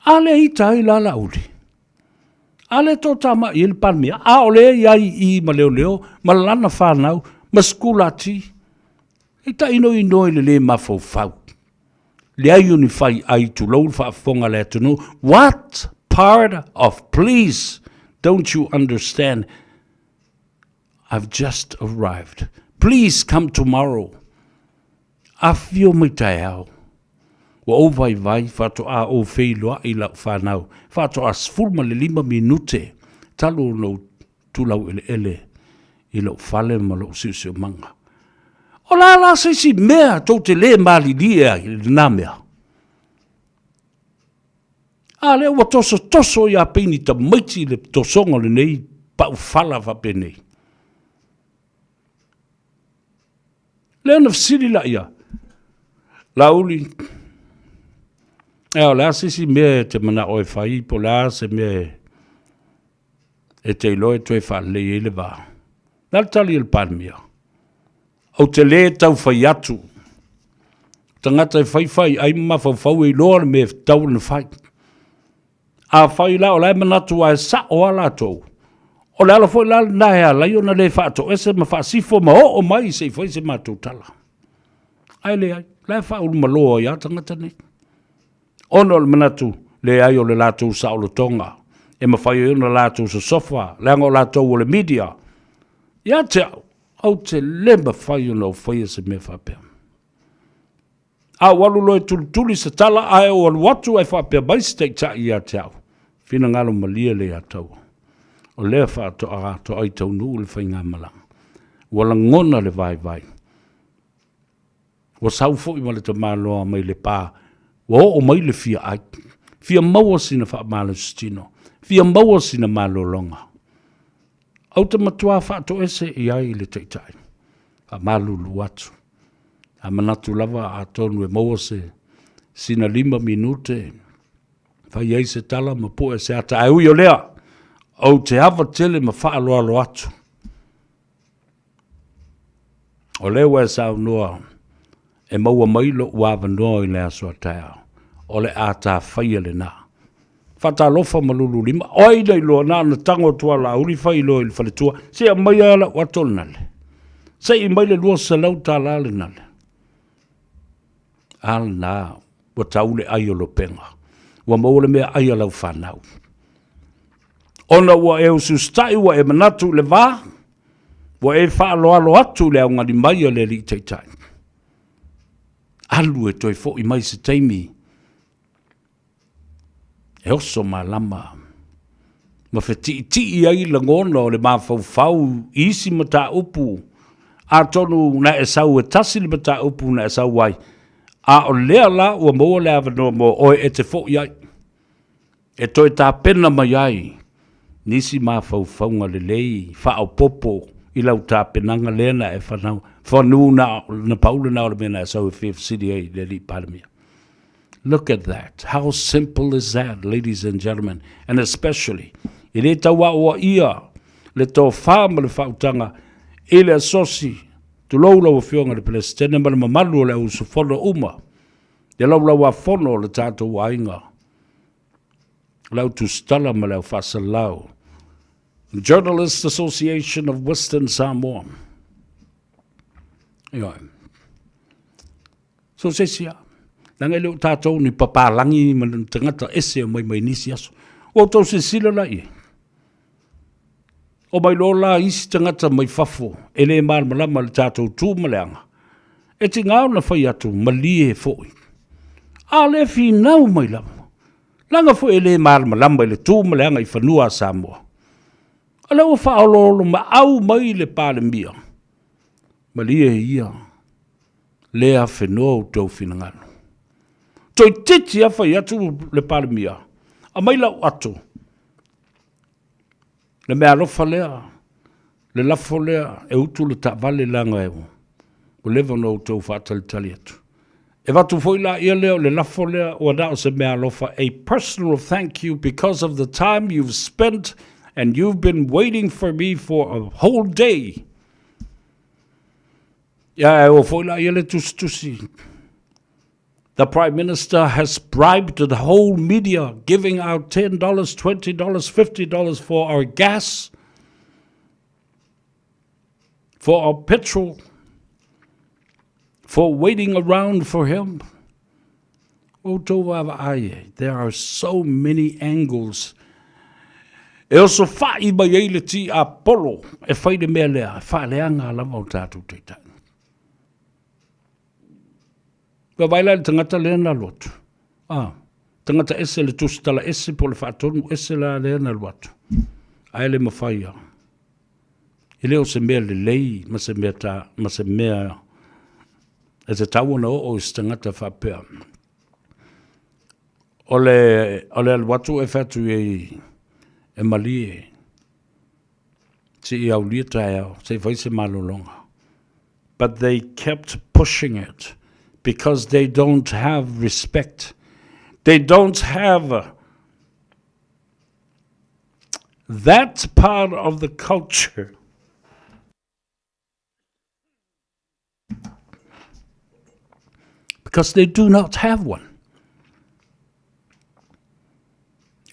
A le ita ai la Laauli, a le toatamai ai le Palemia, a o lea i ai i i ma leoleo, ma lana fanau, ma sikulati, e tainoino i le le mafaufau. Leai o ni fai ai tulou le faafofoga a le atunuu, what part of please don't you understand I've just arrived please come tomorrow Afifio mai taeao Ua ou vaivai faatoa ou feiloai i lau fanau faatoa 15 minute talu ona ou tulaueleele i lou fale ma lou siosiomaga. O le a la se isi mea tou te lē malilie ai i lena mea? A lea ua tosotoso ia Peini tamaiti le tosoga o lenei paufala faapenei. Lea na fesili laia, Laauli, ea o le a se isi mea e te manao e fai po o le a se mea e e te iloa e toe faalelei ai le va. Le a le tali a le Palemia? Ou te lē tau fai atu. Tagata e faifai ai ma mafaufau e iloa le mea e tatau ona fai. Afai la o la e manatu a e sa'o a latou, o le ala foi la lena e ala ai ona lē faatoese ma faasifo ma oo mai se i fai se matou tala. Ae leai, la e faaulumalo ai a tagata nei. Ona o le manatu leai o le latou saolotoga e mafai ai ona latou sosofa, leaga o latou o le media. Ia te au, ou te le mafai ona ou faia se mea faapea. A ou alu loa e tulituli se tala ae ou alu atu ae faapea mai se taitai ia te au, finagalo malie le ia taua. O lea faatoa atoa ai taunuu le faigamalaga. Ua lagona le vaivai. Ua sau foi ma le tamaloa mai Lepa, ua oo mai le fia ai. Fia maua sina faamalositino, fia maua sina malologa. Ou te matua faatoese i ai le Taitai, faamalulu atu. A manatu lava atonu e maua se sina 5 minute. Fai ai se tala ma pue se ata, ae ui o lea, ou te ava tele ma faaaloalo atu. O lea ua e saunoa e maua mai lou avanoa i le aso a taeao, o le a tafaia lena. Faatalofa ma lulu lima, o ai na iloa na ona tago atu a Laauli fai loa i le faletua, se aumaia lau ato le nale. Se i mai le $200 le nale. A lena, ua tau le ai o lopega. Ua maua le mea ai a lau fanau. Ona ua e ususitai, ua e manatu i le va, ua e faaaloalo atu i le augani mai a le Alii Taitai. Alu e toe foi mai se taimi e oso malama ma fetiitii ai lagona o le mafaufau i isi mataupu, atonu na e sau e tasi le mataupu na e sau ai, a o lea la ua maua le avanoa mo oe e te foi ai, e toe tapena mai ai nisi mafaufauga lelei faaopoopo i lau tapenaga lea na e fanau, fanu na, na pau lena o le mea na e sau e fia fesili ai i le Alii Palemia. Look at that. How simple is that, ladies and gentlemen? And especially, e le tau aoaia le tofa ma le faautaga i le asosi, tulou lau Afioga i le Peresetene ma le mamalu o le au usufono uma, le laulauafono o le tatou aiga, le au tusitala ma le au faasalalau, Journalists Association of Western Samoa. Ioe. So se isi lava. Leaga e le o tatou ni papalagi ma ni tagata ese o mai mai nisi aso. Ua outou silasila la i ai? O mai loa la isi tagata mai fafo e le malamalama i le tatou tu ma le aga, e tiga ona fai atu malie foi. A o lea e finau mai lava, leaga foi e le malamalama i le tu ma le aga i fanua a Samoa. O lea ua faaoloolomaau mai le Palemia, malie ia le afenoa outou finagalo. Toeitiiti lava fai atu le Palemia, aumai lau ato, le meaalofa lea, le lafo lea e utu le taavale leaga ua leva ona outou faatalitali atu. E avatu foi laia lea o le lafo lea ua na o se meaalofa, a personal thank you because of the time you've spent and you've been waiting for me for a whole day. Ia, ae o foi la ia le tusitusi. The Prime Minister has bribed the whole media, giving out $10, $20, $50 for our gas, for our petrol, for waiting around for him. Outou vaavaai ai, there are so many angles e oso fa'i mai ai le tiapolo e fai le mea lea, e faaleaga lava o tatou taitai. Ua vaai la i le tagata lea na alu atu. Ah, tagata ese le tusitala ese po o le faatonu ese la lea na alu atu. Ae le mafai lava. E le o se mea lelei ma se mea ta, ma se mea e tatau ona oo i se tagata faapea. O le, o le alu atu e fai atu i ai e malie, se i aulia taeao, se i fai se malologa. But they kept pushing it because they don't have respect. They don't have that part of the culture. Because they do not have one.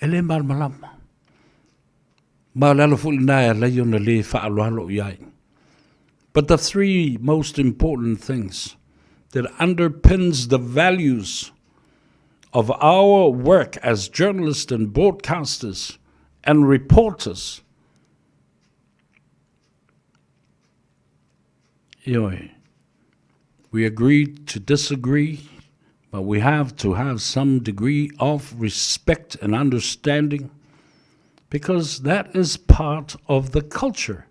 E le malamalama. Ma o le ala foi lena e ala ai ona le faaaloalo i ai. But the three most important things that underpins the values of our work as journalists and broadcasters and reporters Ioe, we agree to disagree, but we have to have some degree of respect and understanding because that is part of the culture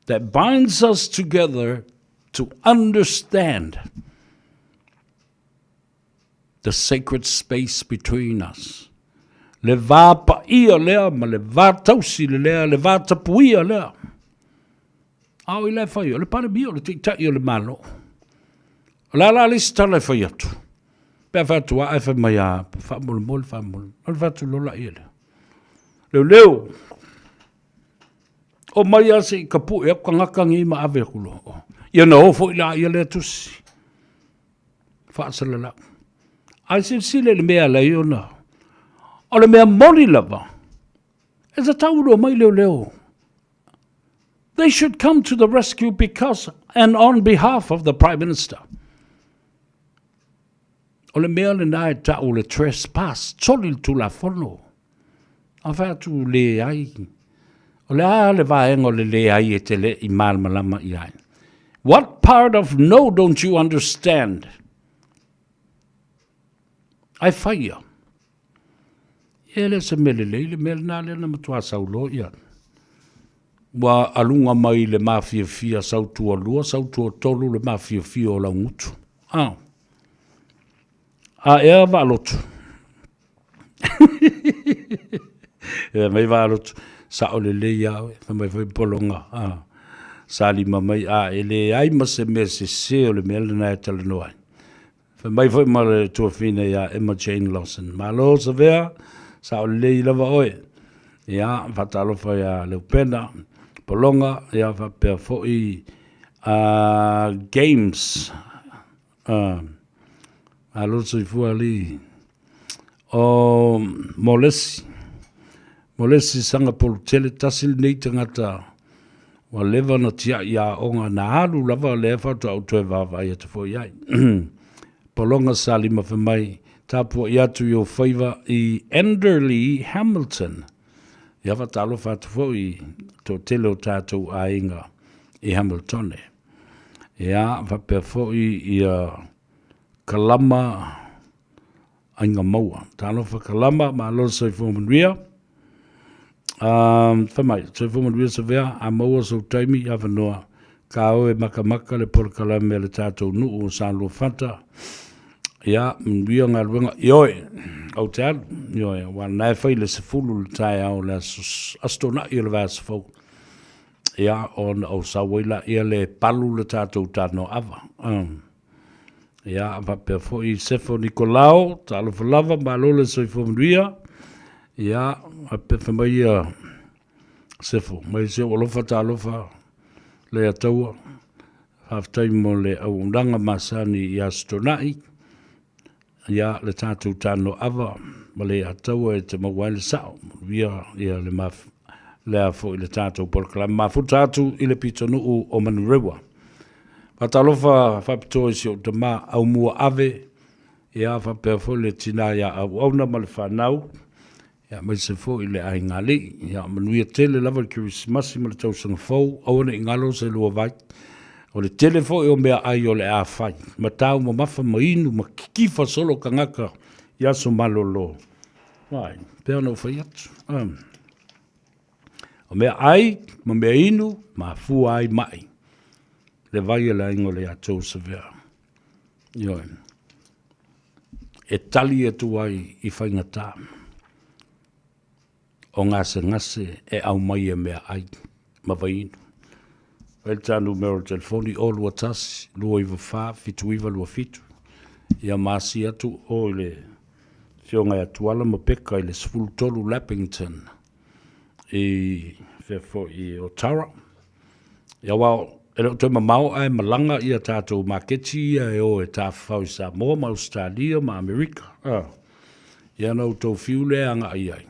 that binds us together to understand the sacred space between us. Le va paia lea ma le va tausi le lea, le va tapuia lea. A o i la e fai, o le Palemia, o le Taitai o le Malo. O le a la le isi tala e fai atu? Pe a fai atu a, ae fai mai a, faamolemole, faamolemole. Ona fai atu loa laia lea. Leoleo, o mai a se i kapuʻe aku tagata nei ma ave aku loa. Ia na o foi la ia lea tusi. Faasalalau. Ae silasila i le mea e ala ai ona, o le mea moni lava, e tatau ona omai leoleo. They should come to the rescue because and on behalf of the Prime Minister. O le mea lena e tau o le trespass, soli le Tulafono. A fai atu leai. O le a le vaega o le leai e te le i malamalama i ai? What part of no don't you understand? Ae fai ia. E le o se mea lelei le mea lena lea na matua sau loa ia. Ua aluga mai le mafiafia sau tualua, sau tuatolu le mafiafia o laugutu. Ah. A ea vaalotu. E mai vaalotu, sao lelei a oe, fai mai foi pologa, a, sa lima mai, a e leai ma se mea sese o le mea lena e talanoa ai. Fai mai foi ma le tuafine ia Emma Jane Lawson, malo Savea, sao lelei lava oe. Ia, faatalofa ia Leupena, Pologa, ia faapea foi a Games, a, malo le soifua alii. O Molesi, Molesi Sagapolutele, tasi lenei tagata ua leva ona tiai aoga, na alu lava lea faatoa ou toe vaavaai atu foi i ai. Pologa Salima fai mai, tapuai atu i ou faiva i Enderley Hamilton. Ia faatalofa atu foi i toatele o tatou aiga i Hamiltone. Ia faapea foi ia Kalama Aiga Maua. Talofa Kalama, malo le soifua manuia. Um, fai mai, soifua manuia Savea, a maua sou taimi avanoa, ka o e makamaka le polokalame a le tatou nuu o Saluafata. Ia, manuia galuega. Ioe, ou te alu. Ioe, aua na e fai le 10 le taeao o le aso, Aso Toonai o le vaiaso fou. Ia, ona ou sau ai laia le palu le tatou tanoaava. Um. Ia, faapea foi Sefo Nikolao, talofa lava, malo le soifua manuia. Ia, faapea fai mai ia Sefo, mai si ou alofa talofa le Ataua. Faafetai mo le auaunaga masani i Aso Toonai. Ia, le tatou tanoaava ma le Ataua e te maua ai le sao. Manuia ia le maf lea foi le tatou polokalame mafuta atu i le pitonuu o Manurewa. Faatalofa faapitoa i si ou tama Aumua Ave, ia faapea foi le tina ia Auauna ma le fanau, ia aemaise foi le aiga alii. Ia manuia tele lava le Kerisimasi ma le tausaga fou, aua ne i galo se lua vai. O le tele foi o meaai o le a fai, ma taumamafa ma inu ma kikifa solo tagata i aso malolo. Ai, pei ona ou fai atu. O mea ai ma mea inu, mafua ai mai le vai a le aiga o le ia Joseph. Ioe. E tali atu ai i faigata o gasegase e aumai e mea ai ma vaiinu. Fai le ta numera o le telefoni 021 294 7927. Ia ma asi atu o i le Afioga ia Tuala ma Peka i le 13 Lappington i fea foi i Otara. Ia aua e le o toe mamao ae malaga ia tatou maketi ia e o e tafafao i Samoa ma Ausetalia ma Amerika. Ah. Ia na outou fiu lea e agai ai.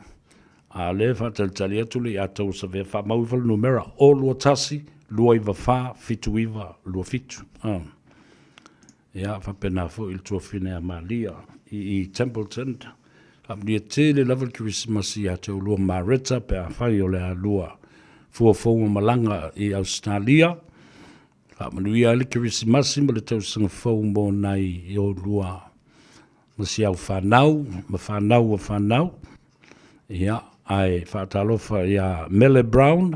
A o lea e faatalitali atu le ia tou savea faamau ifo le numera 021 294 7927. Ah. Ia, faapena foi i le tuafine a Malia i, i Templeton. Faamanuia tele lava le Kerisimasi ia te oulua Mareta pe afai o le a lua fuafouga malaga i Ausetalia. Faamanuia ai le Kerisimasi ma le tausaga fou mo nai i oulua ma si au fanau ma fanau a fanau. Ia, ae faatalofa ia Mele Brown,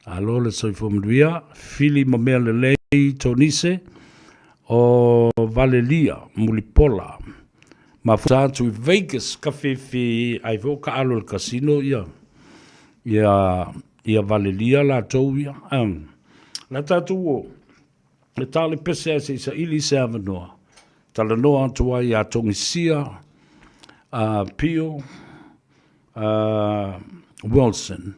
alo le soifua manuia, Fili ma mea lelei Tonise, o Valelia Mulipola, mafuta atu i Vegas, kafefe ai foi o kaalo i le casino ia, ia, ia Valelia latou ia. Um, la tatou o, e ta le pese ae se i saili se avanoa. talanoa atu ai ia Togisia Pio Wilson,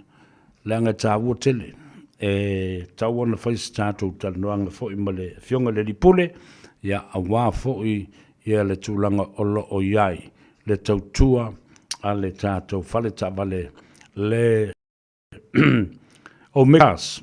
leaga e taua tele, e tatau ona fai se tatou talanoaga foi ma le Afioga i le Alii Pule, ia aua foi ia le tulaga o lo o i ai le tautua a le tatou fale taavale le Omegas.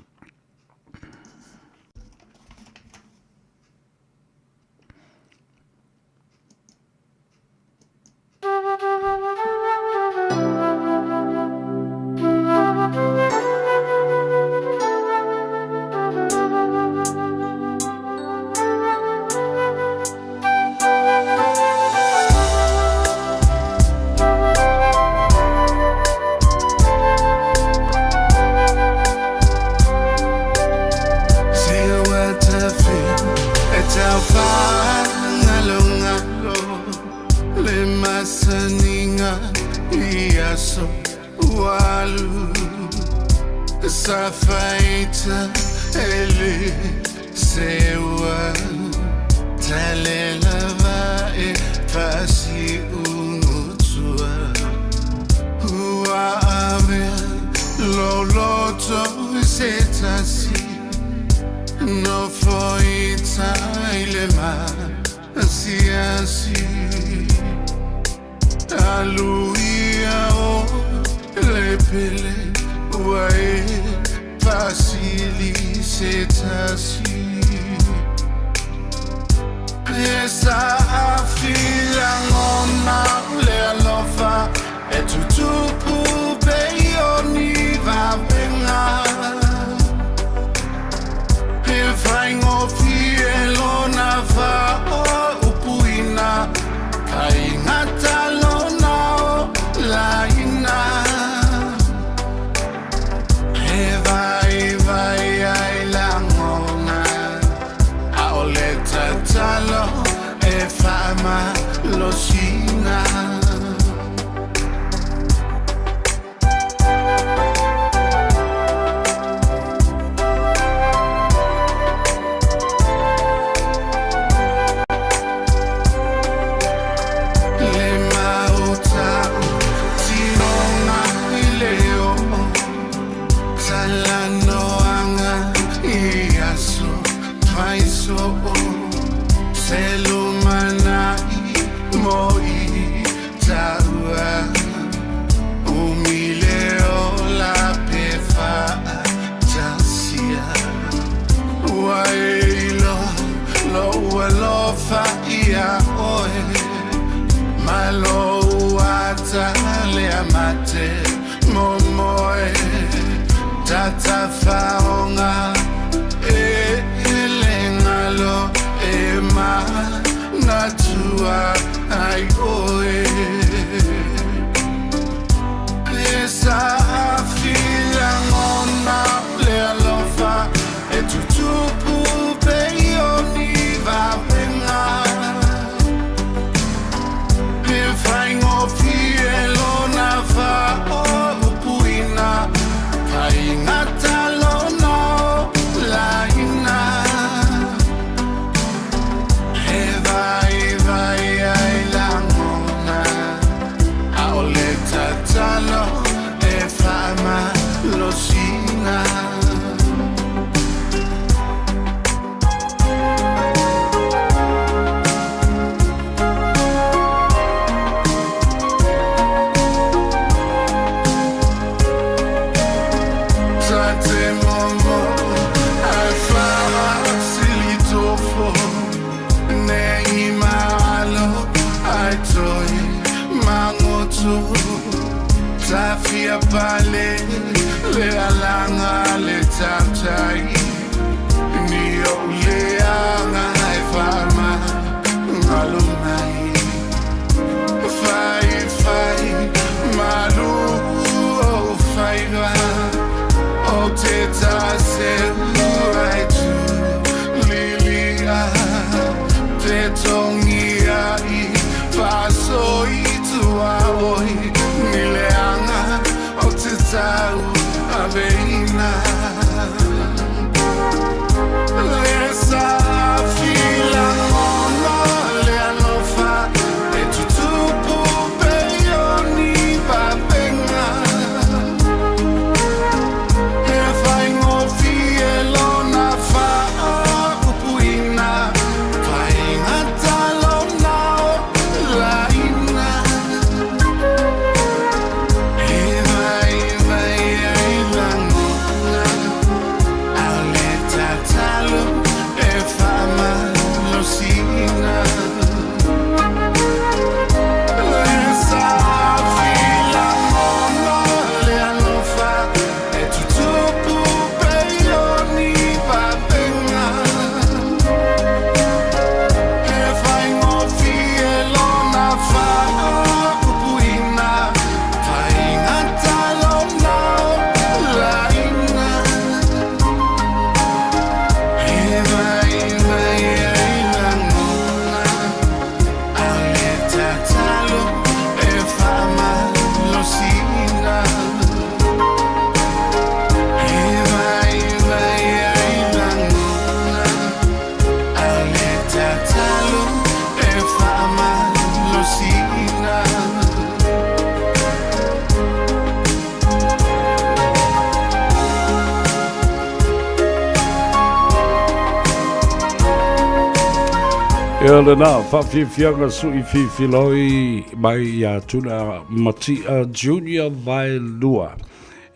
Ia lena, faafiafiaga suʻi fifiloi mai iā Tuna Mati'a Junior Vaelua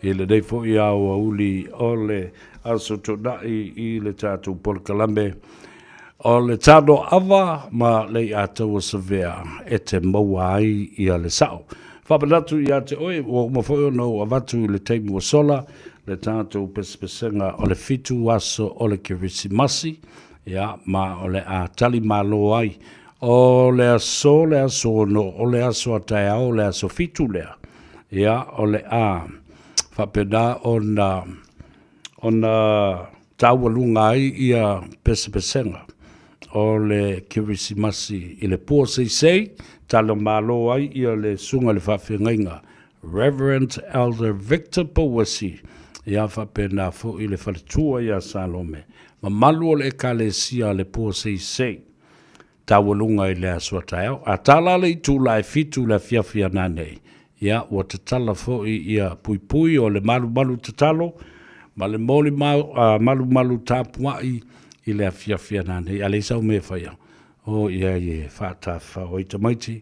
i lenei foi aoauli o le Aso Toonai i le tatou polokalame o le Tano Ava ma le Iataua Savea e te maua ai ia le sao. Faamanatu ia te oe, ua uma foi ona ou avatu i le taimi ua sola le tatou pesepesega o le fitu aso o le Kerisimasi, ia, ma o le a tali malo ai. O le aso, le aso ono, o le aso a taeao, o le aso fitu lea, ia, o le a faapena ona, ona taualuga ai ia pesepesega o le Kerisimasi i le pua seisei, tali malo ai ia le susuga i le faafeagaiga Reverend Elder Victor Pouesi, ia faapena foi le faletua ia Salome, mamalu o le Ekalesia a le Pua Seisei, taualuga i le aso a taeao. A tala le itula e fitu le afiafi a nanei, ia ua tatala foi ia puipui o le malumalu tatalo ma le moli malumalu tapuai i le afiafi a nanei. A leai sau mea e faia, o ia e faatafafao ai tamaiti,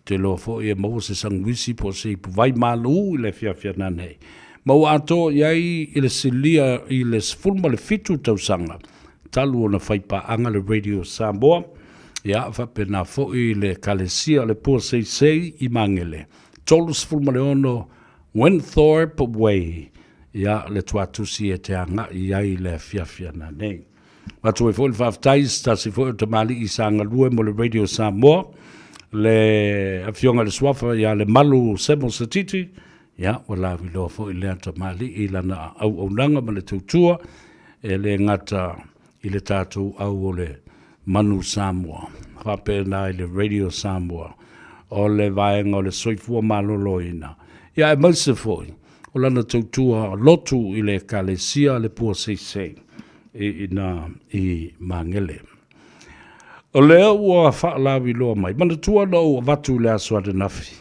te iloa foi e maua se saguisi po o se ipuvai malū i le afiafi a nanei. Ma ua atoa i ai i le silia i le 17 tausaga talu ona faipaaga le Radio Samoa, ia faapena foi le Ekalesia o le Pua Seisei i Magele, 36 Winthorpe Way, ia le tuatusi e te agai i ai i le afiafi a nanei. Avatu ai foi le faafetai i se tasi foi o tamalii sa galue mo le Radio Samoa, le Afioga i le Suafa ia Lemalu Semo Setiti, ia ua lauiloa foi lea tamalii i lana auaunaga ma le tautua, e le gata i le tatou au o le Manu Samoa, faapena i le Radio Samoa, o le vaega o le soifua maloloina, ia aemaise foi o lana tautua lotu i le Ekalesia a le Pua Seisei i ina i Magele. O lea ua faalauiloa mai, manatua na ou avatu i le aso ananafi,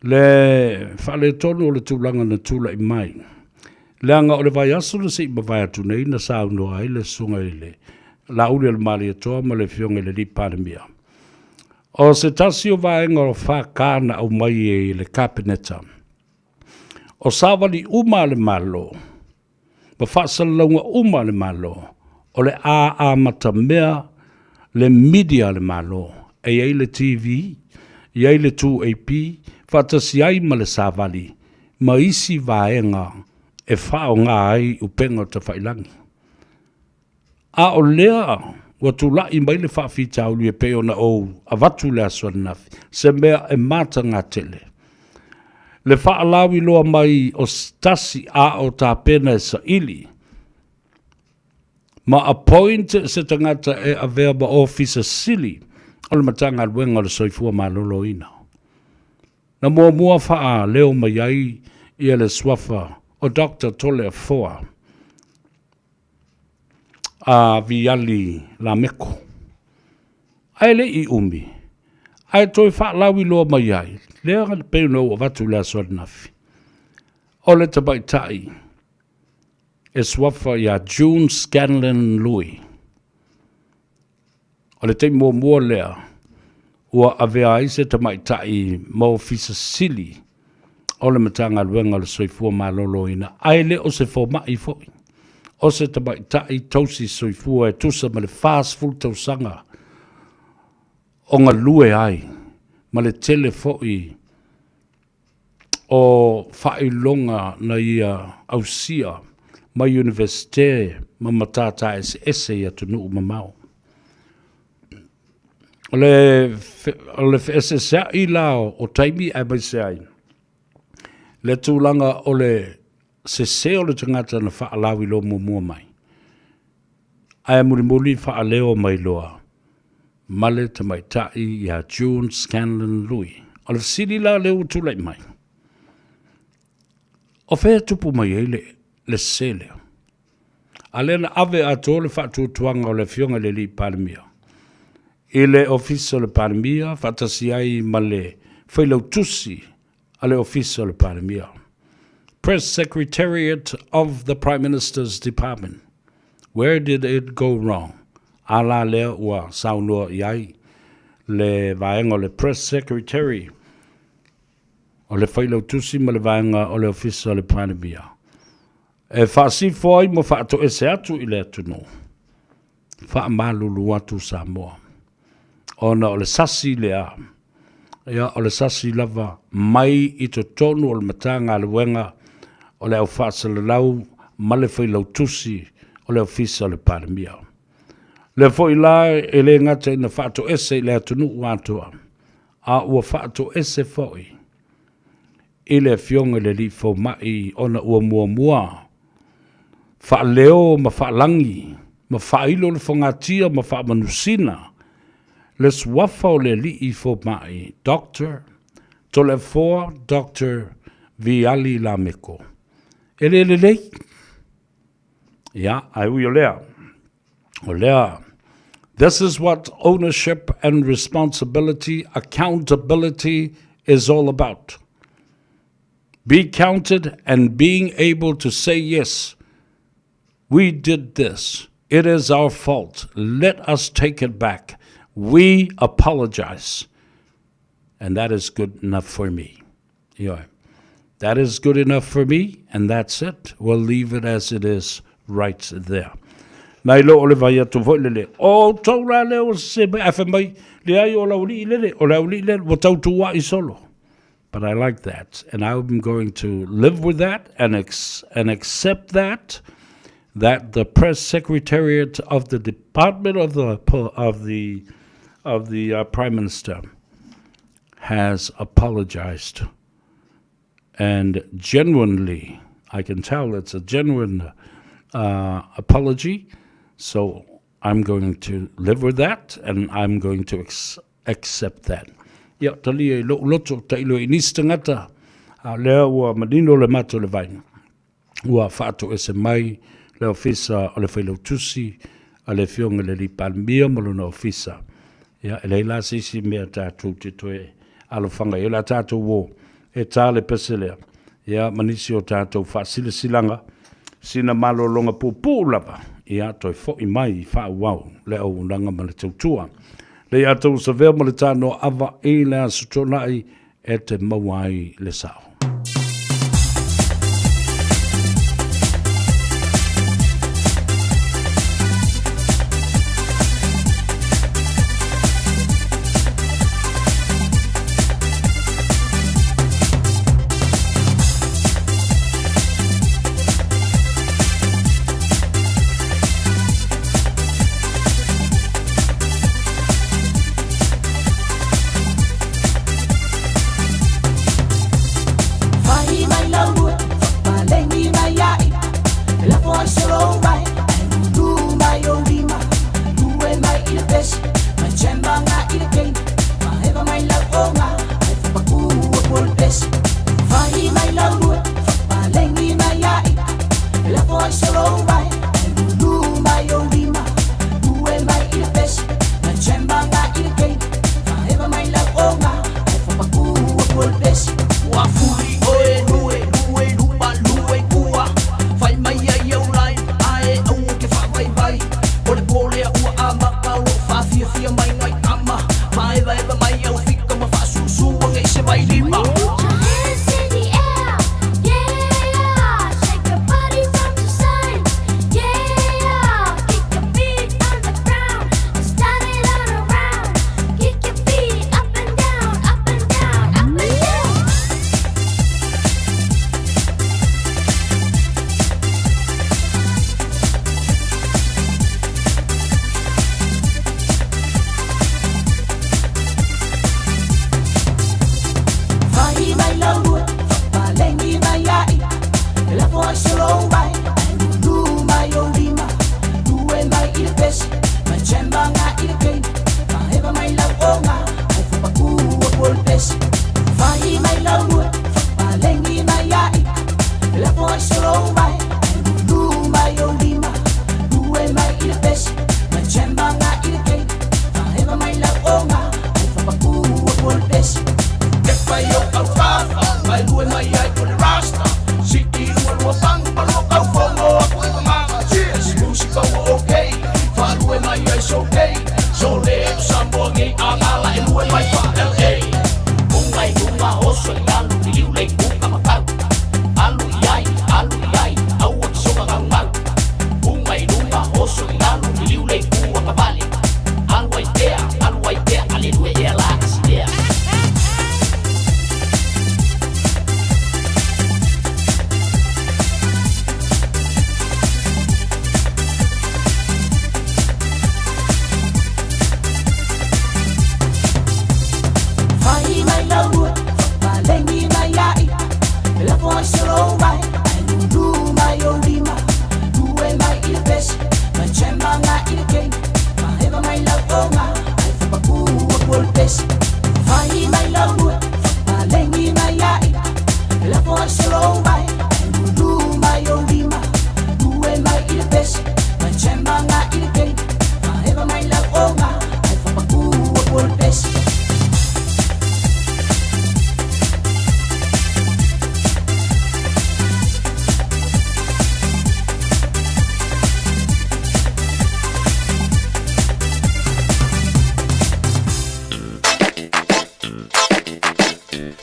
le faaletonu o le tulaga na tulai mai, leaga o le vaiaso na se i mavae atu nei na saunoa ai le susuga i le Laauli o le Malietoa ma le Afioga i le Alii Palemia. O se tasi o vaega o FK na aumai i le Kapeneta, o savali uma a le Malo ma faasalalauga uma a le Malo, o le a amatamea le media a le Malo, e i ai le TV, i ai le 2AP, faatasi ai ma le savali ma isi vaega e faaaoga ai upega o tafailagi. A o lea ua tulai mai le faafitauli e pei ona ou avatu i le aso ananafi, se mea e mataga tele. Le faalauiloa mai o se tasi a o tapena e saili ma appoint se tagata e avea ma Ofisa Sili o le Matagaluega o le Soifua Maloloina. Na muamua faaleo mai ai ia le suafa o Doctor Toleafoa a Viali Lameko. Ae le i umi, ae toe faalauiloa mai ai, lea pei ona ou avatu i le aso ananafi, o le tamaitai e suafa ia June Scanlon Lui. O le taimi muamua lea ua avea ai se tamaitai ma Ofisa Sili o le Matagaluega o le Soifua Maloloina, ae le o se fomai foi. O se tamaitai tausi soifua e tusa ma le 40 tausaga o galue ai ma le tele foi o faailoga na ia ausia mai Iunivesite ma matata eseese i atunuu mamao. O le, o le feeseesea'i la o taimi aemaise ai le tulaga o le sese o le tagata na faalauiloa muamua mai, ae mulimuli faaleo mai loa ma le tamaitai ia June Scanlon Lui. O le fesili la lea ua tulai mai, o fea e tupu mai ai le, le sese lea? A lea na ave atoa le faatuatuaga o le Afioga i le Alii Palemia i le Ofisa o le Palemia faatasi ai ma le Failautusi a le Ofisa o le Palemia, Press Secretariat of the Prime Minister's Department. Where did it go wrong? A la lea ua saunoa i ai le vaega o le Press Secretary o le Failautusi ma le vaega o le Ofisa o le Palemia e faasifo ai ma faatoese atu i le atunuu, faamalulu atu Samoa, ona o le sasi lea, ia o le sasi lava mai i totonu o le Matagaluega o le Au Faasalalau ma le Failautusi o le Ofisa o le Palemia. Lea foi la e le gata ina faatoese i le atunuu atoa, a ua faatoese foi i le Afioga i le Alii Fomai ona ua muamua faaleo ma faalagi ma faailo le fogatia ma faamanusina le suafa o le Alii Fomai Doctor Toleafoa Doctor Viali Lameko. E le lelei. Ia, ae ui o lea, o lea, this is what ownership and responsibility, accountability is all about. Be counted and being able to say yes, we did this. It is our fault. Let us take it back. We apologize. And that is good enough for me. Ioe. That is good enough for me, and that's it. We'll leave it as it is right there. Nai lo o le vai atu foi lele. O tau la leo o se mai, afe mai, le ai o lau li lele, o lau li lele, ua tau tuai solo. But I like that, and I'm going to live with that and, ex and accept that, that the press secretariat of the Department of the, of the, of the uh, Prime Minister has apologized. And genuinely, I can tell it's a genuine uh, apology. So I'm going to live with that and I'm going to accept that. Ia, talia i lou loto, tailo i nisi tagata, a lea ua manino le mato le vaina. Ua faatoese mai le Ofisa o le Failautusi a le Afioga i le Alii Palemia ma lona Ofisa. Ia, e leai la se isi mea tatou te toe alofaga i ai. O le a tatou o e tā le pese lea, ia, ma nisi o tatou faasilasilaga, sina malologa puupuu lava, ia, toe fo'i mai faaauau le auaunaga ma le tautua. Lei a tou savea ma le tanoa ava i le Aso Toonai e te maua ai le sao.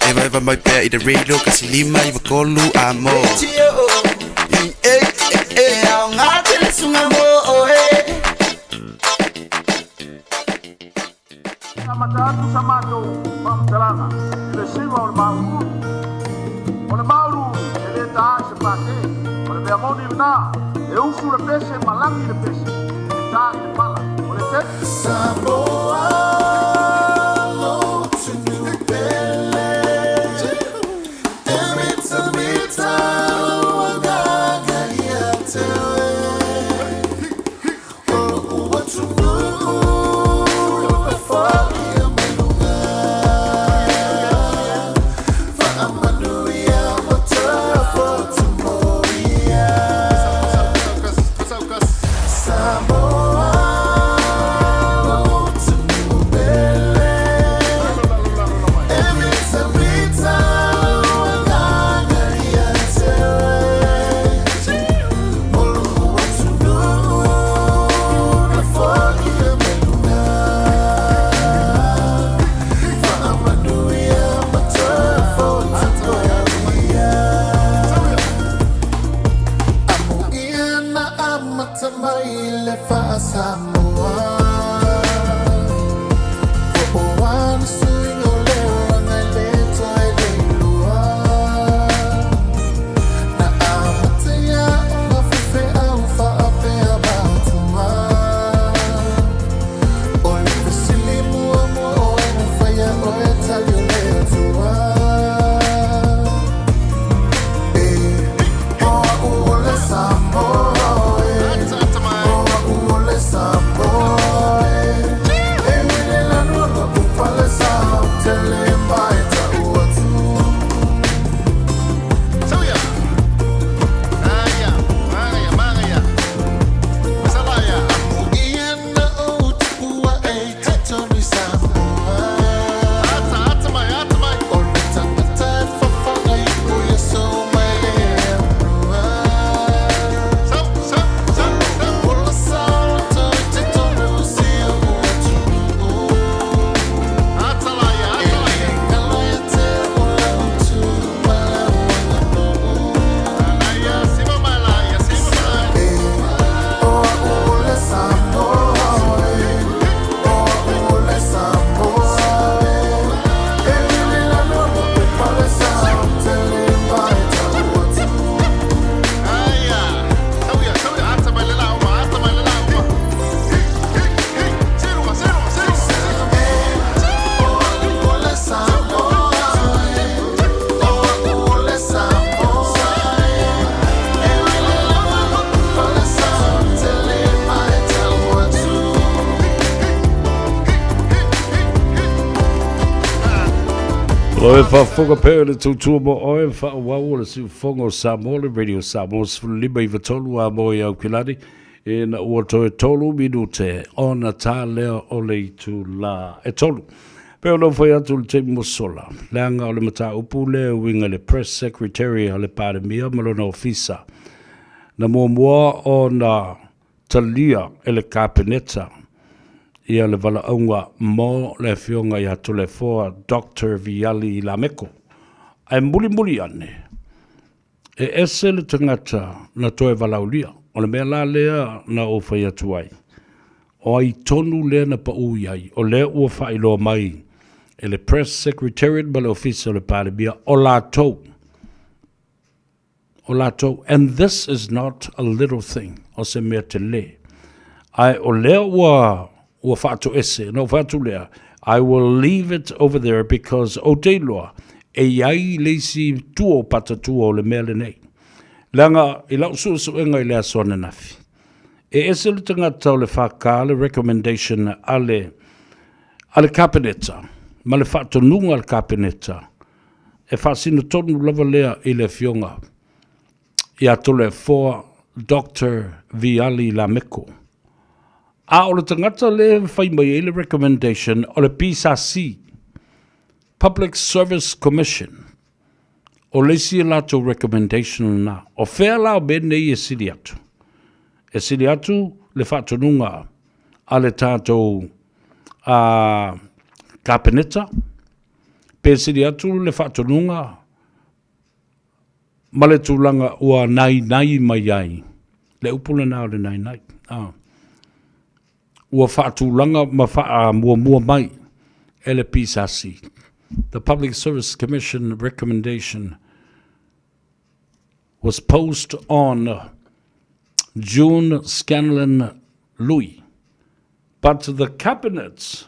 Evaeva mai pea i le radio 153 a mo. Amata atu sa matou faamatalaga i le siva o le mauluulu. O le mauluulu e le ta ai se pākē. O le mea moni lena, e usu le pese ma lagi le pese, e ta i le pala. O le te. Samoa atunuu pele e mitamita lou agaga ia te oe. O lou atunuu e foia mai luga. Faamanuia ma toe fotu mo ia. Samoa lou atunuu pele e mitamita lou agaga ia te oe. O lou atunuu e foia mai luga. Faamanuia ma toe fotu mo ia. Amuia na amata mai le faa-Samoa. Po o a ni suiga o le olaga e le toe leilua. Na amata ia ona faifeau faapea matua. O le fesili muamua o ai na faia oe tali o le Atua. E, o a'u o le Samoa e. O a'u o le Samoa e. E ui le lanu o lo'u palesa ou te le mae ta'u atu. Amuia na ou tupu a'e i totonu i Samoa. O le tagata e fafaga ipu ia sou mai le aunua. O la saoloto i totonu o si o'u atunuu. E le galo ia te a'u lau tu ma lau aganuu. E, o a'u o le Samoa e. O a'u o le Samoa e. E ui le lanu o lo'u palesa ou te le mae ta'u atu. O a'u o le Samoa e. O a'u o le Samoa e. E ui le lanu o lo'u palesa ou te le mae ta'u atu. Lo e faafofoga pea i le tautua mo oe faaauau o le siufofoga o Samoa le Radio Samoa 15 93 a mo i Aukilani ina ua toe tolu minute ona tā lea o le itulā e tolu. Pei ona ou fai atu i le taimi ua sola, leaga o le mataupu lea e uiga i le Press Secretary a le Palemia ma lona Ofisa, na muamua ona talia e le Kapeneta ia le valaauga mo le Afioga ia Toleafoa Doctor Viali Lameko. Ae mulimuli ane, e ese le tagata na toe valaaulia. O le mea la lea na ou fai atu ai, o ai tonu lea na pau i ai, o lea ua faailoa mai e le Press Secretariat ma le Ofisa o le Palemia, o latou, o latou, and this is not a little thing, o se mea tele. Ae o lea ua, ua faatoese, na ou fai atu lea, I will leave it over there because ou te iloa, e i ai le isi tua o patatua o le mea lenei. Leaga i lau suesuega i le aso ananafi, e ese le tagata o le FK le recommendation a le, a le Kapeneta ma le faatonuga a le Kapeneta, e faasino tonu lava lea i le Afioga ia Toleafoa Doctor Viali Lameko. A o le tagata lea e fai mai ai le recommendation o le PSC, Public Service Commission, o le isi a latou recommendation lena. O fea la o mea nei e sili atu? E sili atu le faatonuga a le tatou Kapeneta, Pe sili atu le faatonuga ma le tulaga ua nainai mai ai, le upu lena o le nainai, a, ua faatulaga ma faamuamua mai e le PSC, the Public Service Commission recommendation was posed on June Scanlon Lui, but the Cabinet's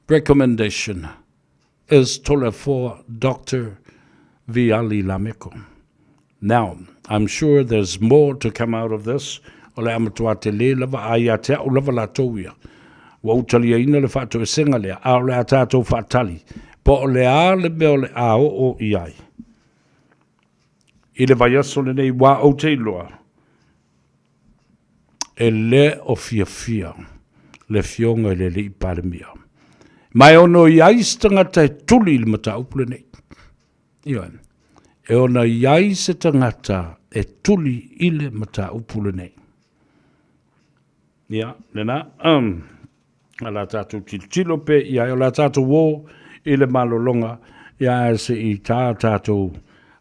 recommendation is Toleafoa Dr. Viali Lameko. Now, I'm sure there's more to come out of this, o le a matua tele lava a ia te au lava latou ia. Ua ou taliaina le faatoesega lea, a o le a tatou faatali, po o le a le mea o le a oo i ai. I le vaiaso lenei, ua ou te iloa, e le o fiafia le Afioga i le Alii Palemia. Ma e ono i ai se tagata e tuli i le mataupu lenei. Ioe. E ona i ai se tagata e tuli i le mataupu lenei. Ia, lena, um, a la tatou tilotilo pe i ai, o la tatou o i le malologa, ia ae se i tā tatou,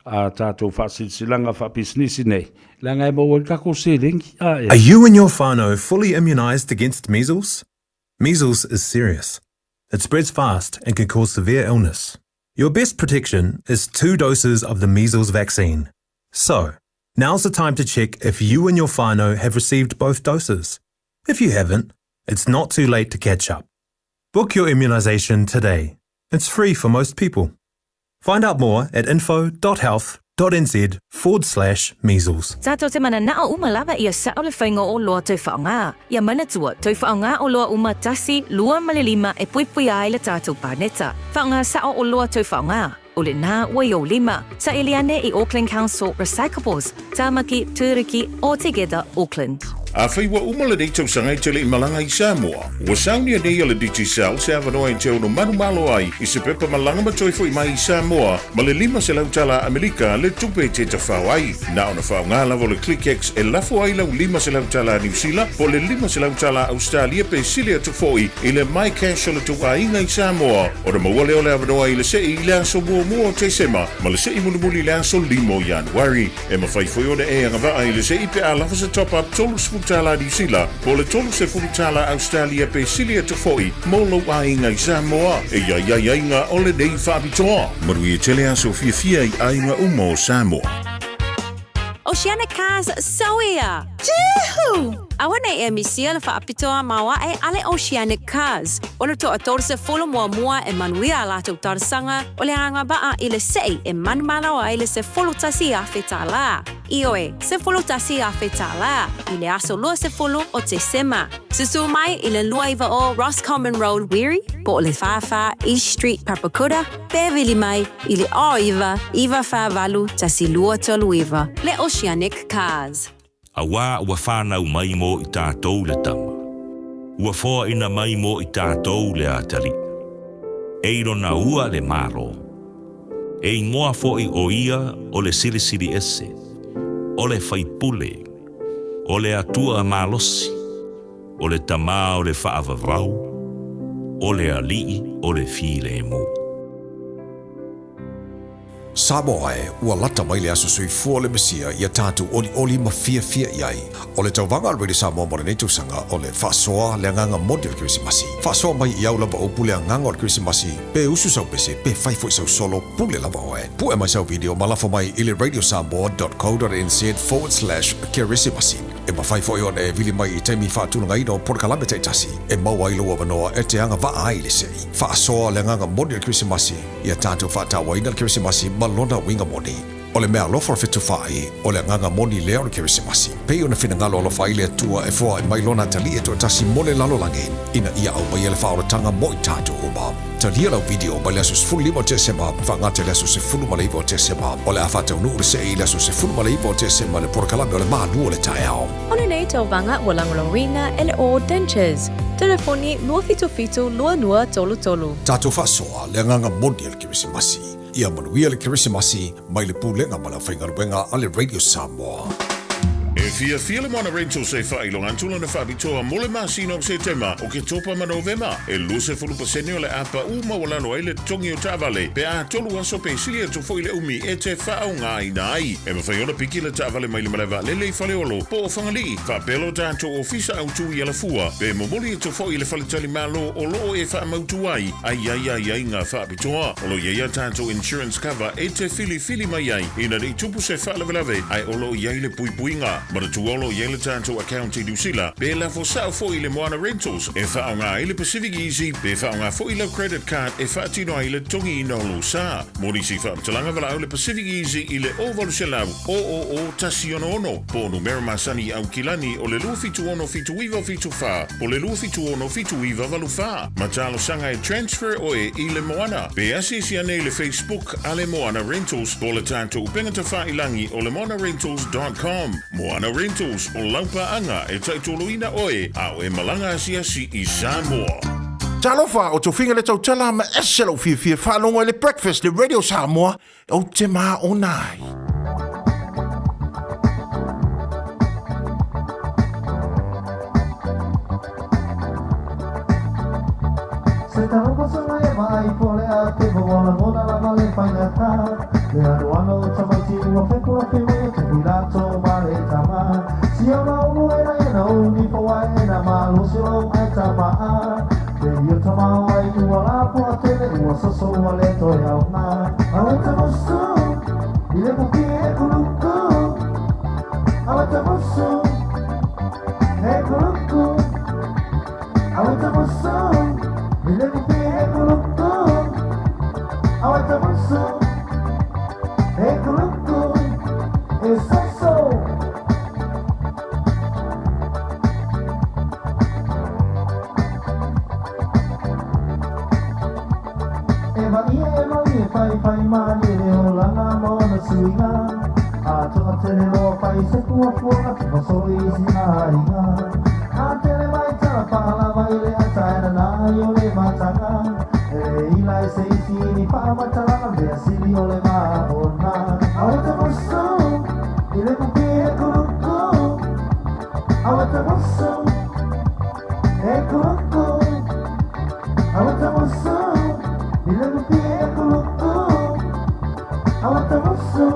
a tatou faasilasilaga faapisinisi nei, leaga e maua ai le tatou seleni. A, e. Are you and your whānau fully immunised against measles? Measles is serious. It spreads fast and can cause severe illness. Your best protection is two doses of the measles vaccine. So, now's the time to check if you and your whānau have received both doses. If you haven't, it's not too late to catch up. Book your immunisation today. It's free for most people. Find out more at info.health.nz forward slash measles. Tātou te mananao uma lava ia sao le faiga o oloa tau whaonga. Ia manatua, tau whaonga oloa uma tasi, lua ma le lima e puipuia ai le tātou pāneta. Whaonga sao oloa tau whaonga. O le nā ua i ou lima. Saili ane i Auckland Council Recyclables, Tāmaki, Tūruki, Altogether Auckland. Afai ua uma lenei tausaga e te le i malaga i Samoa, ua saunia nei e le Digicel se avanoa e te ono manumalo ai i se pepa malaga ma toe foi mai i Samoa ma le 500 tala Amelika le tupe e te tafao ai. Na ona faaaoga lava o le ClickX e lafo ai lau 500 tala Niu Sila po o le 500 tala Ausetalia pe sili atu foi i le MyCash o le tou aiga i Samoa ona maua lea o le avanoa i le sei i le aso muamua o Tesema ma le sei mulimuli i le aso 5 o Ianuari. E mafai foi ona e agavaa i le sei pe a lava se top-up $30 Niu Sila po o le $30 Ausetalia pe sili atu foi mo lou aiga i Samoa. E i ai aiaiga o lenei faapitoa. Manuia tele aso fiafia i aiga uma o Samoa. Oceanic Cars Soia! Juhu! Aua nei e misia le faapitoa maoae a le Oceanic Cars. O le toa 30 muamua e manuia a latou talosaga o le agavaa i le sei e manumalo ai le $11,000. Ioe, $11,000 i le aso 20 o Tesema. Susū mai i le 29 Roscommon Road, Wiri, po o le 44 East Street, Papakura, pe vili mai i le 09 948 1239 le Oceanic Cars. Auā ua whānau mai mō i tātou le tama. Ua foaina mai mō i tātou le atalii. E i lona ua le Malo. E ingoa foʻi o ia o le Silisili Ese, o le Faipule, o le Atua malosi, o le Tama o le Faavavau, o le Alii o le Filemu. Samoa e, ua lata mai le aso soifua o le Mesia ia tatou olioli ma fiafia i ai. O le tauvaga a le Radio Samoa mo lenei tausaga o le faasoa le agaga moni o le Kerisimasi. Faasoa mai i au lava upu le agaga o le Kerisimasi, pe usu sau pese, pe fai foi sau solo, pule lava oe. Pue mai sau video ma lafo mai i le radiosamoa.co.nz/kerisimasi. E mafai foi ona e vili mai i taimi faatulagaina o polokalame taitasi e maua ai lou avanoa e te agavaa ai i le sei. Faasoa le agaga moni o le Kerisimasi, ia tatou faatauaina le Kerisimasi ma lona uiga moni. O le meaalofa o le fetufaai, o le agaga moni lea o le Kerisimasi. Pei ona finagalo alofa ai le Atua e foai mai lona atalii e toatasi mo le lalolagi, ina ia aumaia le faaolataga mo i tatou uma. Talia lau video mai le aso 15 o Tesema faagata i le aso 19 o Tesema. O le a faataunuu le sei i le aso 19 o Tesema le polokalame o le malu o le taeao. O lenei tauvaga ua lagolagoina e le All Dentures. Telefoni 277 2233. Tatou faasoa le agaga moni o le Kerisimasi. Ia manuia le Kerisimasi mai le Pulega ma le Aufaigaluega a le Radio Samoa. E fiafia le Moana Rentals e faailoga atu lona faapitoa mo le masina o Setema, Oketopa ma Novema. E 20% o le a paʻu maualalo ai le totogi o taavale pe a tolu aso pe sili atu foi le umi e te faaaogaina ai. E mafai ona piki le taavale mai le malae vaalele i Faleolo po o Fagalii, faapea lo tatou ofisa autu i Alafua, pe momoli atu foi i le faletalimalo o lo o e faamautu ai a i ai aiaiga faapitoa. O lo o i ai a tatou insurance cover e te filifili mai ai ina ne i tupu se faalavelave ae o lo o i ai le puipuiga. Manatua o lo o i ai le tatou account i Niu Sila pe lafo sao foi i le Moana Rentals e faaaoga ai le Pacific Easy pe faaaoga foi lau credit card e faatino ai le totogiina o lou sa. Mo nisi faamatalaga valaau le Pacific Easy i le 0800 000 166 po o numera masani i Aukilani o le 276 7974 po o le 276 7984. Ma talosaga e transfer oe i le Moana. Pe asiasi ane i le Facebook a le Moana Rentals po o le tatou upega tafailangi o le moanarentals.com. Moana Rentals, o lau paaga e taitoloina oe a o e malaga asiasi i Samoa. Talofa, o Tofiga le tautala ma ese lou fiafia faalogo i le Breakfast le Radio Samoa, ou te māona ai. Se talofa e vaai po le a te vola mona lava le faigata Le anoano o tamaiti ua fepo a whiwa e te pirato ma le tama Si au la ulu e na e na uni fo ai e na malo si lau ai tama a Te i o tama o ai ua la po a tele ua soso ua le toe au na Au e te musu i le puki e kuluku Au e te musu e kuluku Au e te musu i le puki e kuluku Au e te musu e kuluku e soso E mai e mai e whai whai mani e o langa mo na suinga A toa tele loa whai se pua fuanga te fasori i si ainga A tele mai tala whaalawa i le ata e na nai o le matanga E ila e se isi ni whaamatalanga mea sili o le maona Au e te musu i le pupi e kuluku Au e te musu e kuluku Au e te musu i le pupi e kuluku Au e te musu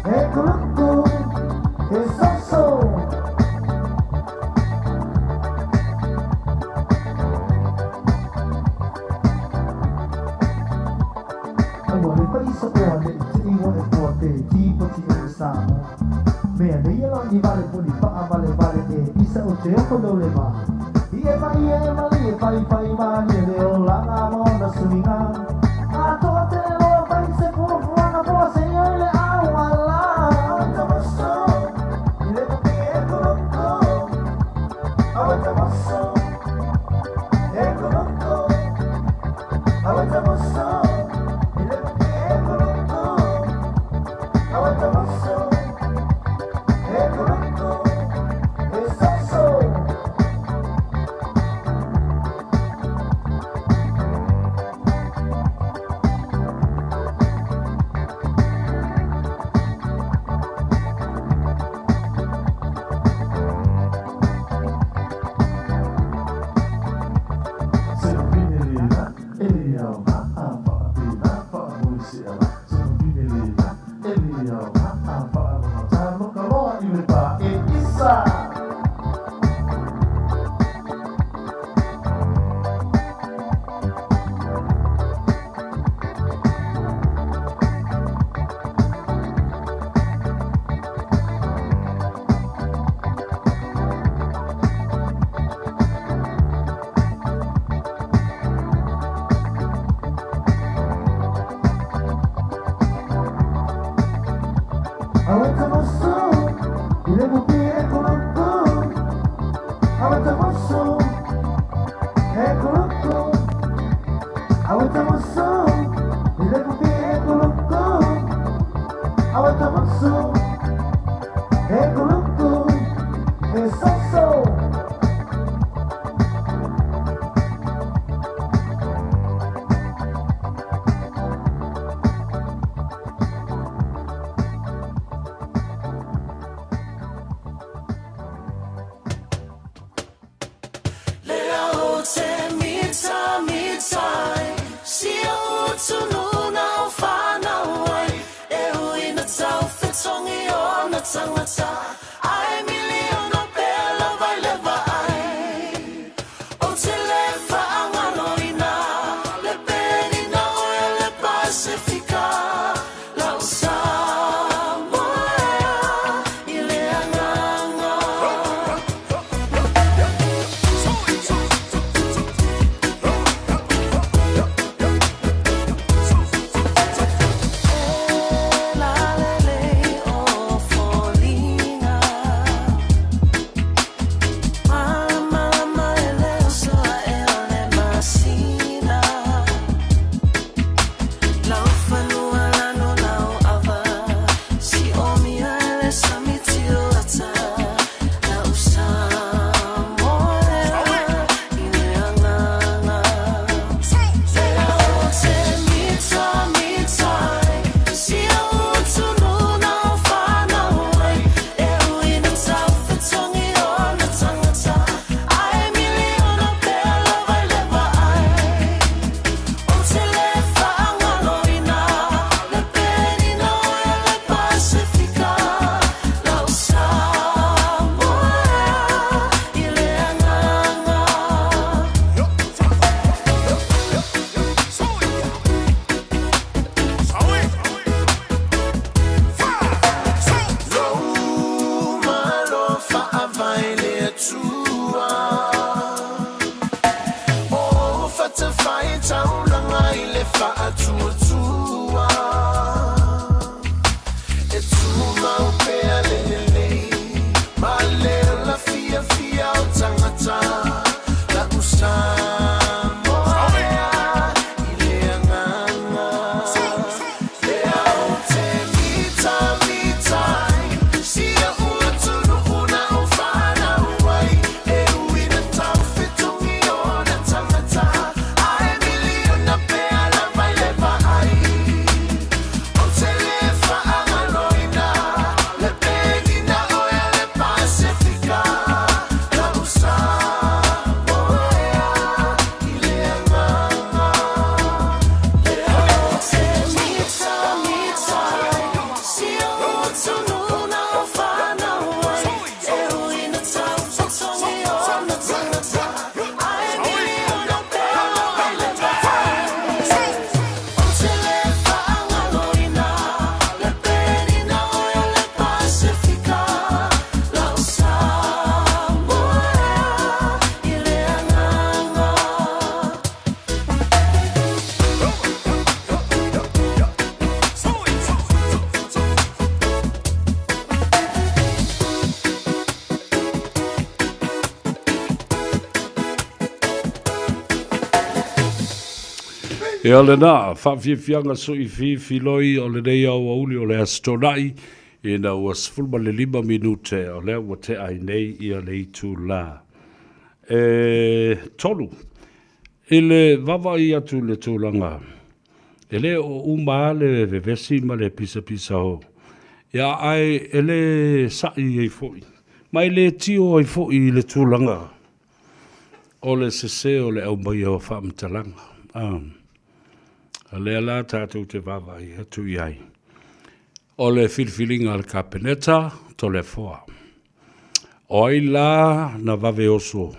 e kuluku e soso Aua le paisa o ane i te iwa e poa te tīpoti o le Samoa. Mea nei e lani vale puni paa vale vale e isa o te oko no le ma. I e mai e mali e whai whai mani e le o langa mo na suinga. A toa te loa whai se pua puanga poa se ioi le au ala. Au e te musu, i le pupi e kuluku. Au e te musu, e kuluku. Au e te musu, i le pupi e kuluku. Au e te musu, e kuluku, e soso. Se vine lena, e le au a a whaapena, whaamui se ala. Se vine lena, e le au a a whaarona tānoka loa i le pā e isa. Au e te musu, i le pupi e kuluku. Au e te musu, e kuluku. Au e te musu, i le pupi e kuluku. Au e te musu, e kuluku, e soso. Ia lena, faafiafiaga soifiifiloi o lenei aoauli o le Aso Toonai, ina ua 15 minute o lea ua tea ai nei ia le itulā e 3. I le vaavaai atu i le tulaga, e le o uma lava le vevesi ma le pisapisa o, ia ae e le sa'i ai foi, ma e le tio ai foi i le tulaga o le sese o le aumaia o faamatalaga. A, o lea la tatou te vaavaai atu i ai. O le filifiliga a le Kapeneta, Toleafoa. O ai la na vave oso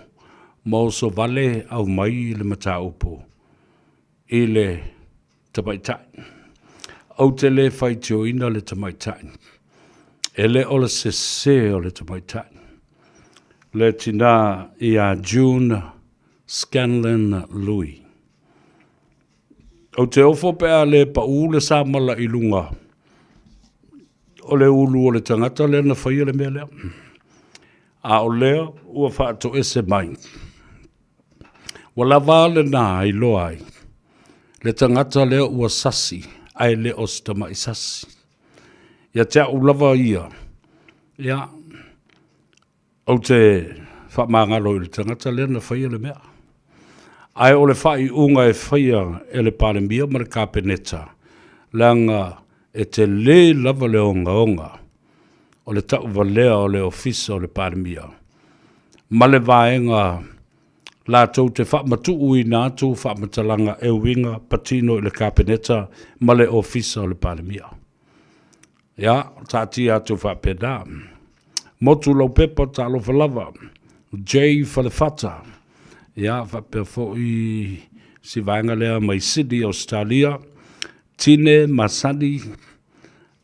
ma oso vale aumai le mataupu i le tamaitai? Ou te le faitioina le tamaitai. E le o le sese o le tamaitai. Le tinā ia June Scanlon Lui. Ou te ofo pe a le paʻū le samala i luga o le ulu o le tagata lea na faia le mea lea. A o lea ua faatoese mai. Ua lava lena e iloa ai le tagata lea ua sasi ae le o se tamai sasi. Ia te au lava ia, ia, Ou te faamagalo i le tagata lea na faia le mea. Ae o le faaiuga e faia e le Palemia ma le Kapeneta, leaga e tele lava le ogaoga o le tauvalea o le Ofisa o le Palemia ma le vaega latou te faamatuuina atu faamatalaga e uiga patino i le Kapeneta ma le Ofisa o le Palemia. Ia, taatia atu faapena. Motu lau pepa, talofa lava. J Falefata. Ia, faapea foi si vaega lea mai Sydney, Australia. Tine Masani.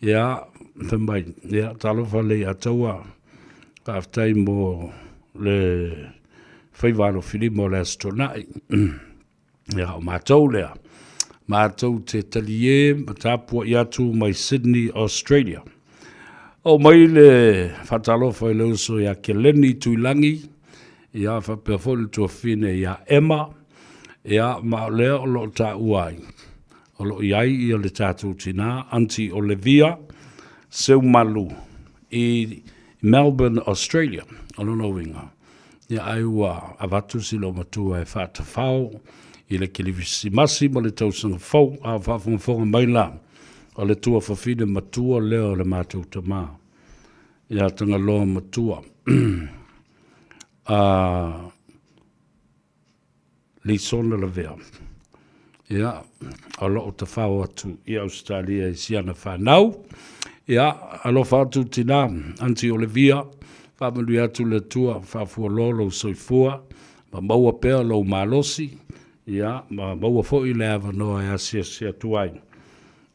Ia, fai mai, ia, talofa le ia taua. Faafetai mo le faiva alofilima o le Aso Toonai. Ia, o matou lea, matou te talie ma tapuai atu mai Sydney, Australia. Oo mai le faatalofa i le uso ia Keleni Tuilagi, ia faapea foi le tuafafine ia Emma, ia ma o lea o lo o taua ai, o lo o i ai ia le tatou tina, Aunty Olivia Seumalu i Melbourne, Australia. O lona uiga, Ia ai ua avatu si loomatua e faatafao i le Kerisimasi ma le tausaga fou, a o faafogafoga mai la, o le tuafafine matua lea o le matou tama ia Tagaloa Matua. A Lisona Lavea, ia, o lo o tafao atu i Ausetalia i si ana fanau. Ia, alofa atu tinā, Aunty Olivia, faamanuia atu le Atua, faafualoa lou soifua, ma maua pea lou malosi, ia, ma maua foi le avanoa e asiasi atu ai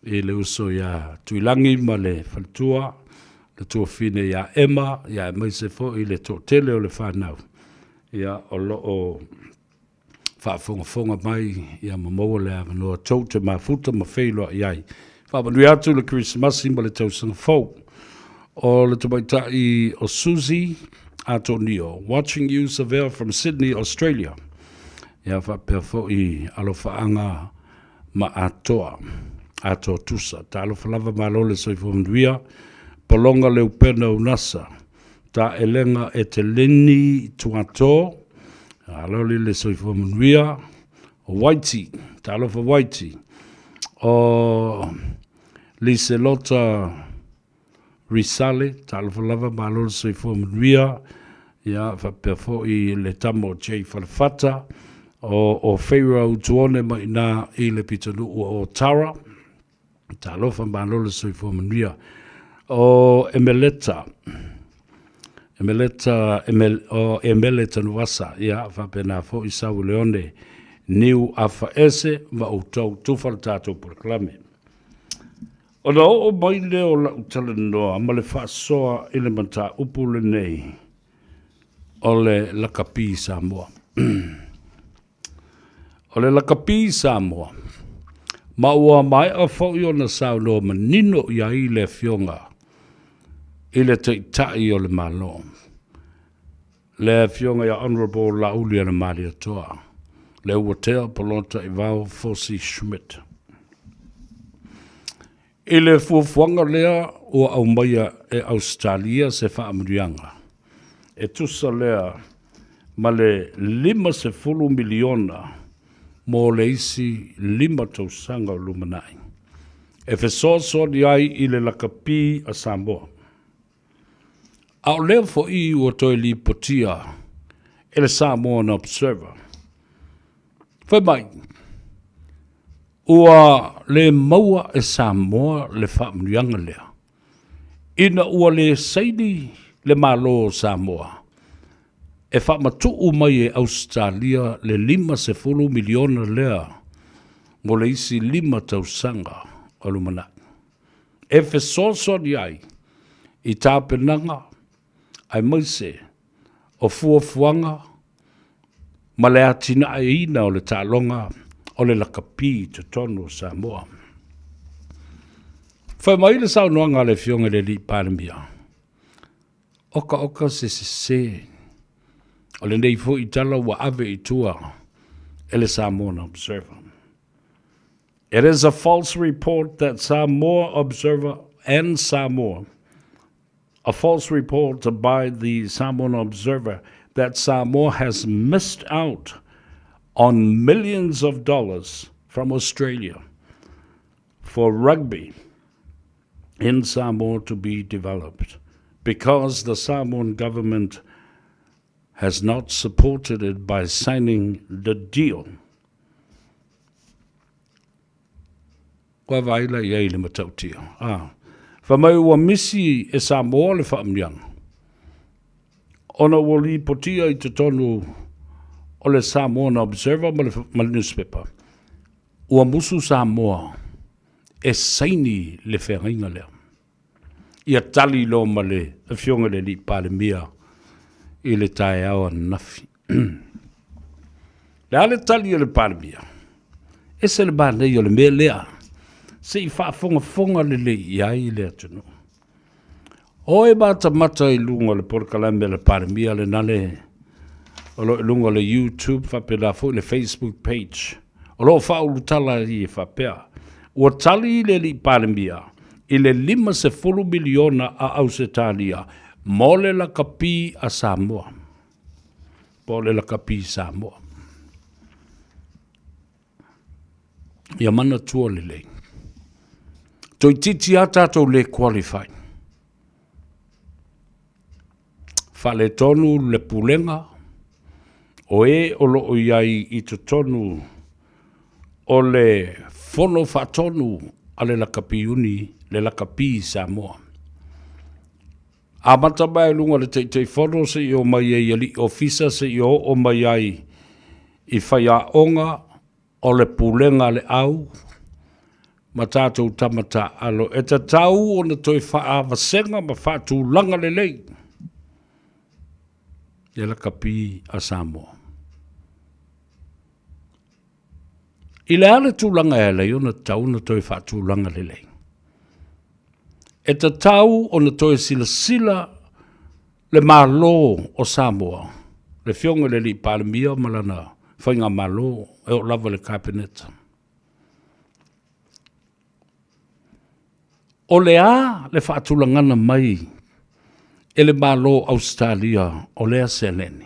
i le uso ia Tuilagi ma le faletua, le tuafafine ia Emma, ia aemaise foi le toatele o le fanau, ia, o lo o faafogafoga mai ia ma maua le avanoa tou te mafuta ma feiloai ai. Faamanuia atu le Kerisimasi ma le tausaga fou. O le tamaitai o Susie Atonio, watching you Savea from Sydney, Australia. Ia faapea foi alofaaga ma Atoa, Atoa Tusa. Talofa lava malo le soifua manuia. Pologa Leupena Unasa. Taelega Eteleni Tuato, aloli le soifua manuia, o Waiti, talofa Waiti, o Liselota Risale, talofa lava, malo le soifua manuia, ia faapea foi le tama o Jay Falefata, o Feira Utuone mai ina i le pitonuu o Tara, Talofa malo le soifua manuia. O Emeleta, Emeleta, Emel, o Emele Tanuvasa, ia, faapena foi sau i le one niu afa ese ma outou tufa le tatou polokalame. Ona oo mai lea o lau talanoa ma le faasoa i le mataupu lenei o le lakapi Samoa. O le lakapi Samoa, ma ua maea foi ona saunoa manino i ai le Afioga i le Taitai o le Malo, le Afioga ia Honourable Laauli Anamalietoa. Leuatea Polataivao Fosi Schmidt. I le fuafuaga lea ua aumaia e Ausetalia se faamanuiaga, e tusa lea ma le $50 miliona mo le isi lima tausaga o lumanai, e fesoasoani ai i le lakapi a Samoa. A o lea foi ua toe lipotia e le Samoan Observer. Fai mai, ua le maua e Samoa le faamanuiaga lea, ina ua le saini le Malo o Samoa e faamatuu mai e Ausetalia le $50 miliona lea mo le isi lima tausaga o lumanai, e fesoasoani ai i tapenaga aemaise o fuafuaga ma le atinaeina o le taaloga o le lakapi i totonu o Samoa. Fai mai le saunoaga a le Afioga i le Alii Palemia, Okaoka se sese o lenei foi tala ua ave i tua e le Samoan Observer. It is a false report that Samoa Observer and Samoa a false report by the Samoan Observer that Samoa has missed out on millions of dollars from Australia for rugby in Samoa to be developed because the Samoan government has not supported it by signing the deal. Kua vaai la i ai le matautia. A. Fai mai ua misi e Samoa le faamanuiaga, ona ua lipotia i totonu o le Samoan Observer ma le, ma le newspaper, ua musu Samoa e saini le feagaiga lea. Ia tali loa ma le Afioga i le Alii Palemia i le taeao ananafi. Le a le tali a le Palemia? Ese le manaia o le mea lea, se i faafogafoga lelei i ai le atunuu. O e matamata i luga o le polokalame a le Palemia lena le o lo o i luga o le YouTube faapena foi le Facebook page. O lo o faaulutala ai e faapea, ua tali le Alii Palemia i le $50 miliona a Ausetalia mo le lakapi a Samoa, po o le lakapi Samoa. Ia manatua lelei, toeitiiti lava tatou le qualify. Faaletonu le pulega o e o lo o i ai i totonu o le Fono Faatonu a le Lakapi-uni, le Lakapi Samoa. Amata mai i luga o le Taitaifono seia oo mai ai i alii ofisa seia oo mai ai i faiaoga o le pulega a le au ma tatou tama taaalo e tatau ona toe faavasega ma faatulaga lelei le lakapi a Samoa. I le a le tulaga e ala ai ona tatau ona toe faatulaga lelei? E tatau ona toe silasila le Malo o Samoa, le Afioga i le Alii Palemia ma lana Faigamalo e oo lava i le Kapeneta. O le a le faatulagana mai e le Malo o Ausetalia o lea seleni?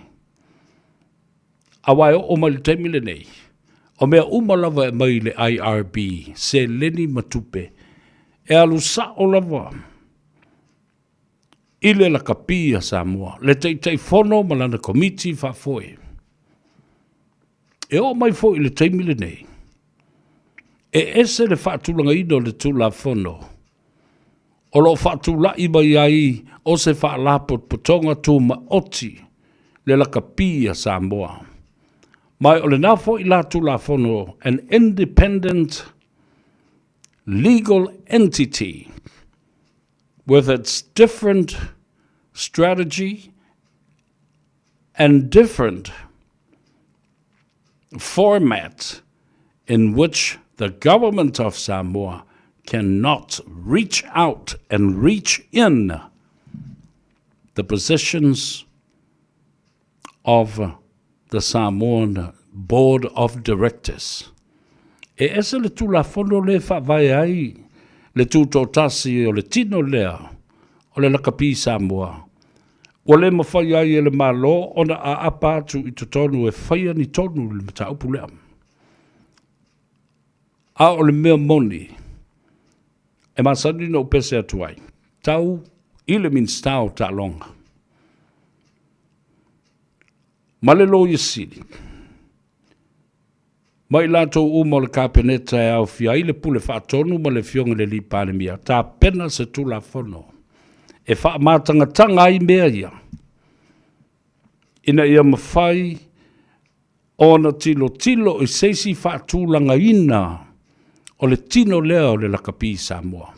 Aua e oo mai i le taimi lenei, o mea uma lava e aumai i le IRB, seleni ma tupe, e alu sao lava i le lakapi a Samoa, le Taitaifono ma lana Komiti Faafoe. E oo mai foi i le taimi lenei, e ese le faatulagaina o le Tulafono o lo o faatulai mai ai o se Faalapotopotoga Tumaoti le lakapi a Samoa. Ma o lena foi la Tulafono an independent legal entity with its different strategy and different format in which the government of Samoa cannot reach out and reach in the positions of the Samoan Board of Directors. E ese le Tulafono lea e faavae ai le tutoatasi o le tino lea o le lakapi Samoa, ua le mafai ai e le Malo ona aapa atu i totonu e faia ni tonu i le mataupu lea. A o le mea moni, e masani ona ou pese atu ai, tau i le Minisita o Taaloga ma le Loia Sili, ma i latou uma o le Kapeneta e aofia ai le Pule Faatonu ma le Afioga i le Alii Palemia, tapena se Tulafono e faamatagataga ai mea ia, ina ia mafai ona tilotilo i se isi faatulagaina o le tino lea o le lakapi Samoa.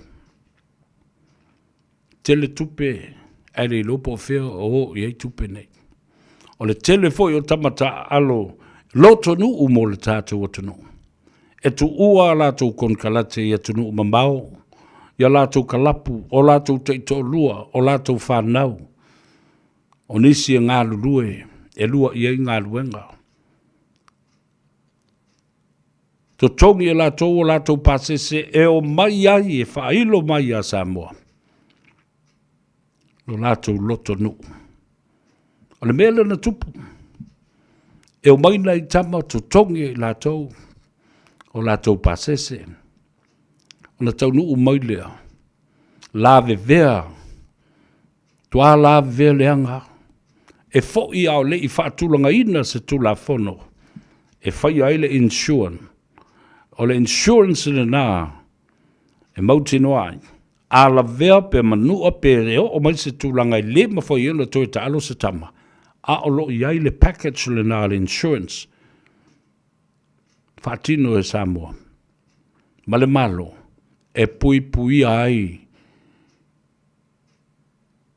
Tele tupe ae le iloa po o fea o o i ai tupe nei. O le tele foi o tama taaalo lotonuu mo le tatou atunuu. E tuua a latou konekarate i atunuu mamao, i a latou kalapu, o latou taitoalua, o latou fanau. O nisi e galulue e lua i ai galuega. Totogi e latou o latou pasese e omai ai e faailo mai ia Samoa lo latou lotonuu. O le mea lea na tupu, e omai nai tama totogi e i latou o latou pasese, ona taunuu mai lea, lavevea Tua lavevea leaga e fo'i a o le i faatulagaina se Tulafono e faia ai le insurance. O le insurance lena e mautinoa ai, a lavea pe manua pe e oo mai se tulaga e le mafai ai ona toe taalo se tama, a o lo o i ai le package lena a le insurance faatino e Samoa ma le Malo e puipuia ai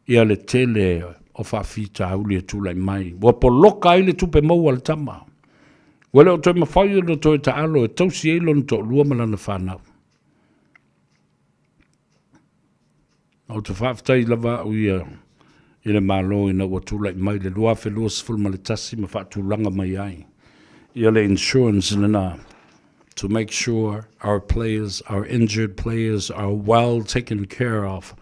ia le tele o faafitauli e tulai mai. Ua poloka ai le tupe maua a le tama. Ua le o toe mafai ona toe taalo e tausi ai lona toalua ma lana fanau. Ou te faafetai lava au ia i le Malo ina ua tulai mai le 2021 ma faatulaga mai ai ia le insurance lena to make sure our players, our injured players are well taken care of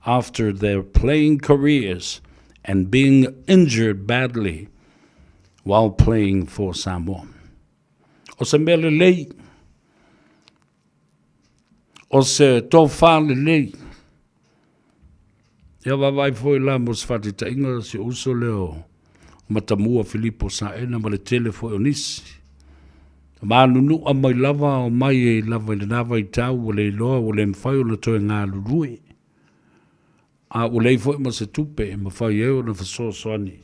after their playing careers and being injured badly while playing for Samoa. O se mea lelei, o se tofa lelei, Ia vaavaai foi la mo se faataitaiga si ou uso lea o Matamua Filipo Saena ma le tele foi o nisi. Manunua mai lava o mai ai lava i lena vaitau ua le iloa ua le mafai ona toe galulue. A ua leai foi ma se tupe e mafai ai ona fesoasoani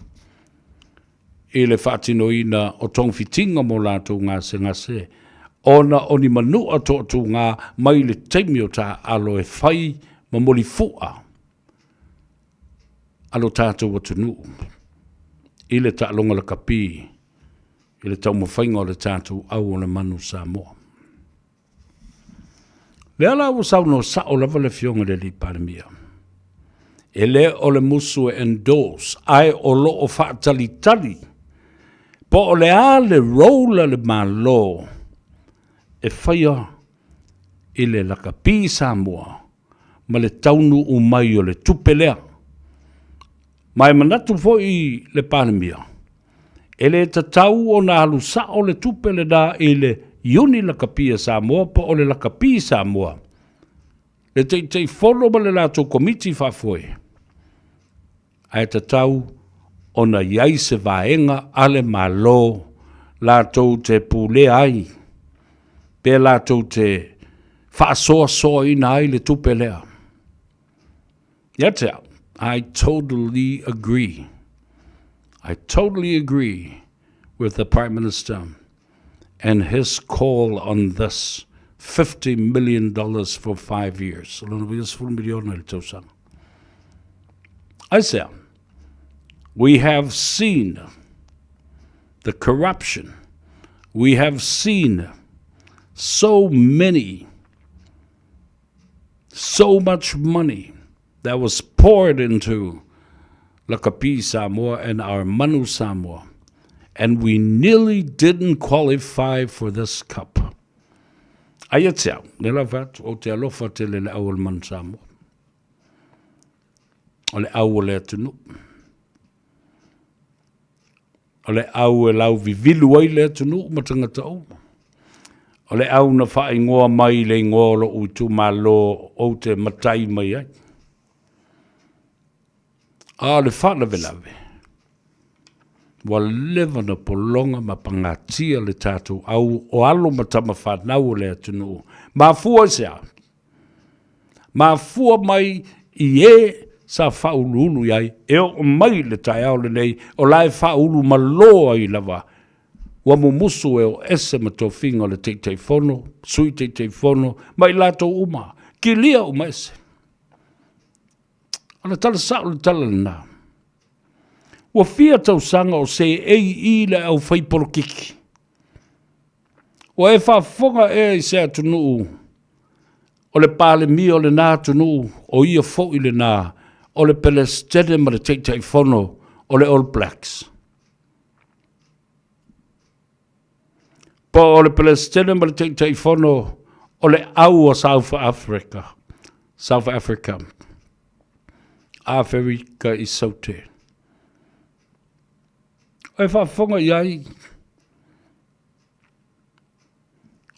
i le faatinoina o togafitiga mo latou gasegase ona o ni manua toatuga mai le taimi o taaalo e fai ma molifua a lo tatou atunuu i le taaloga lakapi i le taumafaiga o le tatou au o le manu Samoa. Lea la ua saunoa sao lava le Afioga i le Alii Palemia, e le o le musu e endorse, ae o lo o faatalitali po o le a le role a le Malo e faia i le lakapi Samoa ma le taunuu mai o le tupe lea. Ma e manatu foi le Palemia, e le tatau ona alu sao le tupe lena i le Iuni Lakapi a Samoa po o le Lakapi Samoa, le Taitaifono ma le latou Komiti Faafoe, ae tatau ona i ai se vaega a le Malo latou te pulea ai pe latou te faasoasoaina ai le tupe lea. Ia te au, I totally agree. I totally agree with the Prime Minister and his call on this $50 million for five years. O lona uiga sefulu miliona i le tausaga. Aisea, we have seen the corruption. We have seen so many so much money that was poured into Lakapi Samoa and our Manu Samoa. And we nearly didn't qualify for this cup. Aia te au, le lava atu, ou te alofa tele le au o le Manu Samoa. O le au o le atunuu. O le au e lau vivilu ai le atunuu ma tagata uma. O le au na faaigoa mai i le igoa o lou itumalo ou te matai mai ai. A o le faalavelave, ua leva na pologa ma pagatia le tatou au o alo ma tama fanau o le atunuu. Mafua i se a? Mafua mai i e sa faauluulu i ai e oo mai i le taeao lenei o la e faaulu malo ai lava ua mumusu e o ese ma tofiga o le Taitaifono, Sui Taitaifono ma i latou uma, kilia uma ese. O le tala sao le tala lena. Ua fia tausaga o seei i le aufai polokiki. Ua e faafofoga ea i se atunuu o le Palemia o lena atunuu o ia foi lena o le Pelesitene ma le Taitaifono o le All Blacks? Po o le Pelesitene ma le Taitaifono o le au o South Africa, South Africa, Aferika i Saute. O e faafofoga i ai,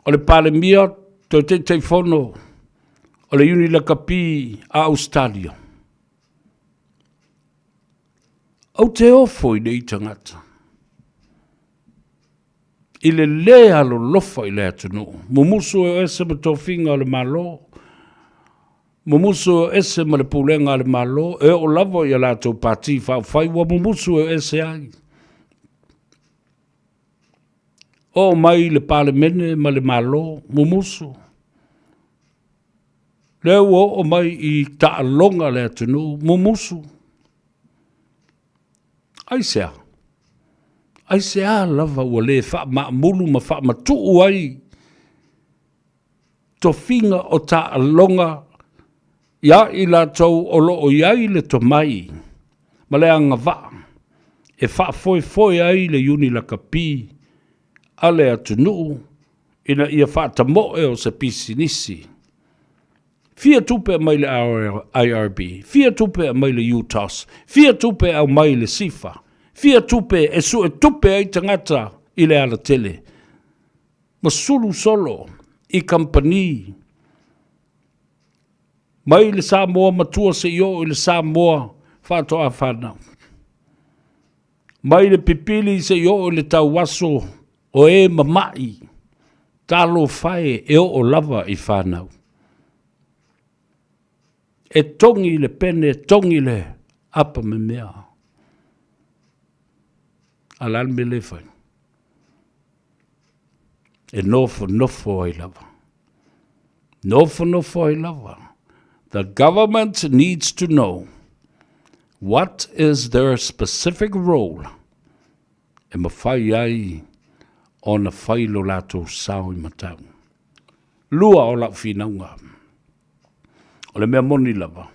o le Palemia toe Taitaifono o le Iuni Lakapi a Ausetalia. Ou te ofo i nei tagata, i le lē alolofa i le atunuu, mumusu e o ese ma tofiga o le Malo, mumusu e o ese ma le pulega a le Malo, e oo lava i a latou Pati Faaupufai ua mumusu e o ese ai. Oo mai i le Palemene ma le Malo, mumusu. Lea ua oo mai i taaloga a le atunuu, mumusu. Aisea? Aisea lava ua le faamaamulu ma faamatuu ai tofiga o taaloga ia i latou o lo o i ai le tomai ma le agavaa e faafoefoe ai le iuni lakapi a le atunuu ina ia faatamoe o se pisinisi. Fia tupe aumai le IRB, fia tupe aumai le UTOS, fia tupe aumai le SIFA, fia tupe e suetupe ai tagata i le alatele, ma sulu solo i kamupani mai le Samoa matua seia oo i le Samoa faatoa fanau. Mai le pipili seia oo i le tauaso o e mama'i, talofa e, e oo lava i fanau. E togi le pene, togi le apa memea. A o le a le mea lea e fai? E nofonofo ai lava. Nofonofo ai lava. The government needs to know what is their specific role e mafai ai ona fai lo latou sao i matau. Lua o lau finauga, o le mea moni lava,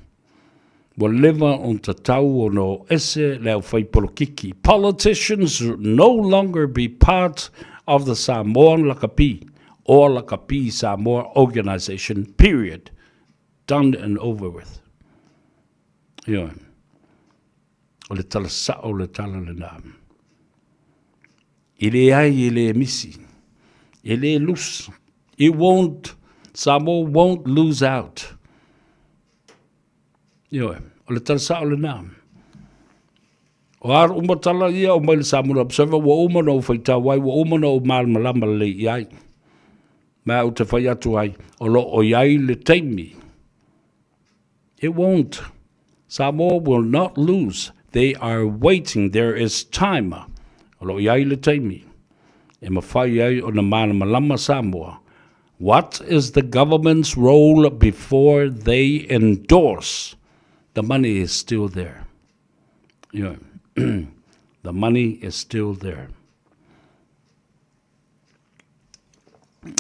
ua leva ona tatau ona o ese le aufai polokiki. Politicians no longer be part of the Samoan Lakapi or Lakapi Samoa organisation, period. Done and over with. Ioe. O le tala sao le tala lena. E leai e le misi. E le lose. It won't, Samoa won't lose out. Ioe, o le tala sao lena. O a uma tala ia o mai le Samoa Observer, ua uma na ou faitau ai, ua uma na ou malamalama lelei i ai. Ma ou te fai atu ai, o lo o i ai le taimi. It won't. Samoa will not lose. They are waiting. There is time. O lo o i ai le taimi e mafai ai ona malamalama Samoa. What is the government's role before they endorse? The money is still there. You know, the money is still there.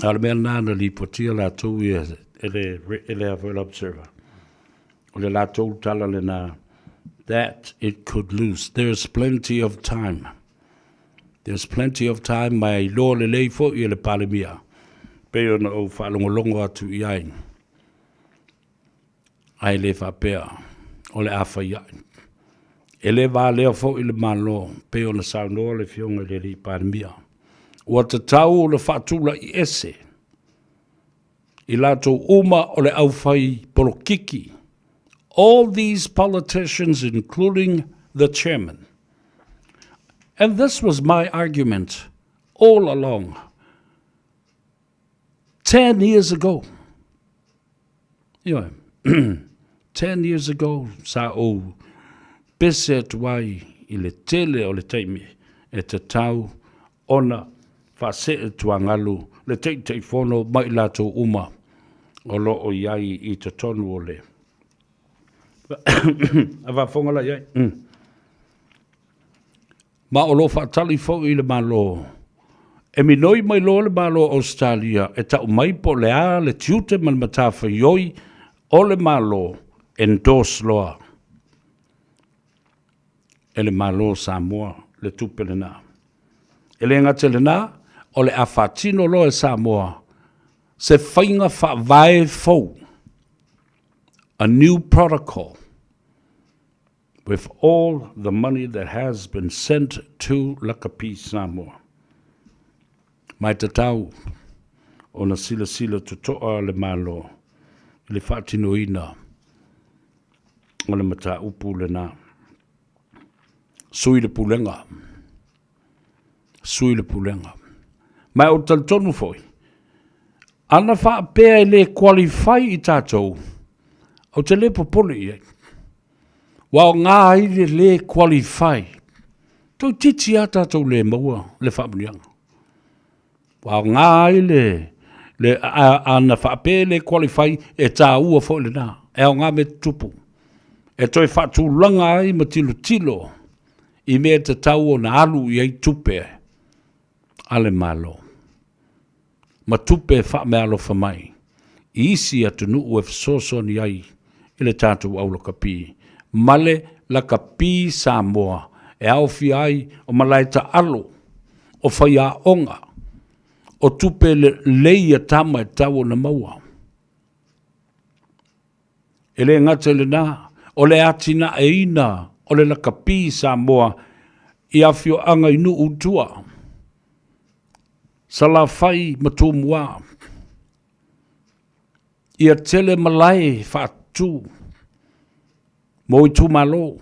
A o le mea lena na lipotia latou ia e le, e le a foi le Observer. O le latou tala lena, that it could lose. There's plenty of time. There's plenty of time ma e iloa lelei foi e le Palemia pei ona ou faalogologo atu i ai, ae le faapea o le a fai ai. E le valea foi le Malo pei ona saunoa le Afioga i le Alii Palemia, ua tatau ona faatulai ese i latou uma o le aufai polokiki, all these politicians including the chairman. And this was my argument all along. 10 years ago. Ioe. 10 years ago sa ou pese atu ai i le tele o le taimi e tatau ona faasee tuagalu le Taitaifono ma i latou uma o lo o i ai i totonu o le a faafofoga la i ai. Ma o lo o faatali foi le Malo e minoi mai loa le Malo o Ausetalia e tau mai po o le a le tiute ma le matafaioi o le Malo endorse loa e le Malo o Samoa le tupe lena. E le gata i lena, o le a faatino loa e Samoa se faiga faavae fou, a new protocol, with all the money that has been sent to Lakapi Samoa. Ma e tatau ona silasila totoa le Malo i le faatinoina o le mataupu lena. Sui le pulega. Sui le pulega. Ma ou te talitonu foi, ana faapea e le qualify i tatou, ou te le popole i ai. Ua aoga ai le le qualify. Toeitiiti lava tatou le maua le faamanuiaga. Ua aoga ai le, le ana faapea e le qualify, e taua foi lena. E aoga mea tutupu. E toe faatulaga ai ma tilotilo i mea e tatau ona alu i ai tupe a le Malo ma tupe e faameaalofa mai i isi atunuu e fesoasoani ai i le tatou au lakapi ma le lakapi Samoa e aofia ai o malae taalo, o faiaoga, o tupe lelei a tama e tatau ona maua. E le gata i lena, o le atinaeina o le lakapi Samoa i afioaga i nuu i tua, Salafai ma Tumua, ia tele malae faatu mo itumalo.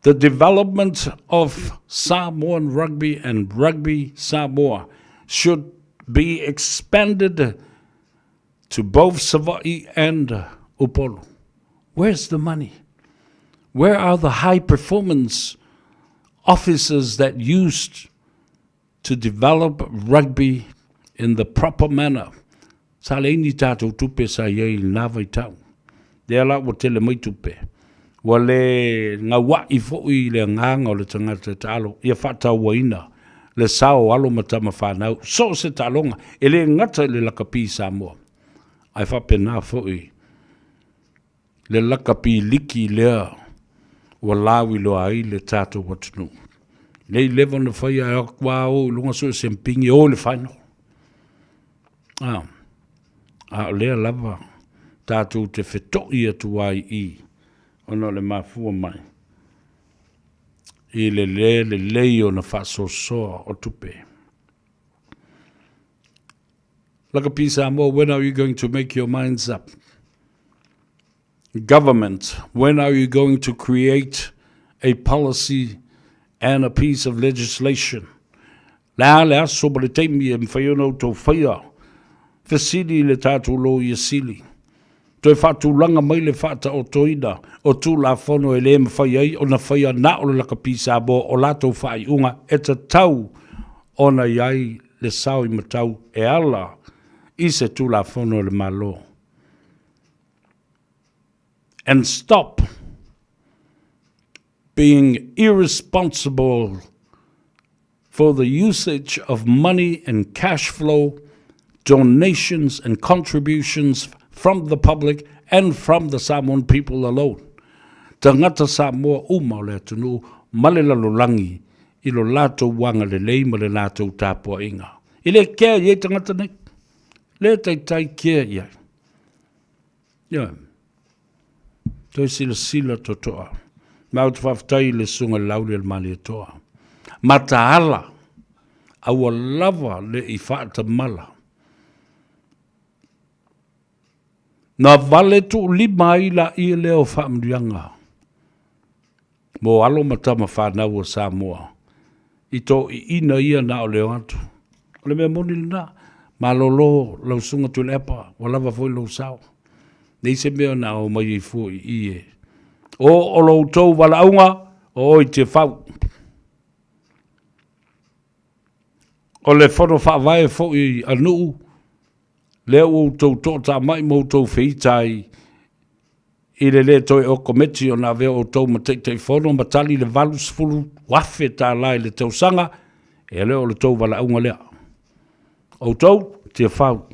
The development of Samoan rugby and Rugby Samoa should be expanded to both Savaii and Upolu. Where's the money? Where are the high performance officers that used to develop rugby in the proper manner? Sa leai ni tatou tupe sa i ai i lena vaitau. Lea la ua tele mai tupe. Ua le gaua'i foi le agaga o le tagata e taalo ia faatauaina le sao o alo ma tama fanau so o se taaloga, e le gata i le lakapi i Samoa, ae faapena foi le lakapi liki lea ua lauiloa ai le tatou atunuu. Nei leva ona faia e atu a o i luga so o se mpingi o i le final. A, a o lea lava tatou te feto'i atu ai i ona o le mafua mai i le le lelei ona faasoasoa o tupe. Lakapi Samoa, when are you going to make your minds up? Government, when are you going to create a policy and a piece of legislation? Le a le aso ma le taimi e mawhai ona outou whaia, fesili i le tātou Loia Sili. Toe faatulaga mai le faataotoina o Tulafono e le mafai ai ona faia na o le lakapi Samoa o latou faaiuga e tatau ona i ai le sao i matau e ala i se Tulafono a le Malo. And stop being irresponsible for the usage of money and cash flow, donations and contributions from the public and from the Samoan people alone. Tagata Samoa uma o le atunuu ma le lalolagi i lo latou agalelei ma le latou tapuaiga. E le kea i ai tagata nei. Le taitai kea i ai. Ioe. Toe silasila totoa. Ma ou te faafetai i le Susuga i le Lauli o le Malietoa. Mataala, aua lava le i faatamala. Na vale tuulima ai laia lea o faamanuiaga mo alo ma tama fanau a Samoa i toiina ia na o le o atu. O le mea moni lena. Malolo lau Susuga Tuilaepa, ua lava foi lou sao. Leai se mea na o mai ai fua i i e. O o lo outou valaauga, o oe Tiafau. O le fono faavae foi a nuu, lea ua outou toatamai ma outou feita ai i le lē toe o Komiti ona avea outou ma Taitaifono ma tali le $80,000 i le tausaga, e le o le tou valaauga lea. Outou, Tiafau,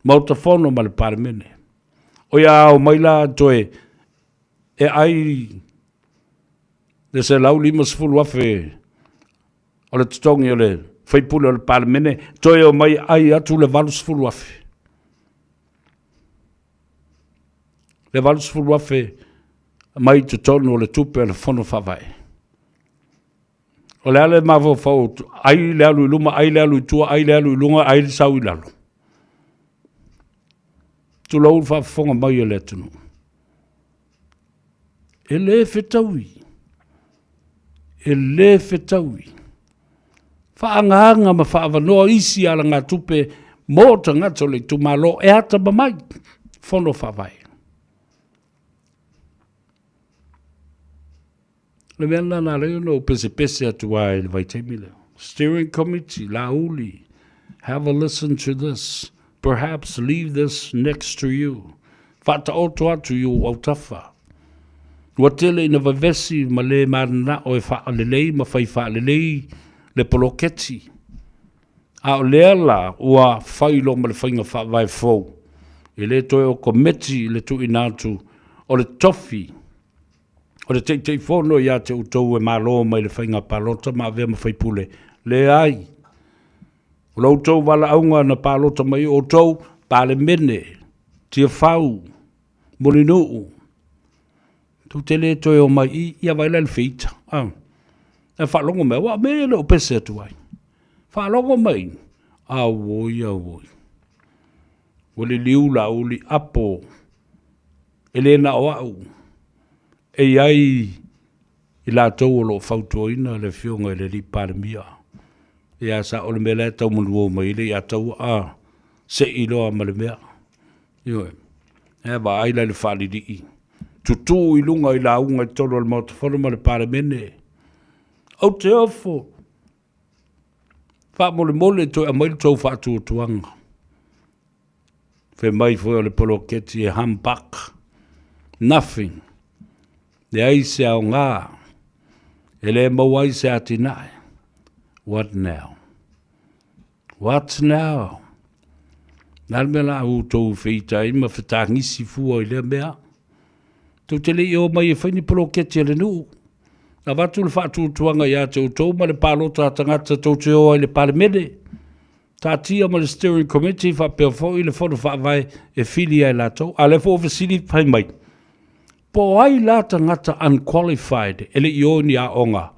Maota Fono ma le Palemene. O ia ao mai la toe e ai le $150,000 o le totogi o le faipule o le Palemene, toe o mai ai atu le $80,000. Le $80,000 mai totonu o le tupe a le Fono Faavae. O le a le mafaufau, ai le alu i luma, ai le alu i tua, ai le alu i luga, ai le sau i lalo. Tulou le faafofoga mai a le atunuu. E le fetaui. E le fetaui. Faaagaaga ma faaavanoa isi alagatupe mo tagata o le itumalo e atamamai fono faavae. O le mea lena na ala ai ona ou pesepese atu lava i le vaitaimi lea. Steering Committee, Laauli, have a listen to this. Perhaps leave this next to you. Faataoto atu i ou autafa. Ua tele ina vavesi ma le mananao e faalelei ma fai faalelei le poloketi. A o lea la ua fai loa ma le faiga faavae fou, e le toe o kometi le tuuina atu o le tofi o le Taitaifono ia te outou e malo mai le faiga palota ma avea ma faipule. Leai. O lo outou valaauga na palota mai outou, Palemene, Tiafau, Mulinuu, tou te le toe o mai i, ia vaai la i le feita. Ah. E faalogo mai, aua o mea ia le o pese atu ai. Faalogo mai, auoi, auoi. Ua liliu la uli apo, e le na o au, e i ai i latou o lo o fautuaina le Afioga i le Alii Palemia. Ia sa o le mea la e tau manuo mai le ia tau a sei loa ma le mea. Ioe. E vaai la i le faalilii. Tutū i luga i lauga i totonu o le Maota Fono ma le Palemene. Ou te ofo. Faamolemole toe aumai le tou faatuatuaga. Fai mai foi o le poloketi e humbug. Nothing. Leai se aoga. E le maua ai se atinae. What now? What now? Na le mea la u tou feita ai ma fetagisi fua i lea mea. Tou te le i o mai e fai ni poloketi a le nuu. Avatu le faatuatuaga ia te outou ma le palota a tagata tou te o ai i le Palemene. Taatia ma le Steering Committee faapea foi le Fono Faavae e filia e latou. A o lea foi ua fesili fai mai, po o ai la tagata unqualified e le i o i ni aoga,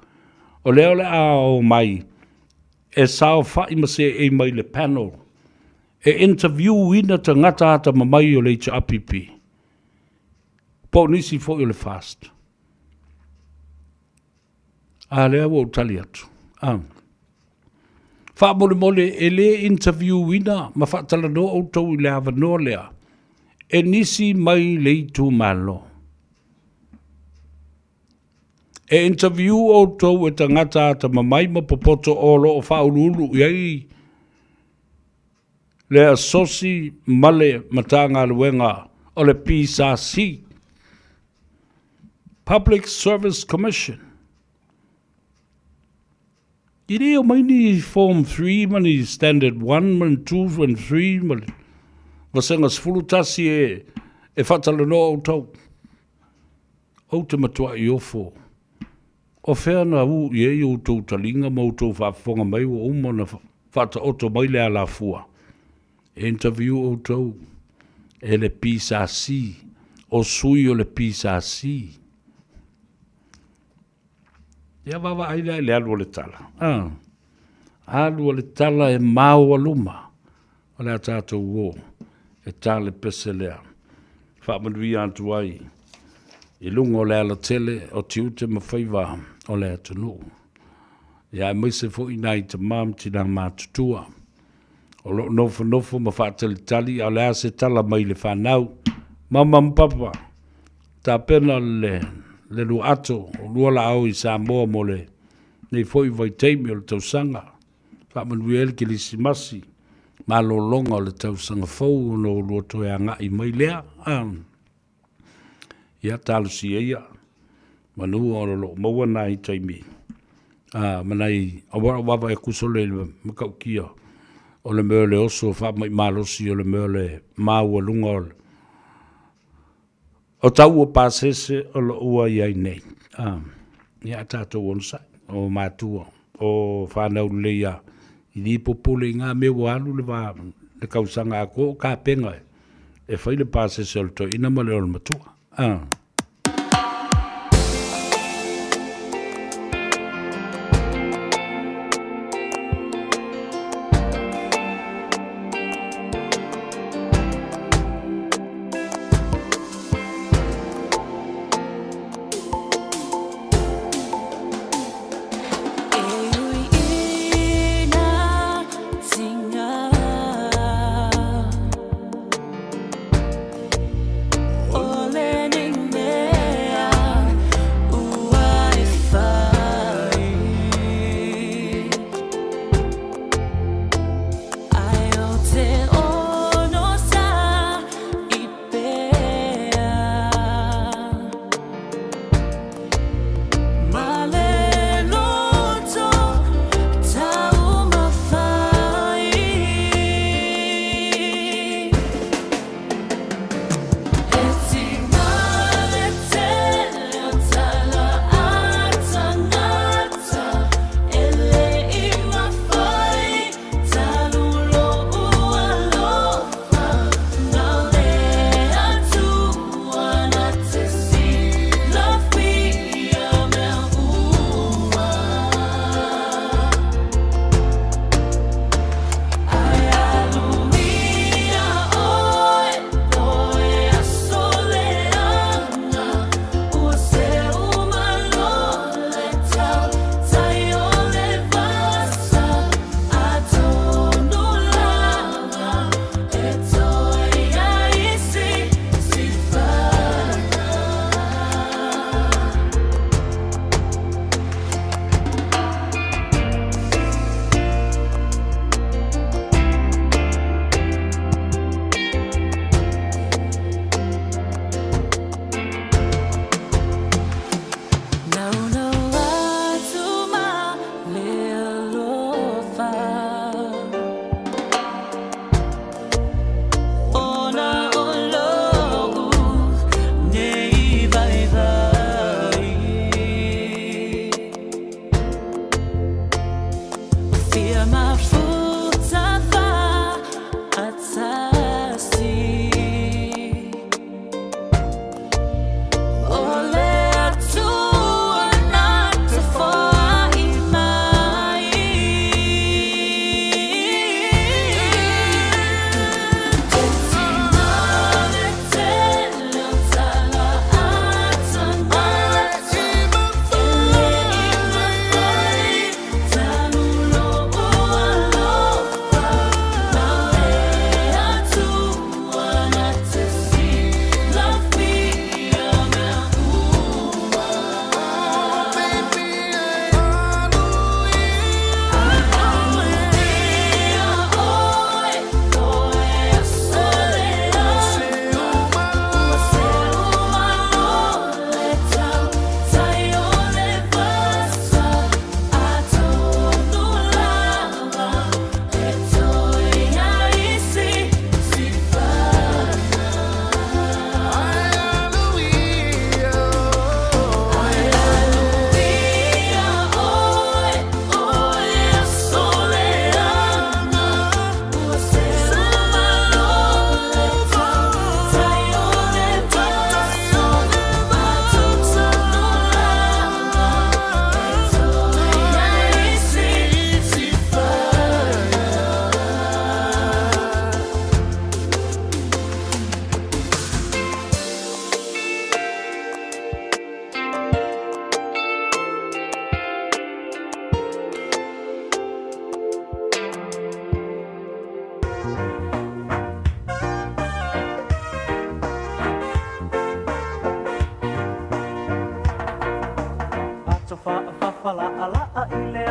o lea o le a o mai e saofai ma seei mai le panel e interview ina tagata atamamai o le HRPP po o nisi foi o le FAST. A lea ua ou tali atu. A. Faamolemole e le interview ina ma faatalanoa outou i le avanoa lea e nisi mai le itumalo. E interview outou e tagata atamamai ma popoto o lo o faauluulu i ai le asosi ma le Matagaluega o le PSC, Public Service Commission. I le o mai ni Form 3 ma ni Standard 1 ma ni 2 and 3 ma le vasega 11 e, e faatalanoa outou. Ou te matuai ofo. O fea na ū i ai outou taliga ma outou faafofoga mai ua uma ona faataoto mai le alafua? E interview outou e le PSC, o sui o le PSC. Ia vaavaai lea i le alu o le tala. Ah. Alu o le tala e maualuma o le a tatou o e ta le pese lea. Faamanuia atu ai i luga o le alatele o tiute ma faiva o le atunuu. Ia aemaise foi nai tama ma tina matutua o lo o nofonofo ma faatalitali a o le a se tala mai le fanau. Mama ma papa, tapena le, le luaato o lua laau i Samoa mo le nei foi vaitaimi o le tausaga. Faamanuia ai le Kerisimasi, malologa o le tausaga fou ona o lua toe agai mai lea. Ah. Ia talosia ia, manu o lo o maua nai taimi a ma nai aua o vaavaai atu sole i le matautia o le mea o le oso faamai malosi o le mea o le maualuga o le o tau o pasese o lo o ua i ai nei. A, ia a tatou onosai, o matua, o whanau lelei a, i li popole i ngā mea ua alu le wā, le kausaga atoa o kapenga e, e fai le pasese o le toeaina ma le o le matua. A.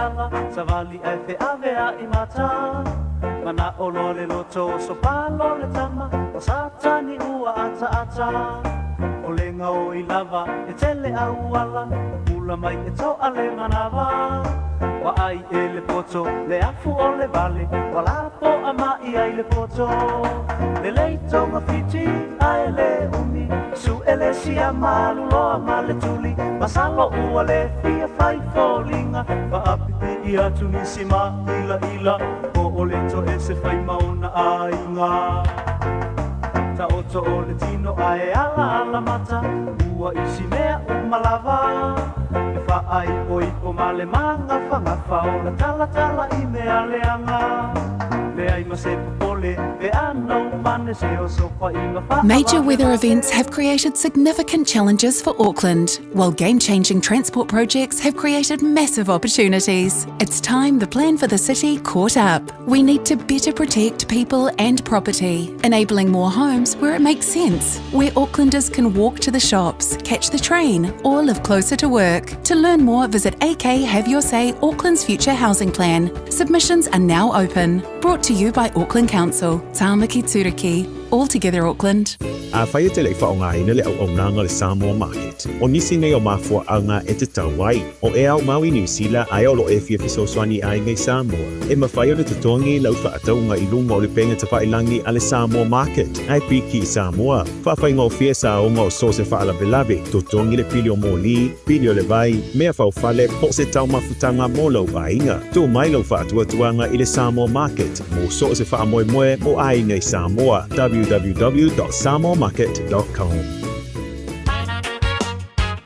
ala Savali ai feavea i mata Mana o loa le loto o sopalo le tama O satani ua ata ata O lenga o i lava e tele au ala Pula mai e toa le manawa Wa ai e le poto le afu o le vale Wa lapo a mai ai le poto Le leito mawhiti ai le umi Su ele sia malu loa ma le tuli Masalo ua le fia fai fōlinga Wa apipi i atu nisi ma ila ila O o le to e se fai maona aiga Ta oto o le tino ae ala ala mata Ua isi mea umalava E wha ai o ipo ma le manga whangafa O la tala tala i mea leanga Le ai ma se popole Pe ano mane se o sofa i nga wha Major weather events have created significant challenges for Auckland, while game changing transport projects have created massive opportunities. It's time the plan for the city caught up. We need to better protect people and property, enabling more homes where it makes sense, where Aucklanders can walk to the shops, catch the train, or live closer to work. To learn more, visit AK Have Your Say Auckland's Future Housing Plan. Submissions are now open. Brought to you by Auckland Council. Tāmaki Turuki. All together Auckland. Afai e te le i faaaogaina le auaunaga a le Samoa Market, o nisi nei o mafuaaga e tatau ai, o e aumau i Niu Sila ae o lo o e fia fesoasoani i aiga i Samoa. E mafai ona totogi lau faatauga i luga o le upega tafailagi a le Samoa Market, ae piki i Samoa. Faafaigofie saoga o so o se faalavelave, totogi le pili o moli, pili o le vai, mea faufale, po o se taumafutaga mo lou aiga. Tuu mai lau faatuatuaga i le Samoa Market mo so o se faamoemoe mo aiga i Samoa. www.samoamarket.com.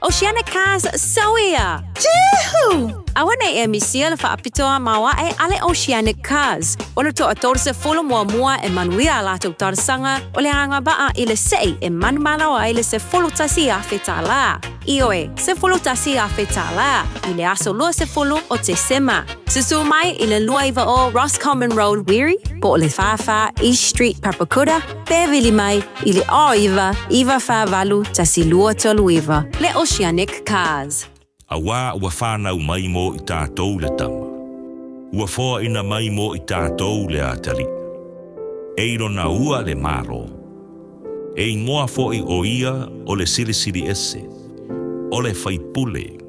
Oceanic Cars Sauia! Juhu! Aua nei e misia le faapitoa maoae a le Oceanic Cars. O le toa 30 muamua e manuia a latou talosaga o le agavaa i le sei e manumalo ai le 11,000 tālā. Ioe, 11,000 tālā i le aso 20 o Tesema. Susū mai i le 29 Roscommon Road, Wiri, po o le 44 East Street, Papakura, pe vili mai i le 09 948 1239. Le Oceanic Cars. Auā ua whānau mai mō i tātou le tama. Ua foaina mai mō i tātou le atalii. E i lona ua le Malo. E ingoa foʻi o ia o le Silisili Ese, o le Faipule,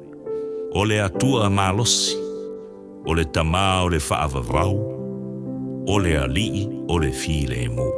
o le Atua Malosi, o le Tamā o le Faavavau, o le Alii o le Filemu.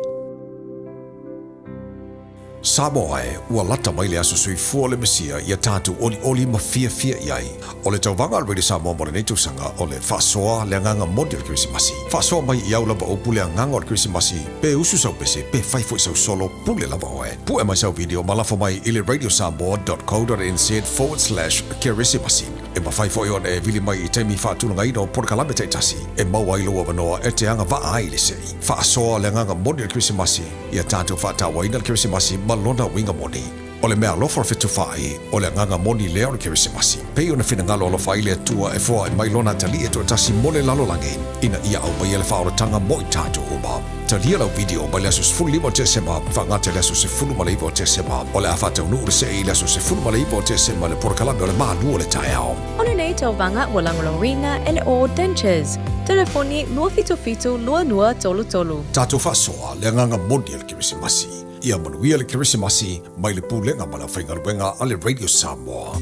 Samoa e, ua lata mai le aso soifua o le Mesia ia tatou olioli ma fiafia i ai. O le tauvaga a le Radio Samoa mo lenei tausaga o le faasoa le agaga moni o le Kerisimasi. Faasoa mai i au lava upu le agaga o le Kerisimasi, pe usu sau pese, pe fai foi sau solo, pule lava oe. Pue mai sau video ma lafo mai i le radiosamoa.co.nz/kerisimasi. E mafai foi ona e vili mai i taimi faatulagaina o polokalame taitasi e maua ai lou avanoa e te agavaa ai i le sei. Faasoa le agaga moni o le Kerisimasi, ia tatou faatauaina le Kerisimasi ma lona uiga moni. O le meaalofa o le fetufaai, o le agaga moni lea o le Kerisimasi. Pei ona finagalo alofa ai le Atua e foai mai lona Atalii e toatasi mo le lalolagi, ina ia aumaia le faaolataga mo i tatou uma. Talia lau video mai le aso 15 o Tesema faagata i le aso 19 o Tesema. O le a faataunuu le see i le aso 19 o Tesema le polokalame o le Malu o le Taeao. O lenei tauvaga ua lagolagoina e le All Dentures. Telefoni 277 2233. Tatou faasoa le agaga moni o le Kerisimasi. Ia manuia le Kerisimasi mai le Pulega ma le Aufaigaluega a le Radio Samoa.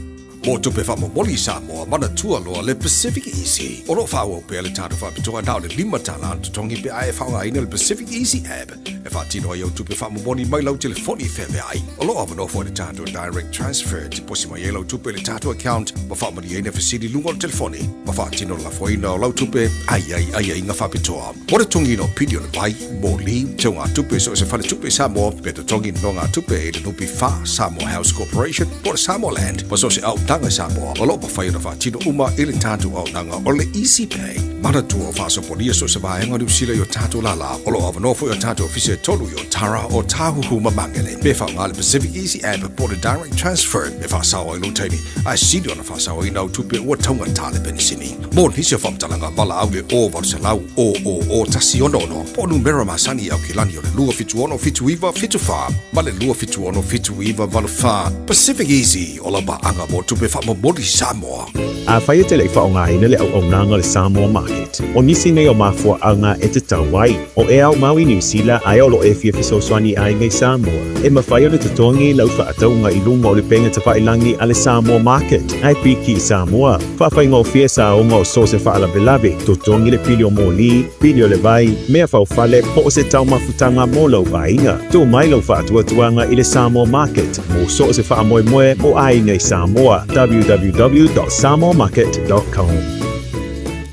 Mo tupe faamomoli i Samoa, manatua loa le Pacific Easy. O lo o faaauau pea le tatou faapitoa na o le $5 le totogi pe a e faaaogaina le Pacific Easy app e faatino ai au tupe faamomoli mai lau telefoni feaveai. O lo o avanoa foi le tatou Direct Transfer e tiposi mai ai lau tupe i le tatou account ma faamalieina fesili i luga o le telefoni ma faatino le lafoina o lau tupe a i ai aiaiga faapitoa. Mo le totogiina o pili o le vai, moli, teugatupe i so o se faletupe i Samoa, pe totogi nonogatupe i le NPF, Samoa House Corporation, po o le Samoa Land, ma so o se auaunaga i Samoa, o lo o mafai ona faatino uma i le tatou auaunaga o le Easy Pay. Manatua o faasopolia so o se vaega o Niu Sila i o tatou lālā, o lo o avanoa foi o tatou ofisa e tolu i Otara, Ōtāhuhu ma Māngere. Pe faaaoga le Pacific Easy App po o le Direct Transfer e faasao ai lou taimi, ae sili ona faasaoina au tupe ua taugata le penisini. Mo nisi o faamatalaga, valaau i le 0800 000 166 po o numera masani i Aukilani o le 276 79 74 ma le 276 79 84. Pacific Easy, o lau paaga mo tupe faamomoli Samoa. Afai e te le i faaaogaina le auaunaga o le Samoa Market, o nisi nei o mafuaaga e tatau ai, o e ao mau i Niu Sila ae o lo o e fia fesoasoani i aiga i Samoa, e mafai ona totogi lau faatauga i luga o le upega tafailagi a le Samoa Market, ae piki i Samoa. Faafaigofie saoga o so o se faalavelave, totogi le pili o moli, pili o le vai, mea faufale, po o se taumafutaga mo lou aiga. Tuu mai lau faatuatuaga i le Samoa Market mo so o se faamoemoe mo aiga i Samoa. www.samoamarket.com.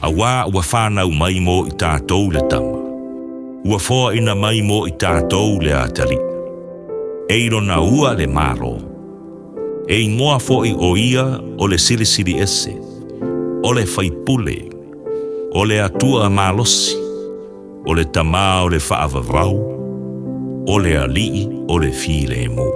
Auā ua whānau mai mō i tātou le tama. Ua foaina mai mō i tātou le atalii. E i lona ua le Malo. E ingoa foʻi o ia o le Silisili Ese, o le Faipule, o le Atua malosi, o le Tamā o le Faavavau, o le Alii o le Filemu.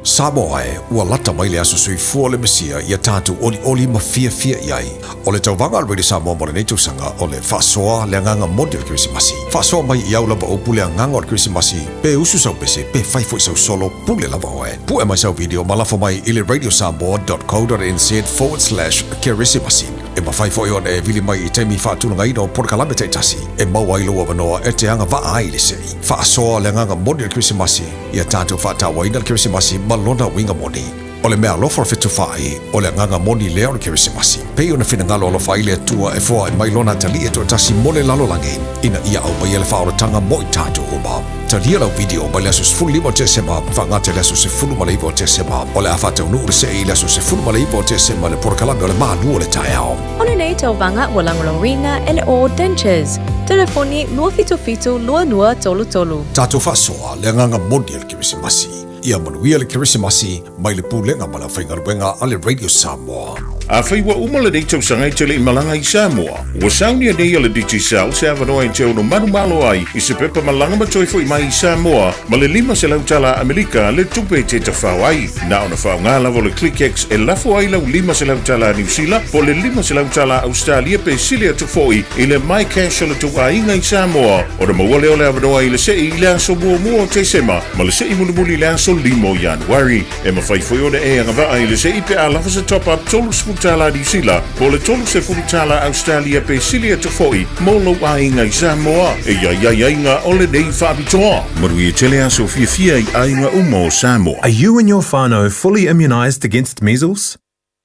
Samoa e, ua lata mai le aso soifua o le Mesia ia tatou olioli ma fiafia i ai. O le tauvaga a le Radio Samoa mo lenei tausaga o le faasoa le agaga moni o le Kerisimasi. Faasoa mai i au lava upu le agaga o le Kerisimasi, pe usu sau pese, pe fai foi sau solo, pule lava oe. Pue mai sau video ma lafo mai i le radiosamoa.co.nz/kerisimasi. E mafai foi ona e vili mai i taimi faatulagaina o polokalame taitasi e maua ai lou avanoa e te agavaa ai i le se'i. Faasoa le agaga moni o le Kerisimasi, ia tatou faatauaina le Kerisimasi ma lona uiga moni. O le meaalofa o le fetufaai, o le agaga moni lea o le Kerisimasi. Pei ona finagalo alofa ai le Atua e foai mai Lona Atalii e toatasi mo le lalolagi, ina ia aumaia le faaolataga mo i tatou uma. Talia lau video mai le aso 15 o Tesema faagata i le aso 19 o Tesema. O le a faataunuu le se'i i le aso 19 o Tesema le polokalame o le malu o le taeao. O lenei tauvaga ua lagolagoina e le All Dentures. Telefoni 277 2233. Tatou faasoa le agaga moni o le Kerisimasi. Ia manuia le Kerisimasi mai le Pulega ma le Aufaigaluega a le Radio Samoa. Afai ua uma lenei tausaga e te le i malaga i Samoa, ua saunia nei e le Digicel se avanoa e te ono manumalo ai i se pepa malaga ma toe foi mai i Samoa ma le $500 tala Amerika le tupe e te tafao ai. Na ona faaaoga lava o le ClickX e lafo ai lau $500 tala Niu Sila po o le $500 tala Ausetalia pe sili atu foi i le MyCash o le tou aiga i Samoa ona maua lea o le avanoa i le se'i i le aso muamua o Tesema ma le se'i mulimuli i le aso 5 o Ianuari. E mafai foi ona e agavaa i le se'i pe a lava se top-up $30 Niu Sila po o le $30 Ausetalia pe sili atu foi mo lou aiga i Samoa. E i ai aiaiga o lenei faapitoa. Manuia tele aso fiafia i aiga uma o Samoa. Are you and your whānau fully immunised against measles?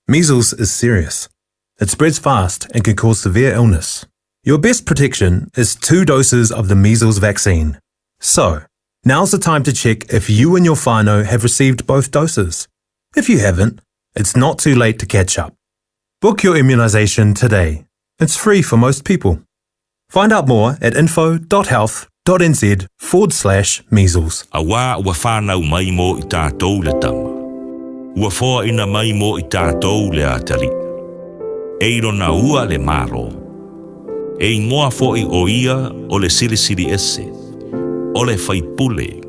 Measles is serious. It spreads fast and can cause severe illness. Your best protection is two doses of the measles vaccine. So, now's the time to check if you and your whānau have received both doses. If you haven't, it's not too late to catch up. Book your immunisation today. It's free for most people. Find out more at info.health.nz forward slash measles. Auā ua whānau mai mō i tātou le tama. Ua foaina mai mō i tātou le atalii. E i lona ua le Malo. E ingoa foʻi o ia o le Silisili Ese, o le Faipule,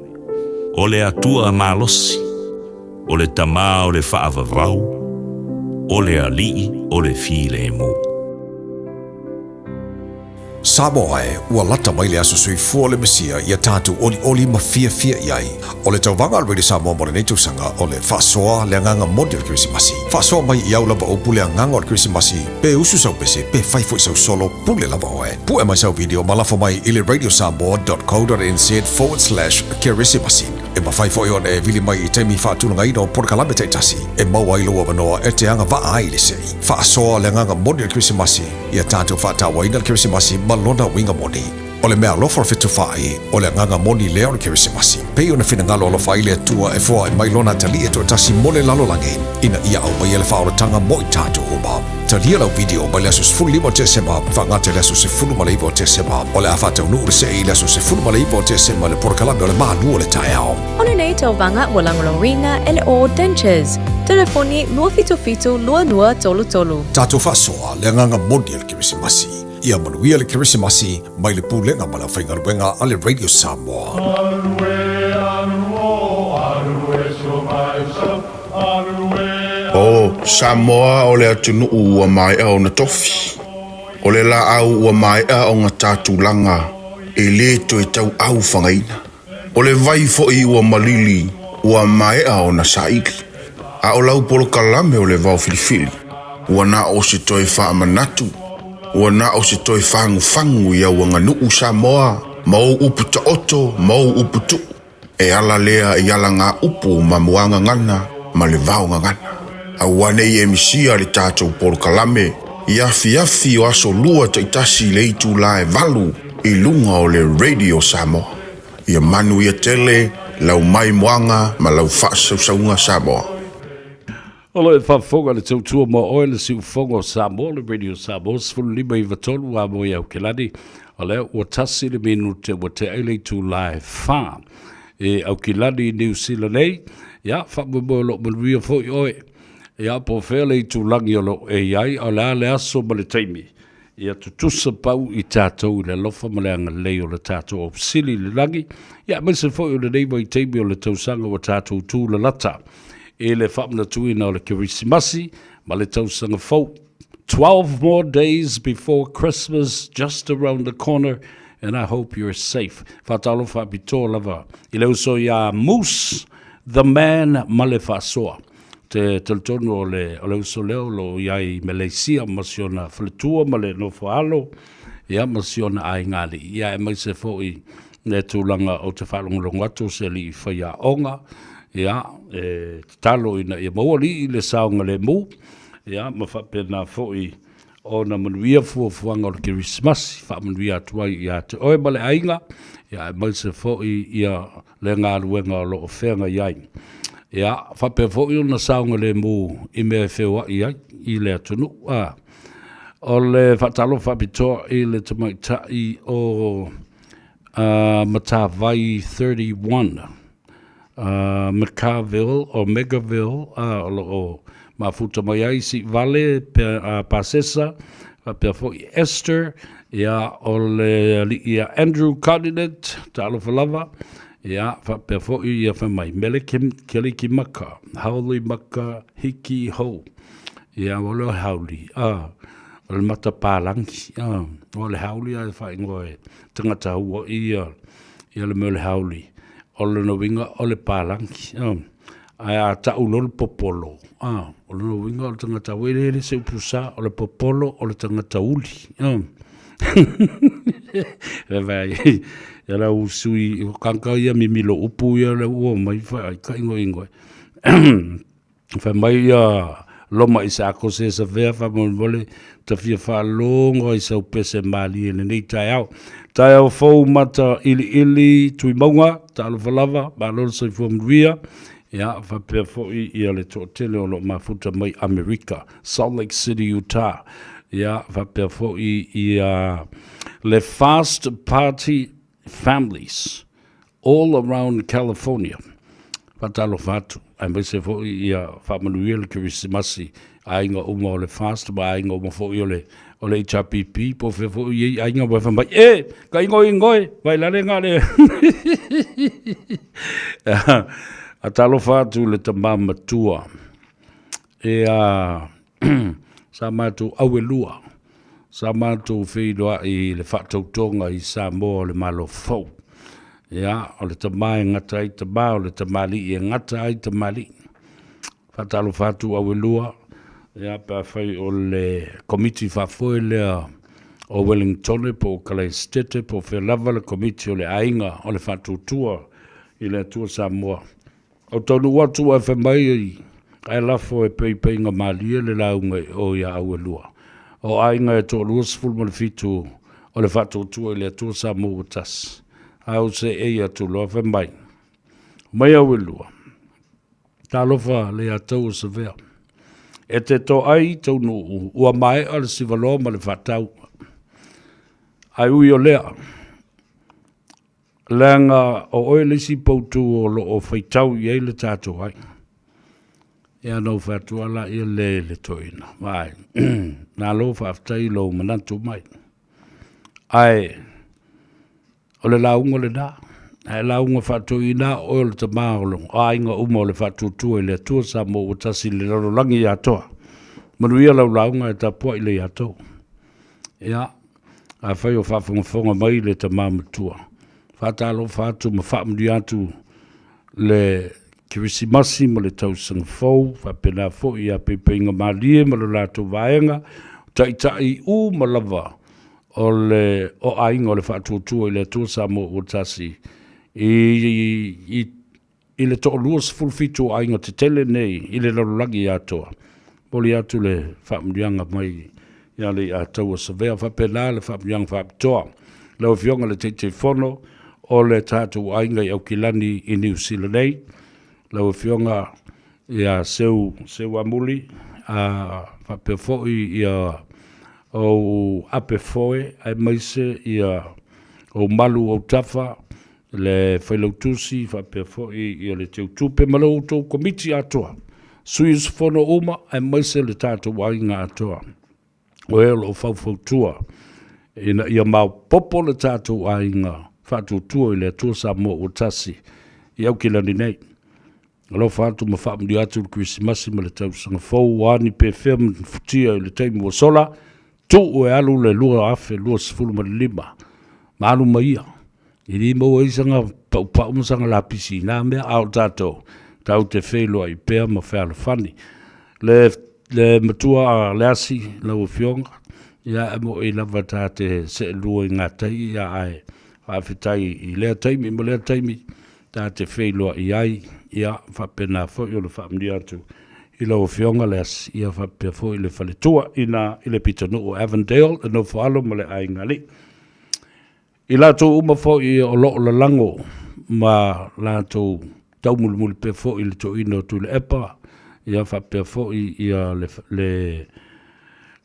o le Atua malosi, o le Tamā o le Faavavau, o le Alii o le Filemu. Samoa e, ua lata mai le aso soifua o le Mesia ia tatou olioli ma fiafia i ai. O le tauvaga a le Radio Samoa mo lenei tausaga o le faasoa le agaga moni o le Kerisimasi. Faasoa mai i au lava upu le agaga o le Kerisimasi, pe usu sau pese, pe fai foi sau solo, pule lava oe. Pue mai sau video ma lafo mai i le radiosamoa.co.nz/kerisimasi. E mafai foi ona e vili mai i taimi faatulagaina o polokalame taitasi e maua ai lou avanoa e te agavaa ai i le se'i. Faasoa le agaga moni o le Kerisimasi, ia tatou faatauaina le Kerisimasi ma lona uiga moni. O le meaalofa o le fetufaai, o le agaga moni lea o le Kerisimasi. Pei ona finagalo alofa ai le Atua e foai mai Lona Atalii e toatasi mo le lalolagi, ina ia aumaia le faaolataga mo i tatou uma. Talia lau video mai le aso 15 o Tesema faagata i le aso 19 o Tesema. O le a faataunuu le se'i i le aso 19 o Tesema le polokalame o le malu o le taeao. O lenei tauvaga ua lagolagoina e le All Dentures. Telefoni 277 2233. Tatou faasoa le agaga moni o le Kerisimasi. Ia manuia le Kerisimasi mai le Pulega ma le Aufaigaluega a le Radio Samoa. O Samoa o le atunuu ua maea ona tofi. O le laau ua maea ona ta tulaga e le toe tauau fagaina. O le vai foi ua malili ua maea ona saili. A o lau polokalame o le vao filifili, ua na o se toe faamanatu, ua na o se toe fagufagu i au aganuu Samoa ma ou upu taoto ma ou upu tuu. E ala lea i alagaupu ma muagagana ma le vaogagana. Aua ne i e misia le tatou polokalame i afiafi o aso Lua taitasi i le itula e 8 i luga o le Radio Samoa. Ia manuia tele lau maimoaga ma lau faasausauga Samoa. O lo e faafofoga le tautua mo oe le siufofoga o Samoa, le Radio Samoa 15 93 a mo i Aukelani. O lea ua tasi le minute ua tea ai le itula e 4 e Aukilani i Niu Sila nei. Ia, faamoemoe o lo o manuia foi oe. Ia, po o fea le itulagi o lo o e i ai, a o le a le aso ma le taimi. Ia tutusa pau i tatou i le alofa ma le agalelei o le tatou Ausili i le lagi, ia aemaise foi o lenei vaitaimi o le tausaga ua tatou tūlalata i le faamanatuina o le Kerisimasi ma le tausaga fou. 12 more days before Christmas just around the corner and I hope you're safe. Faatalofa faapitoa lava i le uso iā Moose the man ma le faasoa. Te talitonu o le, o le uso lea o lo o i ai i Meleisia ma si ona faletua ma le nofo alo, ia ma si ona aiga alii. Ia aemaise foi le tulaga ou te faalogologo atu o se alii faiaoga, ia, e tatalo ina ia maua alii le saogalemu, ia ma faapena foi ona manuia fuafuaga o le Kerisimasi, faamanuia atu ai ia te oe ma le aiga, ia aemaise foi ia le galuega o lo o feagai ai. Ia, faapea foi ona saogalemu i mea e feoai ai i le atunuu. A, o le faatalofa faapitoa i le tamaitai o Matavai 31, McCarville o Megaville, o lo o mafuta mai ai Siivale, Pasesa, faapea foi Esther, ia, o le alii ia Andrew Cardinate, talofa lava, ia, faapea foi ia fai mai, Mele Kelikimaka, Hauli Maka Hiki Hou, ia, ua leo hauli, a, o le matapalagi, a, o le hauli a e faaigoa e tagata hauaʻi ia, ia le mea o le hauli, o lona uiga o le palagi, a. Ae a tau loa le popolo, a, o lona uiga o le tagata ua e le se upu sa, o le popolo o le tagata uli, a. Vai, ia la u sui, o kanka ia mimilo upu ia le ua mai fa ai ka ingo ingo. Fai mai ia Loma Isaako se sawea faamolemole ta fia faalogo ai sau pese malie i lenei taeao. Taeao fou mata iliili Tuimauga, talofa lava, malo le soifua manuia. Ia, faapea foi ia le toatele o lo o mafuta mai Amerika, Salt Lake City, Utah. Ia, faapea foi ia le Fast Party families all around California. Faatalofa atu, aemaise foi ia faamanuia le Kerisimasi, aiga uma o le FAST ma aiga uma foi o le, o le HRPP, po o fea foi i ai aiga ua fai mai, e, ka ingoingoe, vai lale ngā le. A talofa atu le tamā matua, e a, sa matou auelua, sa matou feiloai i le faatautoga i Samoa o le Malo Fou. Ia, o le tama e gata ai tama, o le tamalii e gata ai tamalii. Faatalofa atu auelua, ia, pe afai o le komiti faafoe lea o Wellingtone po o Kalaesetete po o fea lava le komiti o le aiga o le faatuatua i le Atua Samoa. Ou taunuu atu ae fai mai ae lafo e peipeiga malie le lauga i o ia Auelua. O aiga e toalua 17 o le faatuatua i le Atua Samoa ua tasi. Ae ou seei atu loa fai mai, Omai Auelua, talofa le ia tou o Savea. E te toai taunuu ua maea le sivaloa ma le faatau. Ae ui o lea, Leaga o oe le isi poutu o lo o faitau i ai le tatou aiga. Ia na ou fai atu lava laia le i le toeaina, vaai, malo faafetai i lou manatu mai. Ae o le lauga lena, a e lauga faatoeaina lava oe o le tama o aiga uma o le Faatuatua i le Atua Samoa ua tasi i le lalolagi atoa. Manuia lau lauga ae tapuai le ia tou. Ia, afai o faafogafoga mai le tama matua, faatalofa atu ma faamanuia atu le Kerisimasi ma le Tausaga Fou, faapena foi ia Peipeiga Malie ma le latou vaega, o taitai uma lava o le o aiga o le Faatuatua i le Atua Samoa ua tasi i i le toalua 17 o aiga tetele nei i le lalolagi atoa. Momoli atu le faamanuiaga mai ia Leiataua Savea, faapena le faamanuiaga faapitoa lau Afioga i le Taitaifono o le tatou aiga i Aukilani i Niu Sila nei, lau Afioga ia Seu Seuamuli, a faapea foi ia ou ape foe aemaise ia ou malu ou tafa, le Failautusi faapea foi ia le Teutupe ma la outou Komiti atoa, sui usufono uma aemaise le tatou aiga atoa o e o lo o faufautua ina ia maopoopo le tatou aiga faatuatua i le Atua Samoa ua tasi i Aukilani nei. Alofa atu ma faamanuia atu le Kerisimasi ma le Tausaga Fou, o a ni pefea ma ni futia i le taimi ua sola, tuu e alu le 2025 ma alu ma ia. E le maua ai sana paupau ma sana lapisi i na mea, a o tatou, tatou te feiloai pea ma fealofani. Le, le matua a Leasi, lau Afioga, ia e mo'i lava ta te seelua i gatai, ia ae faafetai i lea taimi ma lea taimi, ta te feiloai ai, ia faapena foi ona faamanuia atu i lau Afioga Leasi, ia faapea foi le faletua i ina i le pitonuu o Avondale, le nofoalo ma le aiga alii. I latou uma foi o lo o lalago ma latou taumulimuli pea foi i le toeaina o Tuilaepa, ia faapea foi ia le, le,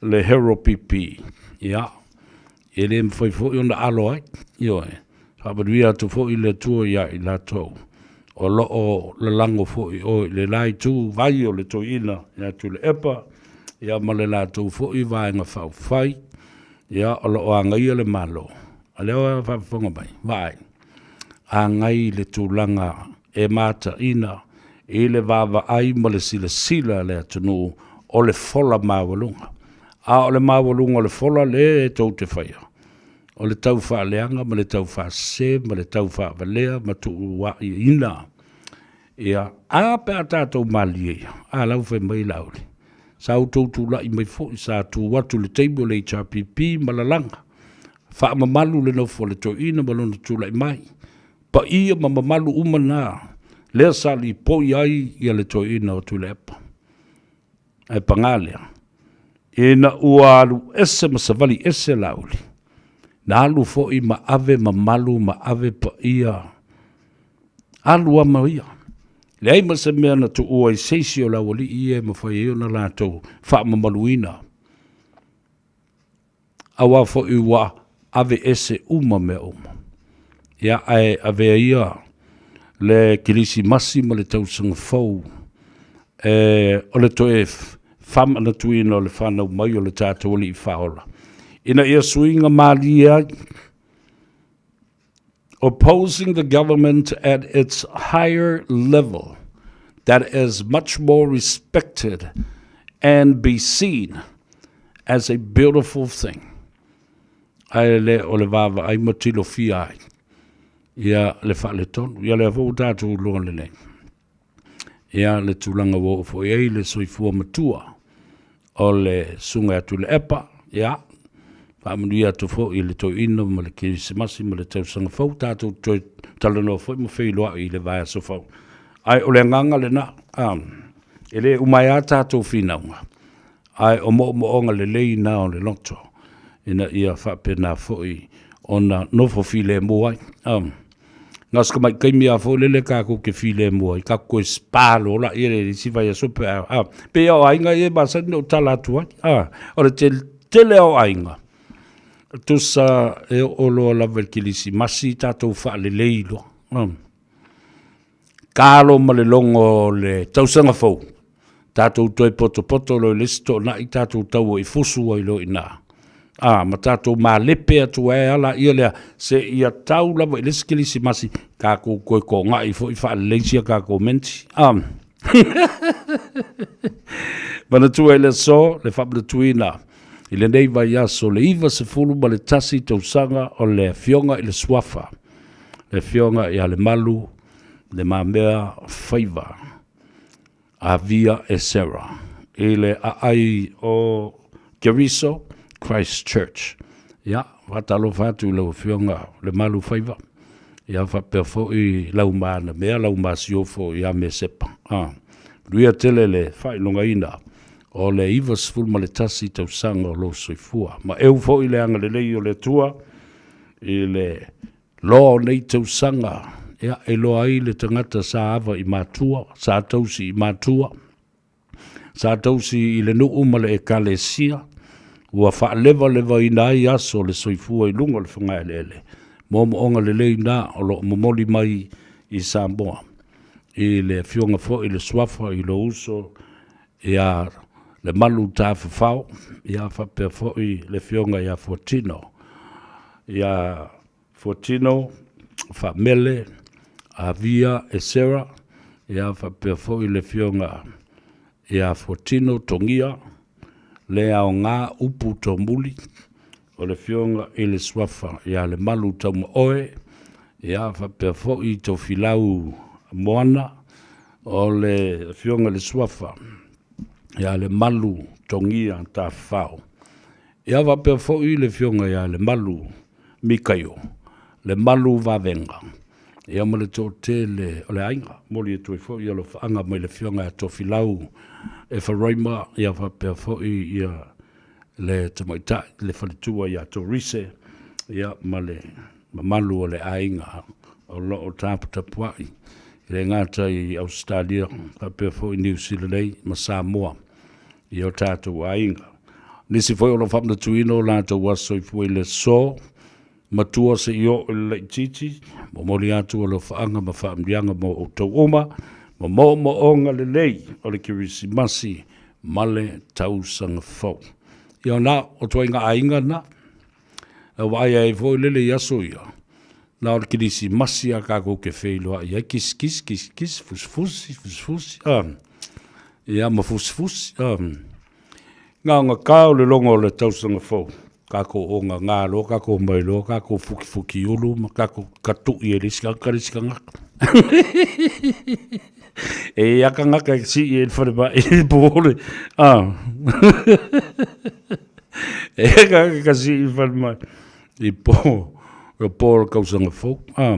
le Hero PP, ia, E le mafai foi ona alo ai, ioe, faamanuia atu foi le Atua ia i latou o lo o lalago foi o i le la itu vai o le toeaina ia Tuilaepa, ia ma le latou foi Vaega Faaupufai, ia o lo o agaia le Malo. A lea ua faafofoga mai, vaai, agai le tulaga e mataina i le vaavaai ma le silasila a le atunuu o le fola maualuga. A o le maualuga o le fola lea e tou te faia, o le tau faaleaga ma le tau faasese ma le tau faavalea ma tuuaiina. Ia, a pe a tatou malie ia, a la ua fai mai Laauli, sa outou tulai mai foi, sa tu atu i le taimi o le HRPP ma lalaga, faamamalu le nofo a le toeaina ma lona tulai mai. Paia ma mamalu uma na, lea sa lipoi ai ia le toeaina o Tuilaepa. Ae paga lea, ina ua alu ese ma savali ese Laauli, na alu foi ma ave mamalu ma ave paia, alu lava ma ia. Leai ma se mea na tuua i se isi o le aualii ia e mafai ai ona latou faamamaluina, aua foi ua ave ese uma mea uma. Ia, ae avea ia le Kerisimasi ma le Tausaga Fou e, o le toe faamanatuina o le fanau mai o le tatou Alii Faaola, ina ia suiga malie ai, opposing the government at its higher level that is much more respected and be seen as a beautiful thing. Ae le o le vaavaai ma tilofia ai ia le faaletonu. Ia lea foi ua tatou iloa lelei ia le tulaga ua oo foi ai le soifua matua o le susuga ia Tuilaepa, ia, faamanuia atu foi i le toeaina ma le Kerisimasi ma le tausaga fou, tatou toe talanoa foi ma feiloai i le vaiaso fou. Ae o le agaga lena, a, e le uma ai lava tatou finauga, ae o moomooga lelei na o le loto, ina ia faapena foi ona nofo filemu ai. A. Na o si tamai taimi lava foi lele tatou te filemu ai, tatou toe spa loa laia i le isi vaiaso pe a, a. Pei lava o aiga ia e masani ona ou tala atu ai, a. O le tele lava o aiga, tusa e oo loa lava i le Kerisimasi tatou faalelei loa, a. Talo ma le logo o le tausaga fou. Tatou toe potopoto loa i le isi toonai, tatou tau i fusu ai loa i ina. A, ma tatou malepe atu ai lava laia lea, seia tau lava i le isi Kerisimasi, tatou toe toonai foi faalelei sia tatou menti. A. Manatua i le aso, le faamanatuina i lenei vaiaso le 91 tausaga o le Afioga i le Suafa, le Afioga ia Lemalu Le Mamea Faiva. Avia e Sarah i le aai o Keriso Christ Church. Ia, faatalofa atu i lau Afioga Lemalu Faiva, ia faapea foi lau manamea, lau masiofo ia Mesepa. Ah, manuia tele le faailogaina o le 91 tausaga o lou soifua. Ma eu foi le agalelei o le Atua i le Loa o nei tausaga, ia, e iloa ai le tagata sa ava i matua, sa tausi i matua, sa tausi i le nuu ma le ekalesia, ua faalevalevaina ai aso o le soifua i luga o le fogaeleele. Moomooga lelei na o lo o momoli mai i Samoa, i le afioga foi i le Suafa i lou uso ia Lemalu Tafafao, ia faapea foi le afioga ia Fuatino. Ia Fuatino, Faamele, Avia Esera, ia faapea foi le afioga ia Fuatino Togia, le aoga upu tomuli, o le afioga i le Suafa ia Lemalu Taumaoe, ia faapea foi Tofilau Moana, o le afioga i le Suafa ia Lemalu Togia Tafafao. Ia faapea foi le Afioga ia Lemalu Mikaio, Lemalu Vavega, ia ma le toatele o le aiga. Momoli atu ai foi alofaaga mai le Afioga ia Tofilau Efaraima, ia faapea foi ia le tamaitai, le faletua ia Torise, ia ma le mamalu o le aiga o lo o taputapuai, e le gata i Ausetalia, faapea foi Niu Sila nei ma Samoa i o tatou aiga. Nisi foi o lo o faamanatuina o latou aso soifua i le aso, matua seia oo i le laitiiti, momoli atu alofaaga ma faamanuiaga mo outou uma, ma moomooga lelei o le Kerisimasi ma le Tausaga Fou. Ia na o ituaiga aiga na, e vaai ai foi lele i aso ia, na o le Kerisimasi a tatou te feiloai ai, kisikisi, kisikisi, fusifusi, fusifusi, ia ma fusifusi. Na ona tao le logo o le tausaga fou, tatou ogaga loa, tatou omai loa, tatou fukifuki ulu ma tatou katui e le isi tagata le isi tagata. E i ai lava tagata e sii ai le falemai i le po le, a. E i ai tagata e sii i le falemai i po, le po o le tausaga fou. A.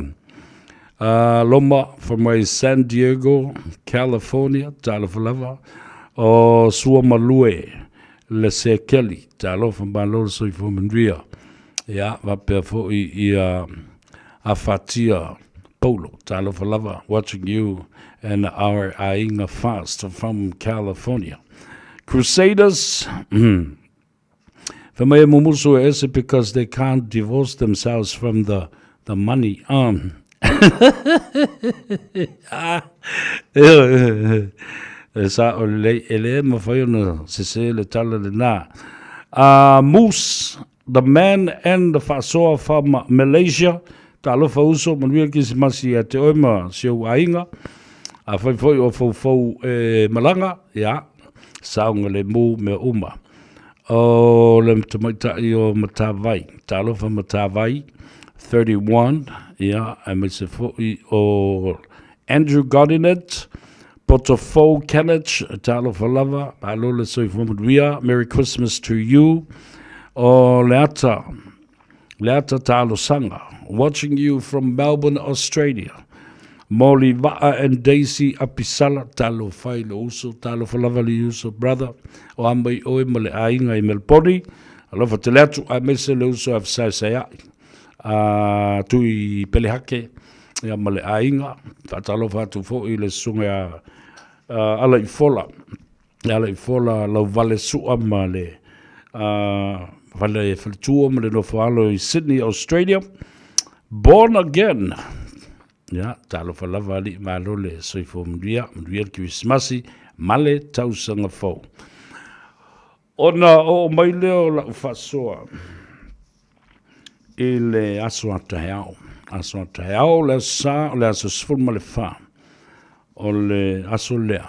Loma from mai San Diego, California, talofa lava. O Sua Malue, le Sekeli, talofa malo le soifua manuia. Ia, faapea foi ia Afatia Paulo, talofa lava, watching you and our aiga fast from California. Crusaders, Fai mai e mumusu e ese because they can't divorce themselves from the, the money. E sao lelei, e le mafai ona sese le tala lena. Moose, the man and the faasoa from Malaysia, talofa uso, manuia Kerisimasi ia te oe ma si ou aiga. Afai foi o foufou e malaga, ia, saogalemu mea uma. O le tamaitai o Matavai, talofa Matavai, 31, ia, aemaise foi o Andrew Godinet, Potofou Kenneth, talofa lava, malo le soifua manuia, Merry Christmas to you. O Leata, Leata Talosaga, watching you from Melbourne, Australia. Molly Vaa and Daisy Apisala, talofa i lou uso, talofa lava le uso, brother, o a mai oe ma le aiga i Melbourne, alofa tele atu, aemaise le uso a fesaesaeai, a Tui Pelehake, ia ma le aiga, faatalofa atu foi i le susuga ia Alaifola, E ala i fola lau vale sua ma le vale faletua ma le nofo alo i Sydney, Australia. Born again. Ia, talofa lava alii malo le soifua manuia, manuia le Kerisimasi. ma le tausaga fou. Ona oo mai lea o lau faasoa i le aso a taeao. Aso a taeao, le aso Sa, o le aso 14 o le aso lea,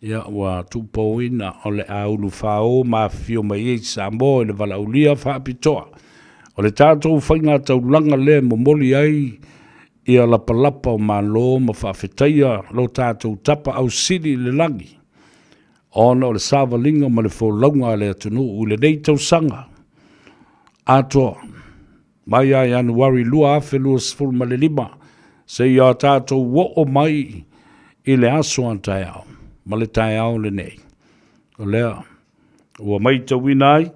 ia ua tuupouina o le a ulufāō ma afifio mai ai Samoa i le valaaulia faapitoa. O le tatou faigataulaga lea e momoli ai ia lapalapa o malo ma faafetaia lo tatou Tapaau Sili i le lagi, ona o le savaliga ma le folauga a le atunuu i lenei tausaga atoa, mai ia Ianuari 2025 seia tatou oo mai i le aso a taeao ma le taeao lenei. O lea ua maitauina ai,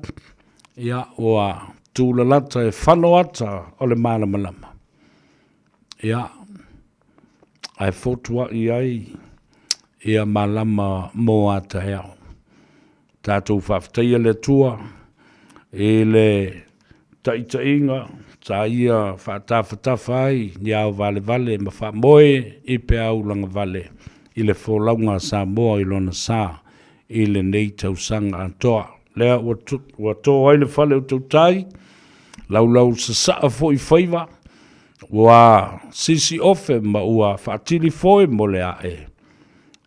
ia, ua tulalata e fano ata o le malamalama. Ia, ae fotuai ai ia malama mo a taeao. Tatou faafetaia le Atua i le taitaiga sa ia faatafatafa ai ni ao valevale ma faamoe i peau lagavale i le folauga a Samoa i lona sa i lenei tausaga atoa. Lea ua to ai le fale o tautai, laulau sasaa foi faiva, ua sisi ofe ma ua faatili foe mo le ae.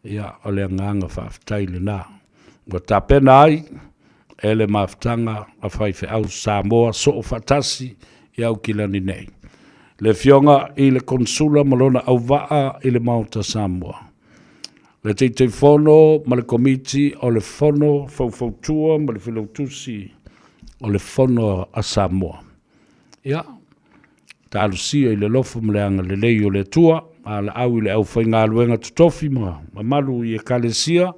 Ia, o le agaga faafetai lena. Ua tapena ai e le mafutaga a faifeau Samoa soo faatasi i Aukilani nei. Le Afioga i le Konesula ma lona auvaa i le Maota Samoa. Le Taitaifono ma le Komiti o le Fono Faufautua ma le Failautusi o le Fono a Samoa. Ia, talosia i le alofa ma le agalelei o le Atua, a laau i le aufaigaluega totofi ma mamalu i Ekalesia,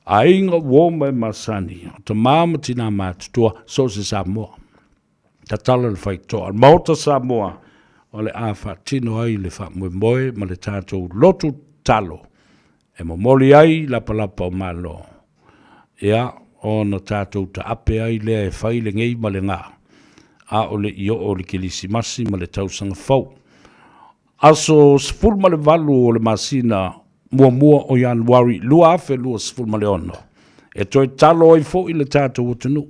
aiga, uo ma e masani, o tama ma tina matutua, so o se Samoa. Tatala le faitotoa o le Maota Samoa o le a faatino ai le faamoemoe ma le tatou lotu tatalo e momoli ai lapalapa o Malo, ia, ona tatou taape ai lea e fai lenei ma lena, a o le i oo i le Kerisimasi ma le Tausaga Fou. Aso 18 o le masina muamua o Ianuari 2026, e toe talo ai foi le tatou atunuu.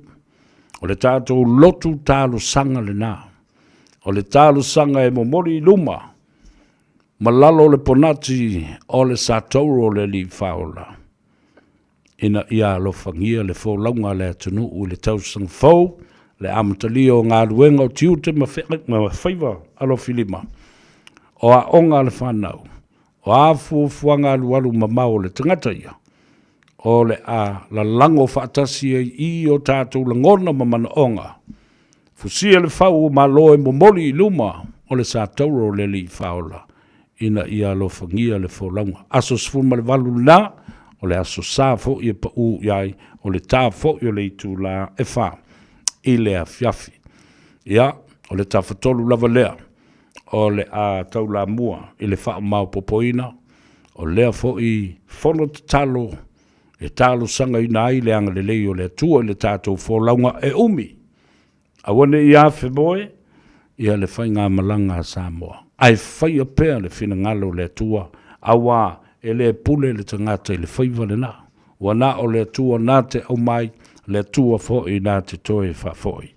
O le tatou lotu talosaga lena. O le talosaga e momoli i luma ma lalo o le ponati o le satauro o le Alii Faaola, ina ia alofagia le folauga a le atunuu i le tausaga fou, le amatalia o galuega o tiute ma faiva alofilima, o aoga a le fanau, o a fuafuaga alualu mamao o le tagata ia, o le a lalago faatasi ai i o tatou lagona ma manaoga. Fusia le fau o Malo e momoli i luma o le satauro o le Alii Faaola, ina ia alofagia le folauga. Aso 18 lena, o le aso sa foi e pau i ai, o le ta foi o le itula e 4 i le afiafi. Ia, o le tafatolu lava lea o le a taulamua i le faamaopoopoina o lea foi fono tatalo e talosagaina ai le agalelei o le Atua i le tatou folauga e umi. Aua ne i afemoe ia le faigamalaga a Samoa, ae faia pea le finagalo o le Atua, auā e le pule le tagata i le faiva lena. Ua na o le Atua na te aumai, le Atua foi na te toe faafoi.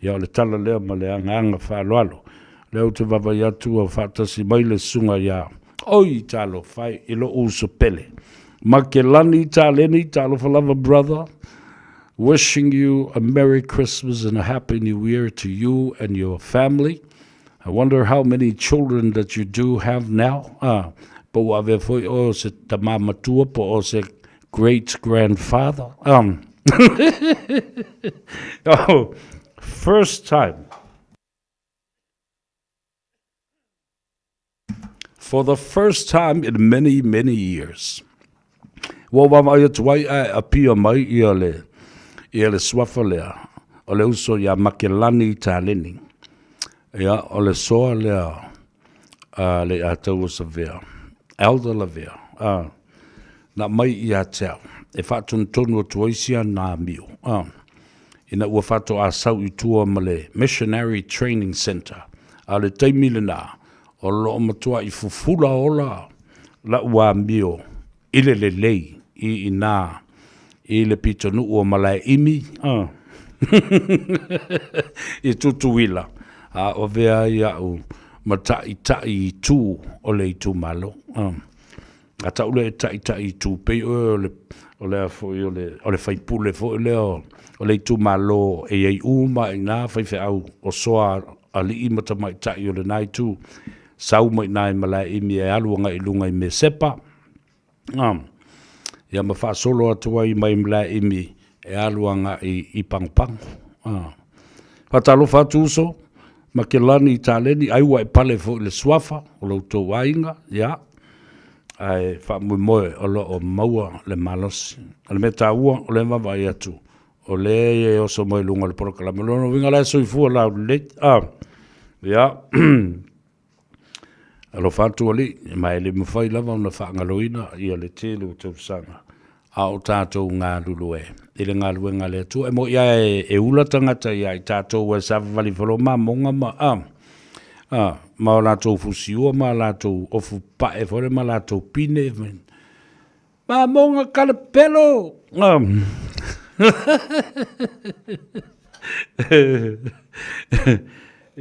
Ia o le tala lea ma le agaga faaaloalo. Lea ou te vaavaai atu ua faatasi mai le susuga ia Oi talofa e i lou uso pele. Makelani Taleni, talofa lava brother. Wishing you a Merry Christmas and a Happy New Year to you and your family. I wonder how many children that you do have now. Ah, po ua avea foi oe o se tamā matua po o se great grandfather. Oh, first time. For the first time in many, many years. Ua vaavaai atu ai ae apia mai ia le, ia le suafa lea, o le uso ia Makelani Taleni. Ia, o le soa lea a le Ataua Savea, Elder Lavea, a, na mai ia te au, e faatonutonu atu ai si ana amio, a, ina ua faatoa sau i tua ma le Missionary Training Centre, a o le taimi lena, o lo o matuai fufula ola la'u amio i le lelei i inā i le pitonuu o Malaeimi, a, i Tutuila, a o avea ai a'u ma ta'ita'i itu o le itumalo. A, a ta'u lea e ta'ita'i itu, pei oe o le, o le a foi, o le, o le faipule foi lea o, o le itumalo e i ai uma lava i ina faifeau o soa alii ma tamaitai o lena itu, sau mai i ina i Malaeimi e alu agai i luga i Mesepa, A, ia ma faasolo atu ai mai Malaeimi e alu agai i Pagopago. A, faatalofa atu uso ma Kelani i Taleni, ai ua e pale foi i le suafa o lo outou aiga, ia, ae faamoemoe o lo o maua le malosi. O le mea taua, o lea e vaavaai atu, o lea e oso mai luga o le polokalame. O lona uiga o la e soifua laulelei. A, ia, Alofa atu Alii, ma e le mafai lava ona faagaloina ia le tele o tausaga a o tatou galulue i le galuega a le Atua. E moni lava e ula tagata ia i tatou e savavali foi loa mamoga ma a, a, ma o latou fusiua ma latou ofu pae foi lea ma latou pine. Mamoga kalapelo!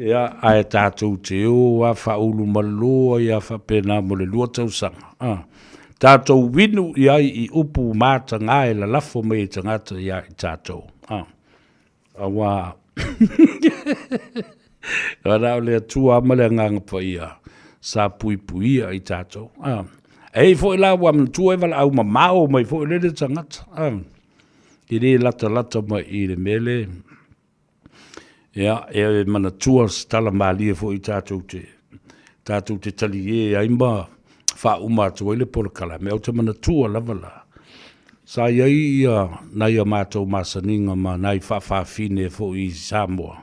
Ia, ae tatou te o lava faaulumalō ai lava faapena mo le 2 tausaga. A, tatou inu i ai i upu mataga e lalafo mai e tagata ia i tatou. A, aua na o le Atua lava ma le Agaga Paia sa puipuia i tatou. A, e i ai foi la ua manatua e valaau mamao mai foi lele tagata. A, e le latalata mai i le mea lea. Ia, e manatua se tala malie foi tatou te, tatou te taliē ai ma faauma atu ai le polokalame. Ou te manatua lava la, sa i ai ia nai a matou masaniga ma nai faafafine foi i Samoa,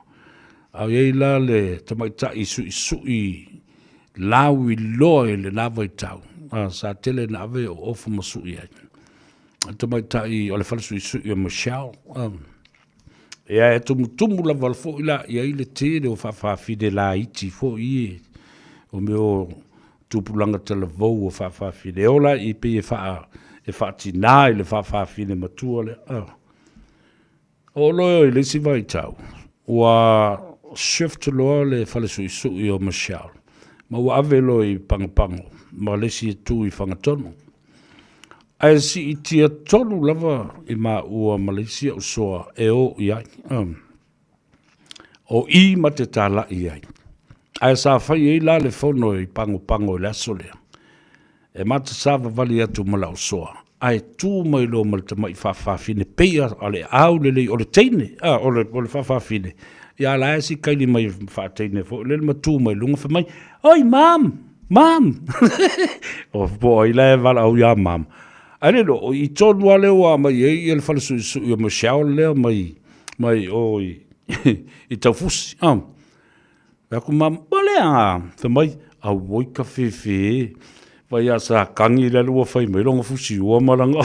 a i ai la le tamaitai suisui lauiloa i lena vaitau, sa tele ina ave o ofu ma sui ai. O le tamaitai o le fale suisui o Michelle, Ia e tumutumu lava foi la i ai le tele o faafafine laiti foi ie o mea o tupulaga talavou o faafafine. E ola i pei e faa e faatina i le faafafine matua lea. Ah. O loa i le isi vaitau, ua shift loa le fale suisui o Michelle, ma ua ave loa i Pagopago ma le isi e tu i Fagatonu. Ae siitia tonu lava i maua ma le isi au soa e o i ai. O i ma te talai ai. Ae sa fai ai la le fono i Pagopago i le aso lea. E ma te savavali atu ma lau soa, ae tu mai loa ma le tamai faafafine pei a le au lelei o le teine, a, o le, o le faafafine. Ia la e si kaili mai faateine foi lele ma tu mai luga fai mai, Oi, mam! Mam! O po ai la e valaau iā mam. Ae le lo, i tonu lava lea ua aumai ai ia le fale suisui o Michelle lea mai, mai o i, i Taufusi. Ah. Fai atu mam, o lea a, fai mai, auoi ka fefe e. Vai a sa kagi lea ua fai mai lona fusiua ma lana.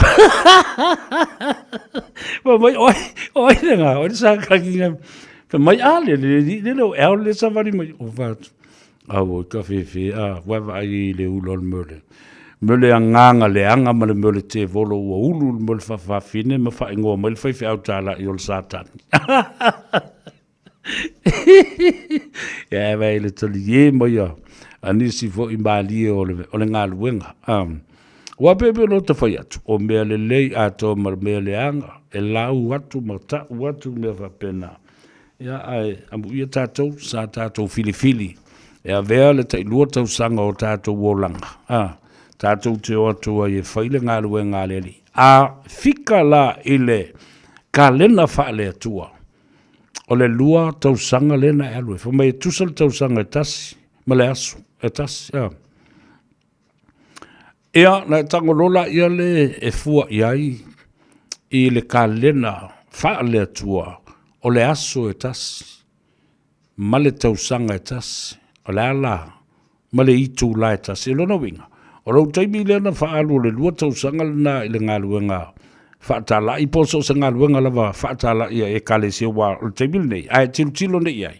Fai mai, oi, oi le ngā, oi le sa kagi ngā. Fai mai, a le le, le le le o eo le savali mai. O fai atu, Auoi ka fefe, a, vaevaai i le ula o le mea o le, mea o le agaga leaga ma le mea o le tevolo ua ulu le mea o le faafafine ma faaigoa mai le faifeau talai o le Satani. Ia e vaai i le taliē mai a, a nisi foi malie o le, o le galuega. Aua pei pei ona fai atu, o mea lelei atoa ma le mea leaga, e lau atu ma tau atu mea faapena. Ia, ae amuia tatou, sa tatou filifili e avea le tailua tausaga o tatou olaga, a, tatou te o atu ai e fai le galuega a le Alii. A fika la i le kalena faale-Atua, o le 2 tausaga lea na e alu ai. Fai mai e tusa le tausaga e tasi ma le aso e tasi, a. Ia, na e tago loa laia le e fua i ai i le kalena faale-Atua o le aso e tasi ma le tausaga e tasi, o le a la ma le itula e tasi. O lona uiga, o lou taimi lea na faaalu o le 2 tausaga lena i le galuega faatalai po o so o se galuega lava faatalai a Ekalesia aua o le taimi lenei, a e tilotilo nei i ai,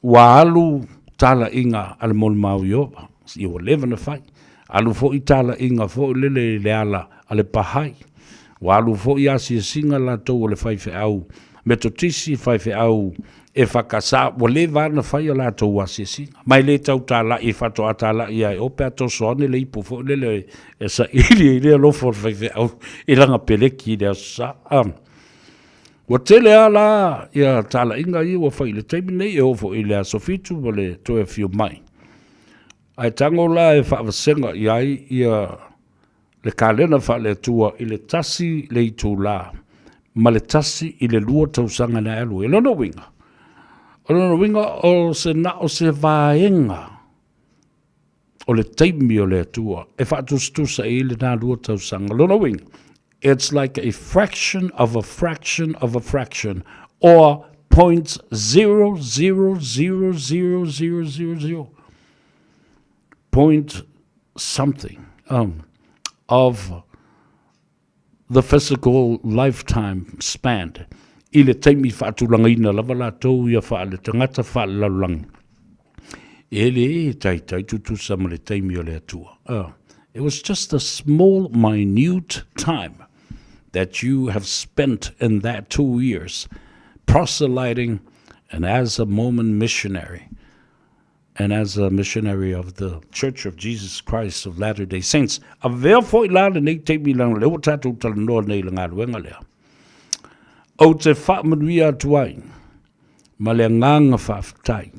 ua alu talaiga a le molimau Ieova, ia ua leva ona fai. Alu foi talaiga foi lele i le ala a le Baha'i. Ua alu foi asiasiga latou a le faifeau Metotisi, faifeau EFKS, ua leva lava ona fai a latou asiasiga. Ma e le tau talai, faatoa talai lava e o pe a toso ane le ipu foi lele e saili ai le alofa o le faifeau i lana peleki i le Aso Sa. Ua tele lava la ia talaiga ia ua fai i le taimi lenei, e oo foi i le aso Fitu ma le toe afio mai. Ae tago la e faavasega i ai ia le kalena faale-Atua i le 1 le itula ma le 1 i le 2 tausaga na e alu ai. O lona uiga, o lona uiga o se na o se vaega o le taimi o le Atua e faatusatusa i ai lena 2 tausaga. O lona uiga, it's like a fraction of a fraction of a fraction or 0.000000 point something of the physical lifetime span i le taimi faatulagaina lava latou ia faale-tagata faale-lalolagi. E le taitai tutusa ma le taimi o le Atua. It was just a small minute time that you have spent in that 2 years proselyting and as a Mormon missionary and as a missionary of the Church of Jesus Christ of Latter-day Saints. Avea foi la lenei taimi leaga o lea ua tatou talanoa nei i le galuega lea. Ou te faamanuia atu ai ma le agaga faafetai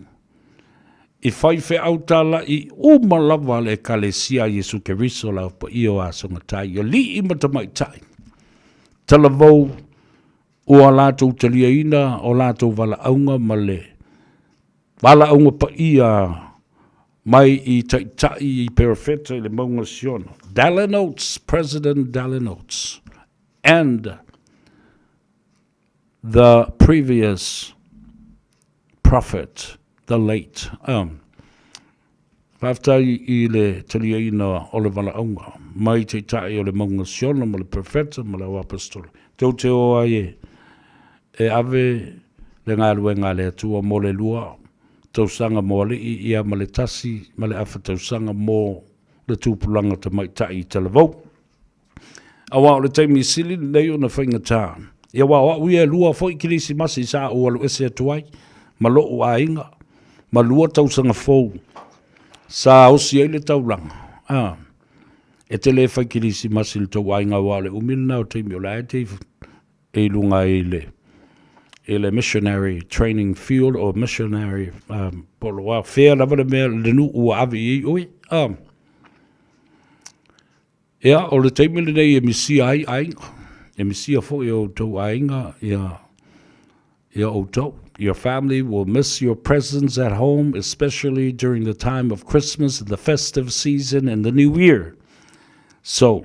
i faifeau talai uma lava a le Ekalesia a Iesu Keriso o le Ao Paia o Aso Gatai, alii ma tamaitai, talavou ua latou taliaina o latou valaauga ma le valaauga paia mai i taitai i perofeta i le mauga o Siono, Dallin Oates, President Dallin Oates, and the previous prophet, the late. Faafetai i le taliaina o le valaauga mai taitai o le mauga Siono ma le perofeta ma le au apostola. Tou te o ai e e ave le galuega a le Atua mo le 2 tausaga mo alii ia ma le 1.5 tausaga mo le tupulaga tamaitai i Talavou. Aua o le taimi sili lenei ona faigata. Ia aua o au ia e 2 foi Kerisimasi sa ou alu ese atu ai ma lo'u aiga ma 2 tausaga fou sa osi ai le taulaga. A, e te le fai Kerisimasi i le tou aiga aua o le umi lena o taimi o la e te i luga i le i le missionary training field or missionary po o le a fea lava le mea le nuu ua ave i ai oe. A, Ia, o le taimi lenei e misia ai aiga, e misia foi e outou aiga ia, ia outou. Your family will miss your presence at home, especially during the time of Christmas and the festive season and the New Year. So,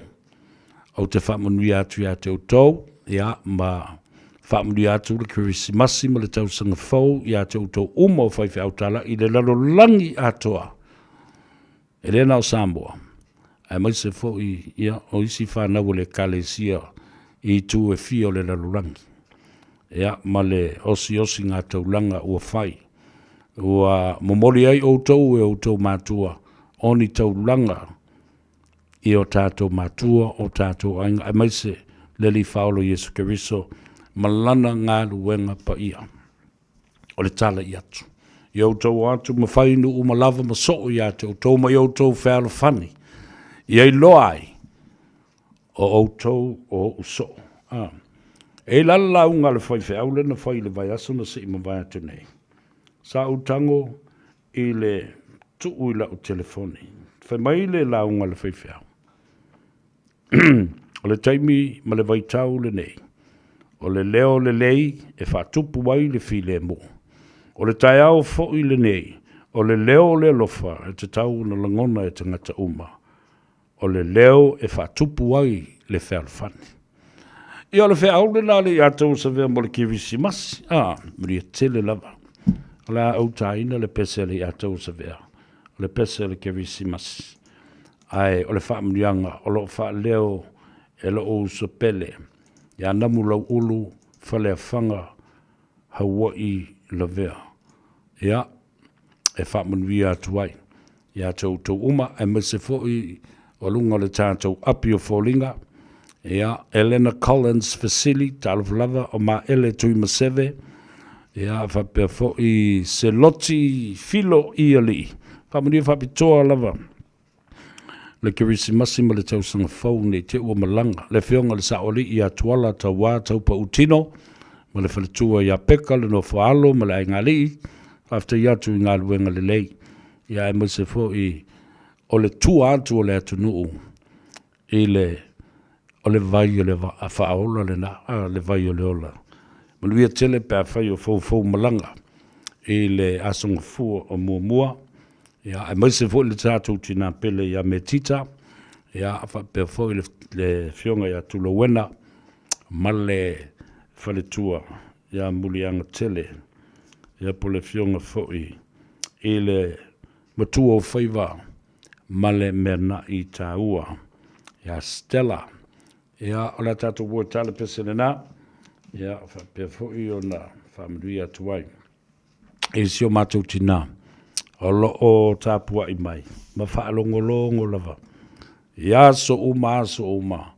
ou te faamanuia atu ia te outou, ia, ma faamanuia atu le Kerisimasi ma le tausaga fou ia te outou uma o faifeau talai i le lalolagi atoa. E le na o Samoa, aemaise foi ia, o isi fanau o le Ekalesia i itu e fia o le lalolagi, ia, ma le osiosiga taulaga ua fai, ua momoli ai outou e outou matua o ni taulaga i o tatou matua, o tatou aiga, aemaise le Alii Faaola Iesu Keriso ma Lana galuega paia. O le tala i atu. I outou o atu ma fai nuu ma lava ma soo ia te outou ma i outou fealofani, ia iloa ai o outou o oʻu soo. A. E i la le lauga a le faifeau lea na fai i le vaiaso na sei mavae atu nei. Sa ou tago i le tuu i lau telefoni. Fai mai le lauga a le faifeau. O le taimi ma le vaitau lenei, o le leo lelei e faatupu ai le filemu. O le taeao foi lenei, o le leo o le alofa e tatau ona lagona e tagata uma. O le leo e faatupu ai le fealofani. Ia, o le feau lena le ia tou savea mo le Kerisimasi. A, manuia tele lava. O le a ou taina le pese a le ia tou savea, o le pese o le Kerisimasi. Ae o le faamanuiaga o lo o faaleo e lou uso pele ia Namulauulu Faleafaga Haua'i Lavea. Ia, e faamanuia atu ai ia te outou uma, aemaise foi o luga o le tatou api o foliga. Ia, Elena Collins Fesili, talofa lava, o Maele Tuimaseve, ia, faapea foi Seloti Filo Ialii. Faamanuia faapitoa lava le Kerisimasi ma le tausaga fou nei te ua malaga. Le Afioga i le Saoalii ia Tuala Tauā Taupautino ma le faletua ia Peka le Nofoaalo ma le Aigaalii, faafetai atu i galuega lelei, ia aemaise foi o le tua atu o le atunuu i le o le vai o le faaola lena, a, le vai o le ola. Manuia tele pe afai o foufou malaga i le Aso Gafua o muamua, ia, aemaise foi le tatou tinā pele ia Metita, ia, faapea foi le, le Afioga ia Tulauena ma le faletua ia Muliagatele, ia, po o le Afioga foi i le Matua o Faiva ma le mea naʻi taua ia Stella. Ia, o le a tatou ua tala pese lena, ia, faapea foi ona faamanuia atu ai i si o matou tinā o lo o tapuai mai ma faalogologo lava i aso uma aso uma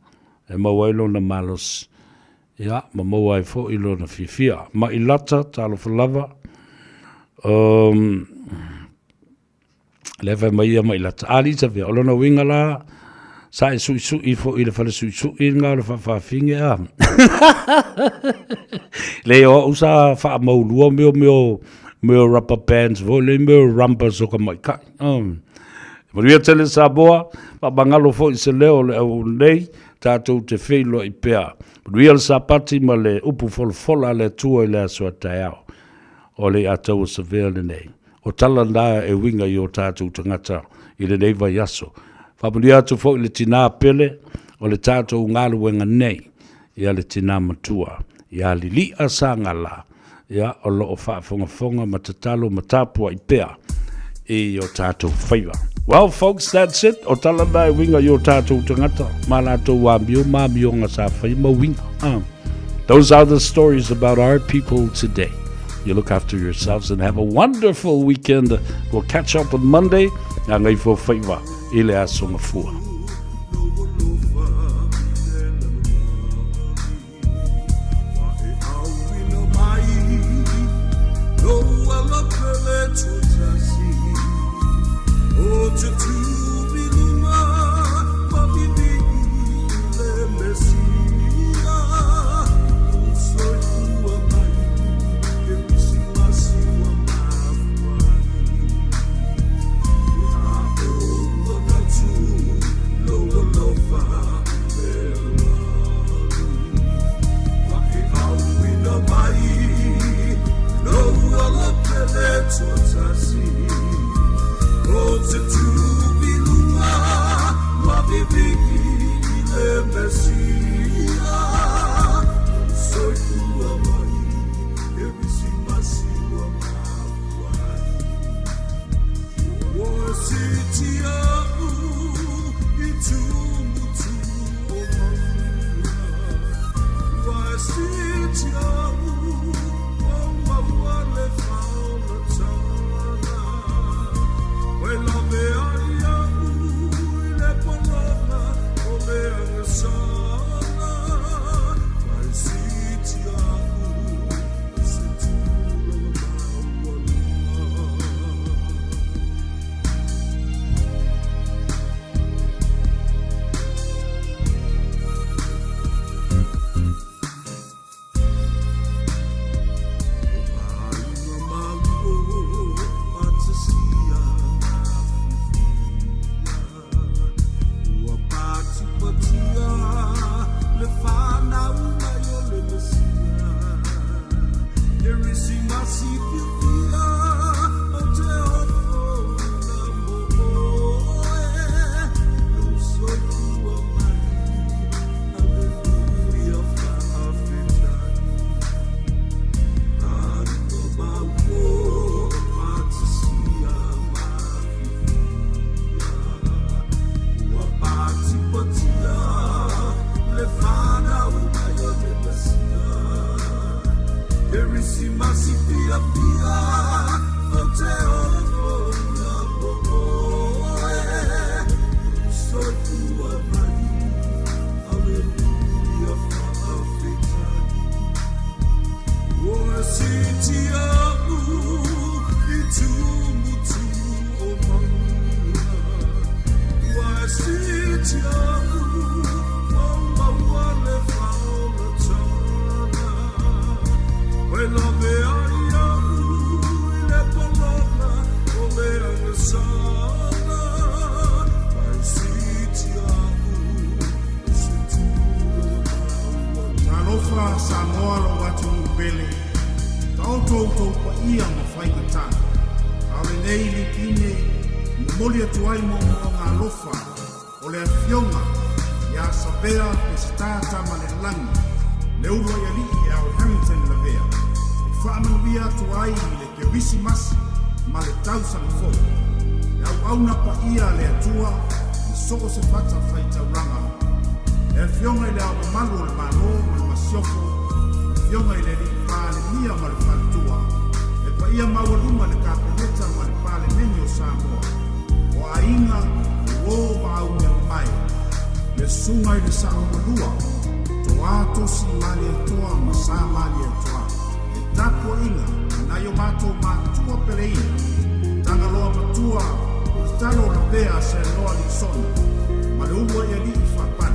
e maua ai lona malosi, ia, ma maua ai foi lona fiafia. Mailata, talofa lava. Um, Lea fai mai ia Mailata, alii Savea, o lona uiga la, sa e suisui foi i le fale suisui lena o le faafaafine a. Leai, o au sa faamaulua mea o mea o mea o rubber bands foi lea, mea o rumbers o ka maʻitaʻi. Oh. Manuia tele Samoa, faamagalo foi se leo o le au nei, tatou te feiloai pea. Manuia le Sapati ma le upu folafola a le Atua i le aso a taeao. O le iataua Savea lenei. O tala na e uiga i o tatou tagata i lenei vaiaso. Faamanuia atu foi le tinā pele o le tatou galuega nei, ia le tinā matua, ia Lili'a Sagala, ia, o lo o faafogafoga ma tatalo ma tapuai pea i o tatou faiva. Well folks, that's it. O tala na e uiga i o tatou tagata ma latou amio ma amioga sa fai ma uiga. Ah. Those are the stories about our people today. You look after yourselves and have a wonderful weekend. We'll catch up on Monday. Ngā ngai fo whaiwa i le aso ngafua. Alofa Samoa lou atunuu pele, taoto outou paia ma faigata. A o lenei lipine, e momoli atu ai moomooga alofa o le Afioga ia Savea Peseta Tamalelagi, le uluai alii Al Harrington Lavea, e faamanuia atu ai i le Kerisimasi ma le tausaga fou. Le auauna paia a le Atua i so o se fatafaitaulaga. Le Afioga i Le Ao Mamalu o le Malo ma le Masiofo, Afioga i le Alii Palemia ma le Faletua, le paia maualuga i le Kapeneta ma le Palemene o Samoa, o aiga, uo ma aumeamamae, le Susuga i le Sa'o Malua, Toā Tosi Malietoa ma Sa Malietoa, le tapuaiga a nai o matou matua peleina, Tagaloa Matua, Ulutalo Lavea Seanoa Lisona, ma le uluai alii Faapai.